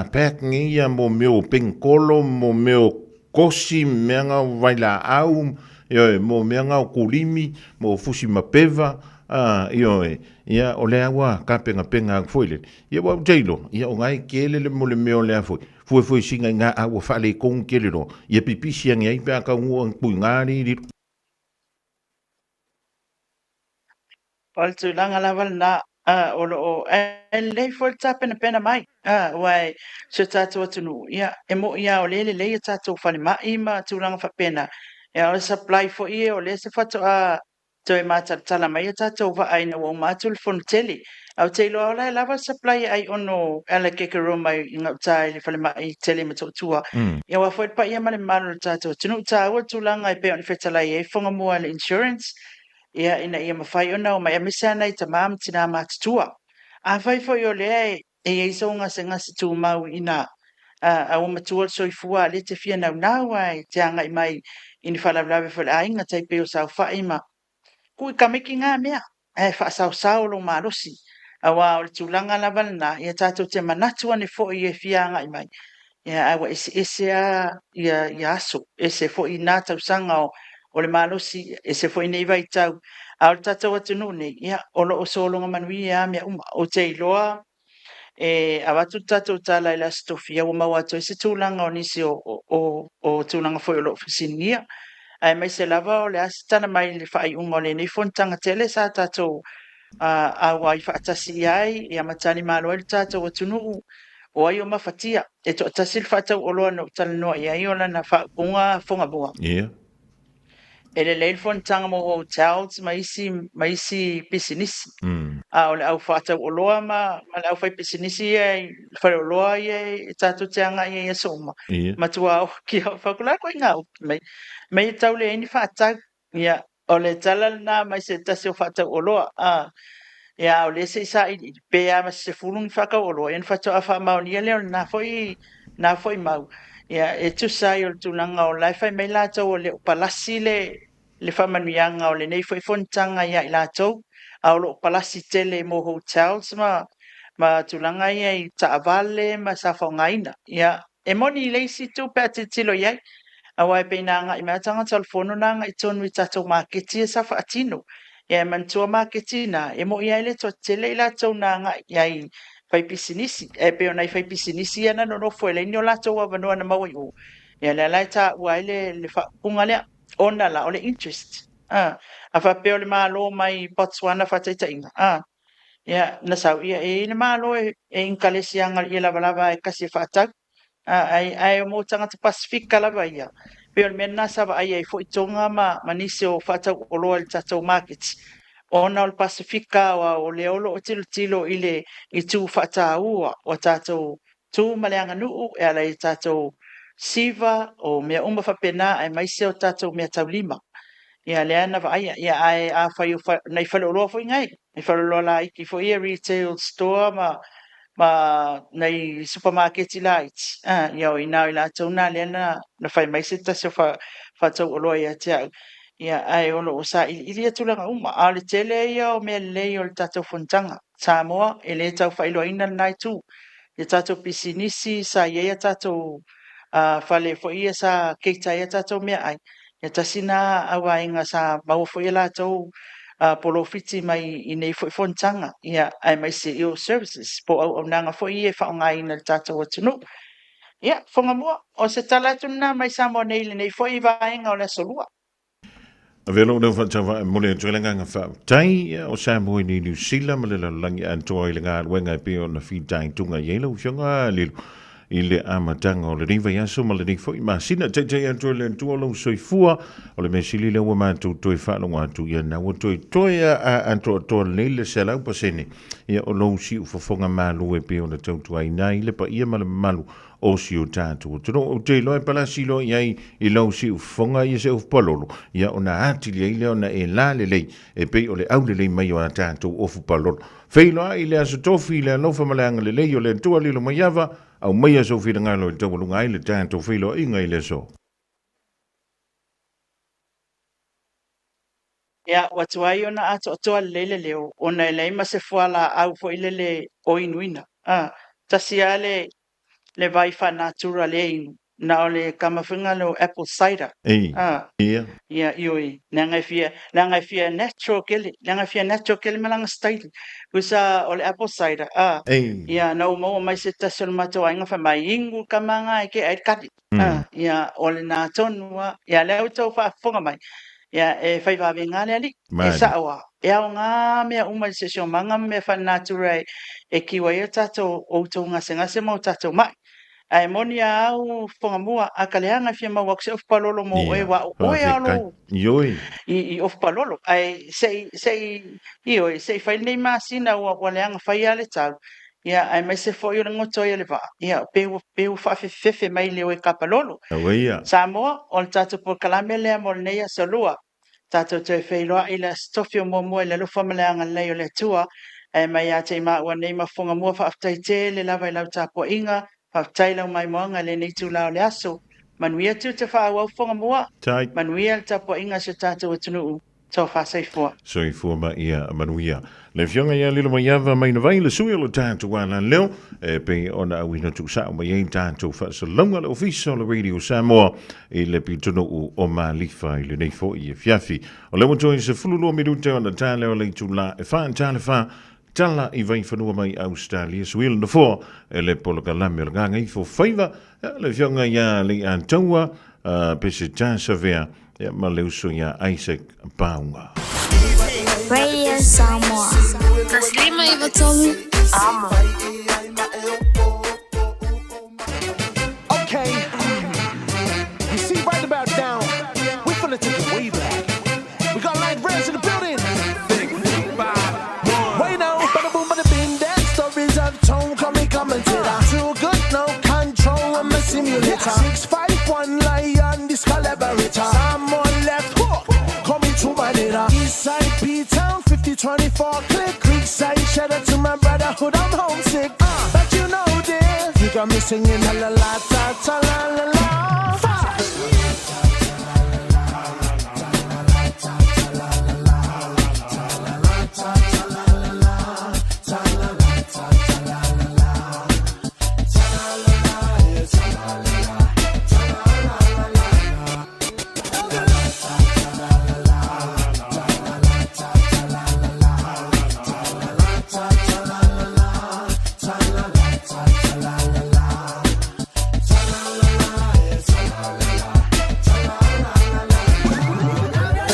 a pack nei ia mo mea o pengkolo, mo mea o kosi, mea nga o vailaau, ioe, mo mea nga o kulimi, mo fusi mapeva, a, ioe, ia, o lea ua tapenapenaatu foi lele. Ia ua ou te iloa, ia o na e tele le mo le mea o lea foi, fuefuesina i na a ua faaletonu tele loa, ia pipisi ane ai pe a taunuu atu i ina alii Lilo. O le tulaga lava lena, o lo o ae lelei foi le tapenapena mai, aua si o tatou atunuu, ia, e moni lava o lea e lelei a tatou falemai ma tulaga faapena, a o le supply foi ia o lea se faatoa toe matalatala mai a tatou vaa ina ua uma atu le fono tele. Ae ou te iloa o la e lava le supply e ai ono e ala i Kekeroa mai i gauta i le falemai tele i Motootua. Ia aua foi le paia ma le mamalu o le tatou atunuu. E taua le tulaga e pei ona fetalai ai Fofoga Mua i le insurance, ia, ina ia mafai ona omai, aemaise lava nai tama ma tina matutua. Afai foi o lea e i ai sou gasegase tumau ina a ua matua le soifua a o lea e te fia naunau lava e te agai mai i ni faalavelave foi o le aiga, tai pei o saofai ma tuu i tamaiti na mea, ae faasaosao lou malosi. Aua o le tulaga lava lena, ia tatou te manatu ane foi e fia agai mai, ia, ae ua eseese lava ia aso, ese foi na tausaga o le malosi, ese foi nei vaitau. A o le tatou atunuu nei, ia, o lo o sologa manuia lava mea uma. Ou te iloa e avatu le tatou tala i le Aso Tofi, ua maua atu ai se tulaga o nisi o tulaga foi o lo o fesiligia, aemaise lava o le a se tala mai i le faaiuga o lenei fonotaga tele sa tatou auai faatasi i ai ia ma talimalo ai le tatou atunuu. O ai o mafatia? E toatasi le faatauoloa na ou talanoa i ai o lana faaupuga fogamua. E lelei le fonotaga mo hotels ma isi, ma isi pisinisi. A o le au faatauoloa ma, ma le aufaipisinisi ia i le faleoloa ia e tatou te agai ai i aso uma, matua oki lava. Ou fai atu, o le a ituaiga oki mai? Mai e tau leai ni faatau. Ia, O le tala lena mai se tasi o faatauoloa, a, ia, a o lea se i sailiili, pe a ma se 10 ni faatauoloa, ia ona faatoa faamaonia lea o lena foi, lena foi mau. Ia, e tusa ai o le tulaga o la e fai mai latou o le o palasi le, le faamanuiaga o lenei foi fonotaga ia i latou, a o lo o palasi tele mo hotels ma, ma tulaga ia i taavale ma sa faaaogaina. Ia, E moni i le isi itu pe a tilotilo i ai, aua e pei na agai mai lava tagata o le Fono na agai tonu i tatou maketi ia sa faatino. Ia e manatua maketi na, e moni lava e le toatele i latou na agai i ai i faipisinisi, ae pei o nai faipisinisi ia na nonofo e leai ni o latou avanoa na maua i o, ia lea la e taua ai le, le faaupuga lea, ona la o le interest. A, a faapea o le Malo mai Botswana faataitaiga, a, Ia, na sau, ia, e i ai le Malo e, e inikalesi aga ia lavalava e kasi e faatau. A, ae, ae mo tagata Pasefika lava ia, pei o le mea lena sa vaai ai foi Tonga ma, ma nisi o faatau oloa i le tatou maketi, ona o le Pasefika aua o lea o lo o tilotilo i le itu faataua o tatou tu ma le aganuu e ala i tatou siva o mea uma faapena aemaise o tatou meataulima. Ia lea na vaaia. Ia ae afai o fa, nai faleoloa foi ngai, nai faleoloa laiti foi ia retail store ma ma nai supamaketi laiti, a ia o i ina o i latou na lea na na fai mai se tasi o fa, faatauoloa ia te au. Ia ae o lo o sailiili ia tulaga uma, a o le tele ia o mea lelei o le tatou fonotaga. Samoa, e le tau faailoaina lena itu. I a tatou pisinisi sa i ai a tatou fale foi ia sa keita ai a tatou meaai, ia tasi lena auvaega sa maua foi e latou polofiti mai i nei foi fonotaga, ia aemaise i o services po o auaunaga foi ia e faaaogaina e le tatou atunuu. Ia, Fofoga Mua, o se tala atu lena mai Samoa nei i lenei foi vaega o le Aso Lua. Avea lou leo faatauvaa e momoli atu ai le agaga faafetai o Samoa i Niu Sila ma le lalolagi atoa i le galuega e pei ona fitaituga i ai lau Afioga Lilo i le amataga o lenei vaiaso ma lenei foi masina. Taitai atu e le Atua lou soifua, o le mea sili lea ua matou toe faalogo atu ia na ua toe toe a atoatoa lelei le 100% ia o lou siufofoga malu e pei ona tautuaina ai le paia ma le mamalu o si o tatou atunuu. Ou te iloa e palasi loa i ai i lou siufofoga ia se ofu palolo, ia ona atili ai lea ona e la lelei e pei o le aulelei mai o a tatou ofu palolo. Feiloai i le Aso Tofi i le alofa ma le agalelei o le Atua lilo mai ava, aumaia sou finagalo e taualuga ai le tatou feiloaiga i le aso. Ia, ua tuai ona atoatoa lelei le leo, ona e leai ma se fualaau foi lele o inuina. A, tasi lava le, le vai faanatura lea e inu, na o le kama foi lea o apple cider. Ei, A, ia. ia, ioe, leaga e fia, leaga e fia natural tele, leaga e fia natural tele ma lana style. Tusa o le apple cider, a, Ei. ia, na ou maua mai se tasi o le matou aiga fai mai, inu le kama na e kea ai le kali. Ia, o lena tonu lava. Ia, lea ua outou faafofoga mai, ia, e fai vavega le alii. E sao lava, e aoga mea uma i le siosiomaga ma mea faalenatura e kiu ai o tatou, outou gasegase ma o tatou mai. Ae moni a au fofoga mua, a ka leaga e fia maua atu se ofu palolo mo oe, aua o oe lava o lou i ofu palolo. Ae se i, se i, ioe, se i fai lenei masina ua leaga fai lava le tau, Ia, aemaise foi o le goto ai o le vaa, ia, pe ua, pe ua faafefefefe mai le o e kapalolo. Aue ia. Samoa, o le tatou polokalame lea mo lenei aso lua. Tatou toe feiloai i le Aso Tofi o muamua i le alofa ma le agalelei o le Atua. Ae mai ia te i maua nei ma Fofoga Mua, faafetai tele lava i lau tapuaiga, faafetai i lau maimoaga i lenei itula o le aso. Manuia tiute faaauau Fofoga Mua, manuia le tapuaiga a si o tatou atunuu. Tofa soifua. Soifua ma ia manuia. Le Afioga ia Lilomaiava Mainavai, le sui o le tatou alaleo, e pei ona auina tuusao mai ai tatou faasalalauga le Ofisa o le Radio Samoa i le pitonuu o Malifa i lenei foi afiafi. O lea ua toe 12 minute ona ta lea o le itula e 4 ta le 4, tala i Vaifanua mai Ausetalia, suia le nofoa e le polokalame o le Gagaifo Faiva, le Afioga ia Leiataua Peseta Savea, Ia ma le uso iā Isaac Paunga. Radio Samoa. 153 Amo. Okay, you see right about now, we're finna take it way back. We got light rails in the building. Wait now, bada boom, bada bing, that stories I've told, call me commentator. Too good, no control, I'm a simulator. 651 lion, this collaborator. I'm on left hook, call me two manager. hood, I'm homesick. But you know this, you got me singing la la la ta ta la la la.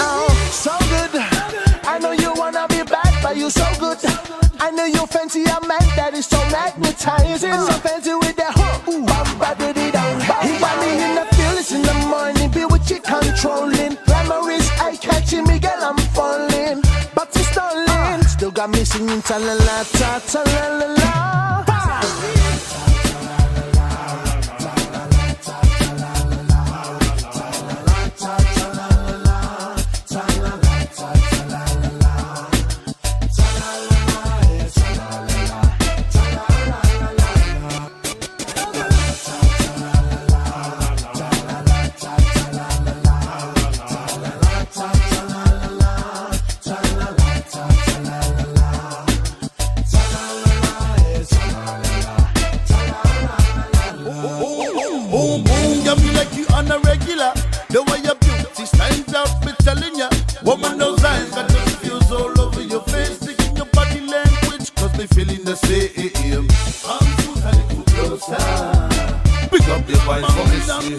Oh, so good. I know you wanna be bad, but you so good. I know you fancy a man that is so magnetizing. So fancy with that hook. Ooh, bum, ba, diddy, dum. He got me in the feelings in the morning. Be with you controlling. Glamour is eye catching me, girl, I'm falling. But it's stalling. Still got me singing ta la la ta ta la la la. Boom, boom, got me like you on a regular. The way your beauty stands out, me telling ya. Woman, those eyes got the feels all over your face. Taking your body language, cause they feeling the same. Come to a little closer. Pick up your voice for me, see.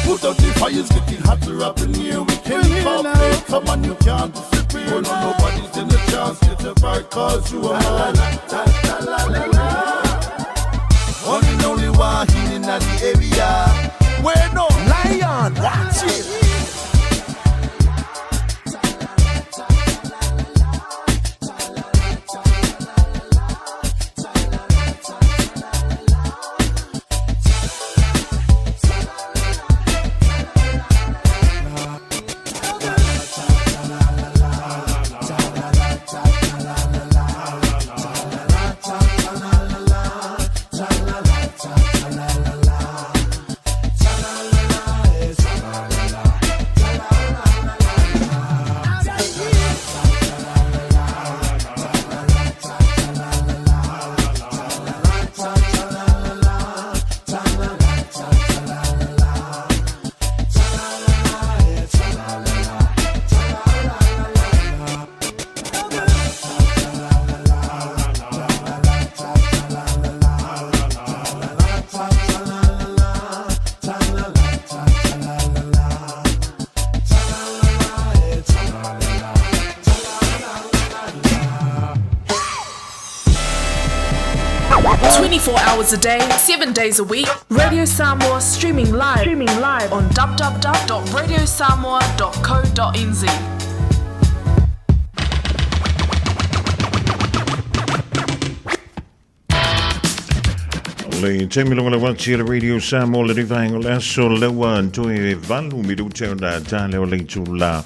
Put out the fire's getting hotter up in here. We can't pop it. Come on, you can't disappear. No, nobody's in the chance. Get a right, cause you are mine. La, la, la, la, la. One and only one in the area. Where no lion, watch it. Hours a day, 7 days a week. Radio Samoa streaming live, streaming live on www.radiosamoa.co.nz. Le taimi longa le wati le Radio Samoa le rivaenga o le aso leua toe valu minute o na tā leo le itu la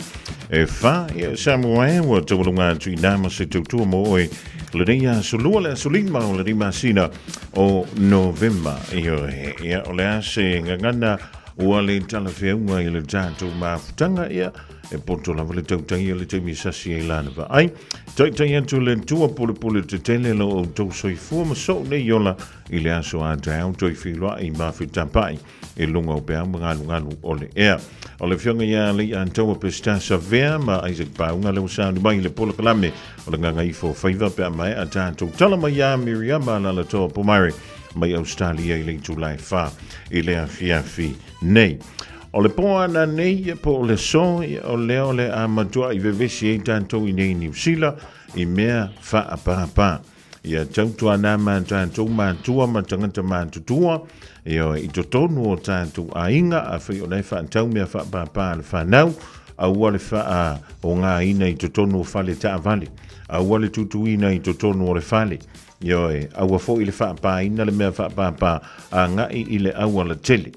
e wha ia Samoa e ua taualunga atu i nā ma se tautua mo oe le nei aso lua le aso lima o le rima sina o Novemba ioe ia o le ase ngangana ua le talafeauga i le tatou mafutaga ia e poto lava le tautagia le taimi sasi ai lana vaai. Taitai atu le Atua pulepule tetele lo outou soifua ma soo nei ola i le aso a taeao toe feiloai ma fetapa'i i luga o peau ma galugalu o le ea. O le Afioga ia Leiataua Pesita Savea ma Isaac Pauga le ua sauni mai i le polokalame o le Gagaifo Faiva pe a maea tatou tala mai iā Miriama Alalatoa Pomare mai Ausetalia i le itula e whā i le afiafi nei. O le pō ana nei, po o le aso, o lea o le a matuaʻi vevesi ai tatou i nei Niu Sila i mea faapāpā. Ia tautuana mā tatou matua ma tagata matutua, ioe, i totonu o tatou aiga, afai o la e faatau mea faapāpā a le fanau, aua le faaogaina i totonu o fale taavale, aua le tutuina i totonu o le fale, ioe, aua foi le faapāina le mea faapāpā agai i le auala tele.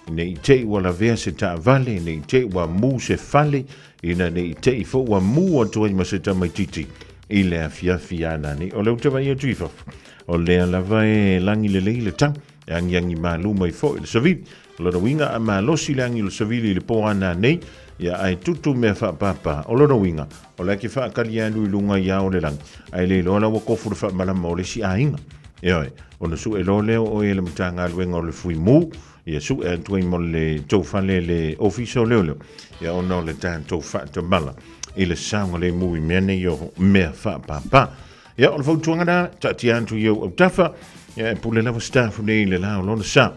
Ne i te i ua lavea se taavale, ne i te i ua mū se fale, ina ne i te i foi ua mū atu ai ma se tamaititi i le afiafi a nanei. O lea ou te vaai atu i fafo, o lea lava e lagi lelei le tau, e agiagi malu mai foi le savili. O lona uiga a malosi le agi o le savili i le po a nanei, ia ae tutu mea faapapa. O lona uiga, o la e ke faakali alu i luga i ao o le lagi, ae le iloa la ua kofu le faamalama o le isi aiga. Ioe, ona sue loa lea o oe e le Matagaluega o le Fuimu, ia sue atu ai mo le tou fale le ofisa o leoleo, ia ona o le tatou faatamala i le saogalemu i mea nei o mea faapapa. Ia, o le fautuaga lena, taatia atu i ou autafa, ia e pule lava staff nei i le la o lona sa.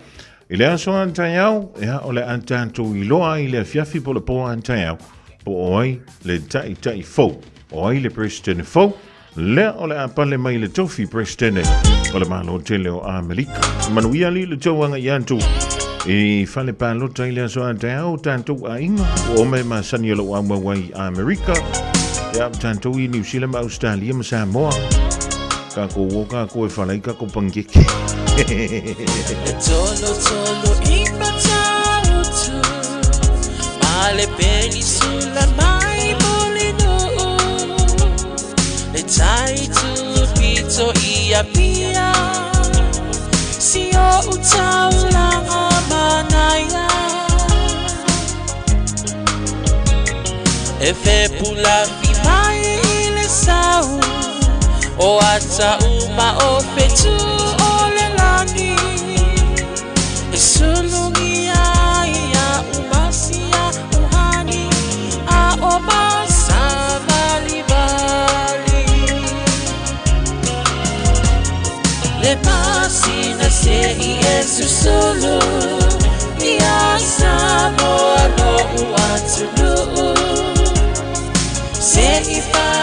I le aso a taeao, ia, o le a tatou iloa ai i le afiafi po o le po a taeao, po o ai le taitai fou, o ai le Peresetene fou, lea o le a pale mai le tofi Peresetene o le Malo tele o Amerika. Manuia alii le tou agai atu i fale palota i le aso a taeao, tatou aiga, ua oma e masani o lou aumau ai i Amerika, ia, tatou i Niu Sila ma Australia ma Samoa, kākou o kākou e whalai kākou pankeke. E tolo tolo i matautu Ma le penisula mai Mulinuu Le tai tu pito i Apia Si o utaulanga manaia E fepulafi mai i le sau O ata uma o fetu o le lagi E sulugia ia umasia uhani A o masavalivali Le masina se i e susulu Ia Samoa lo uatunuu Se i whai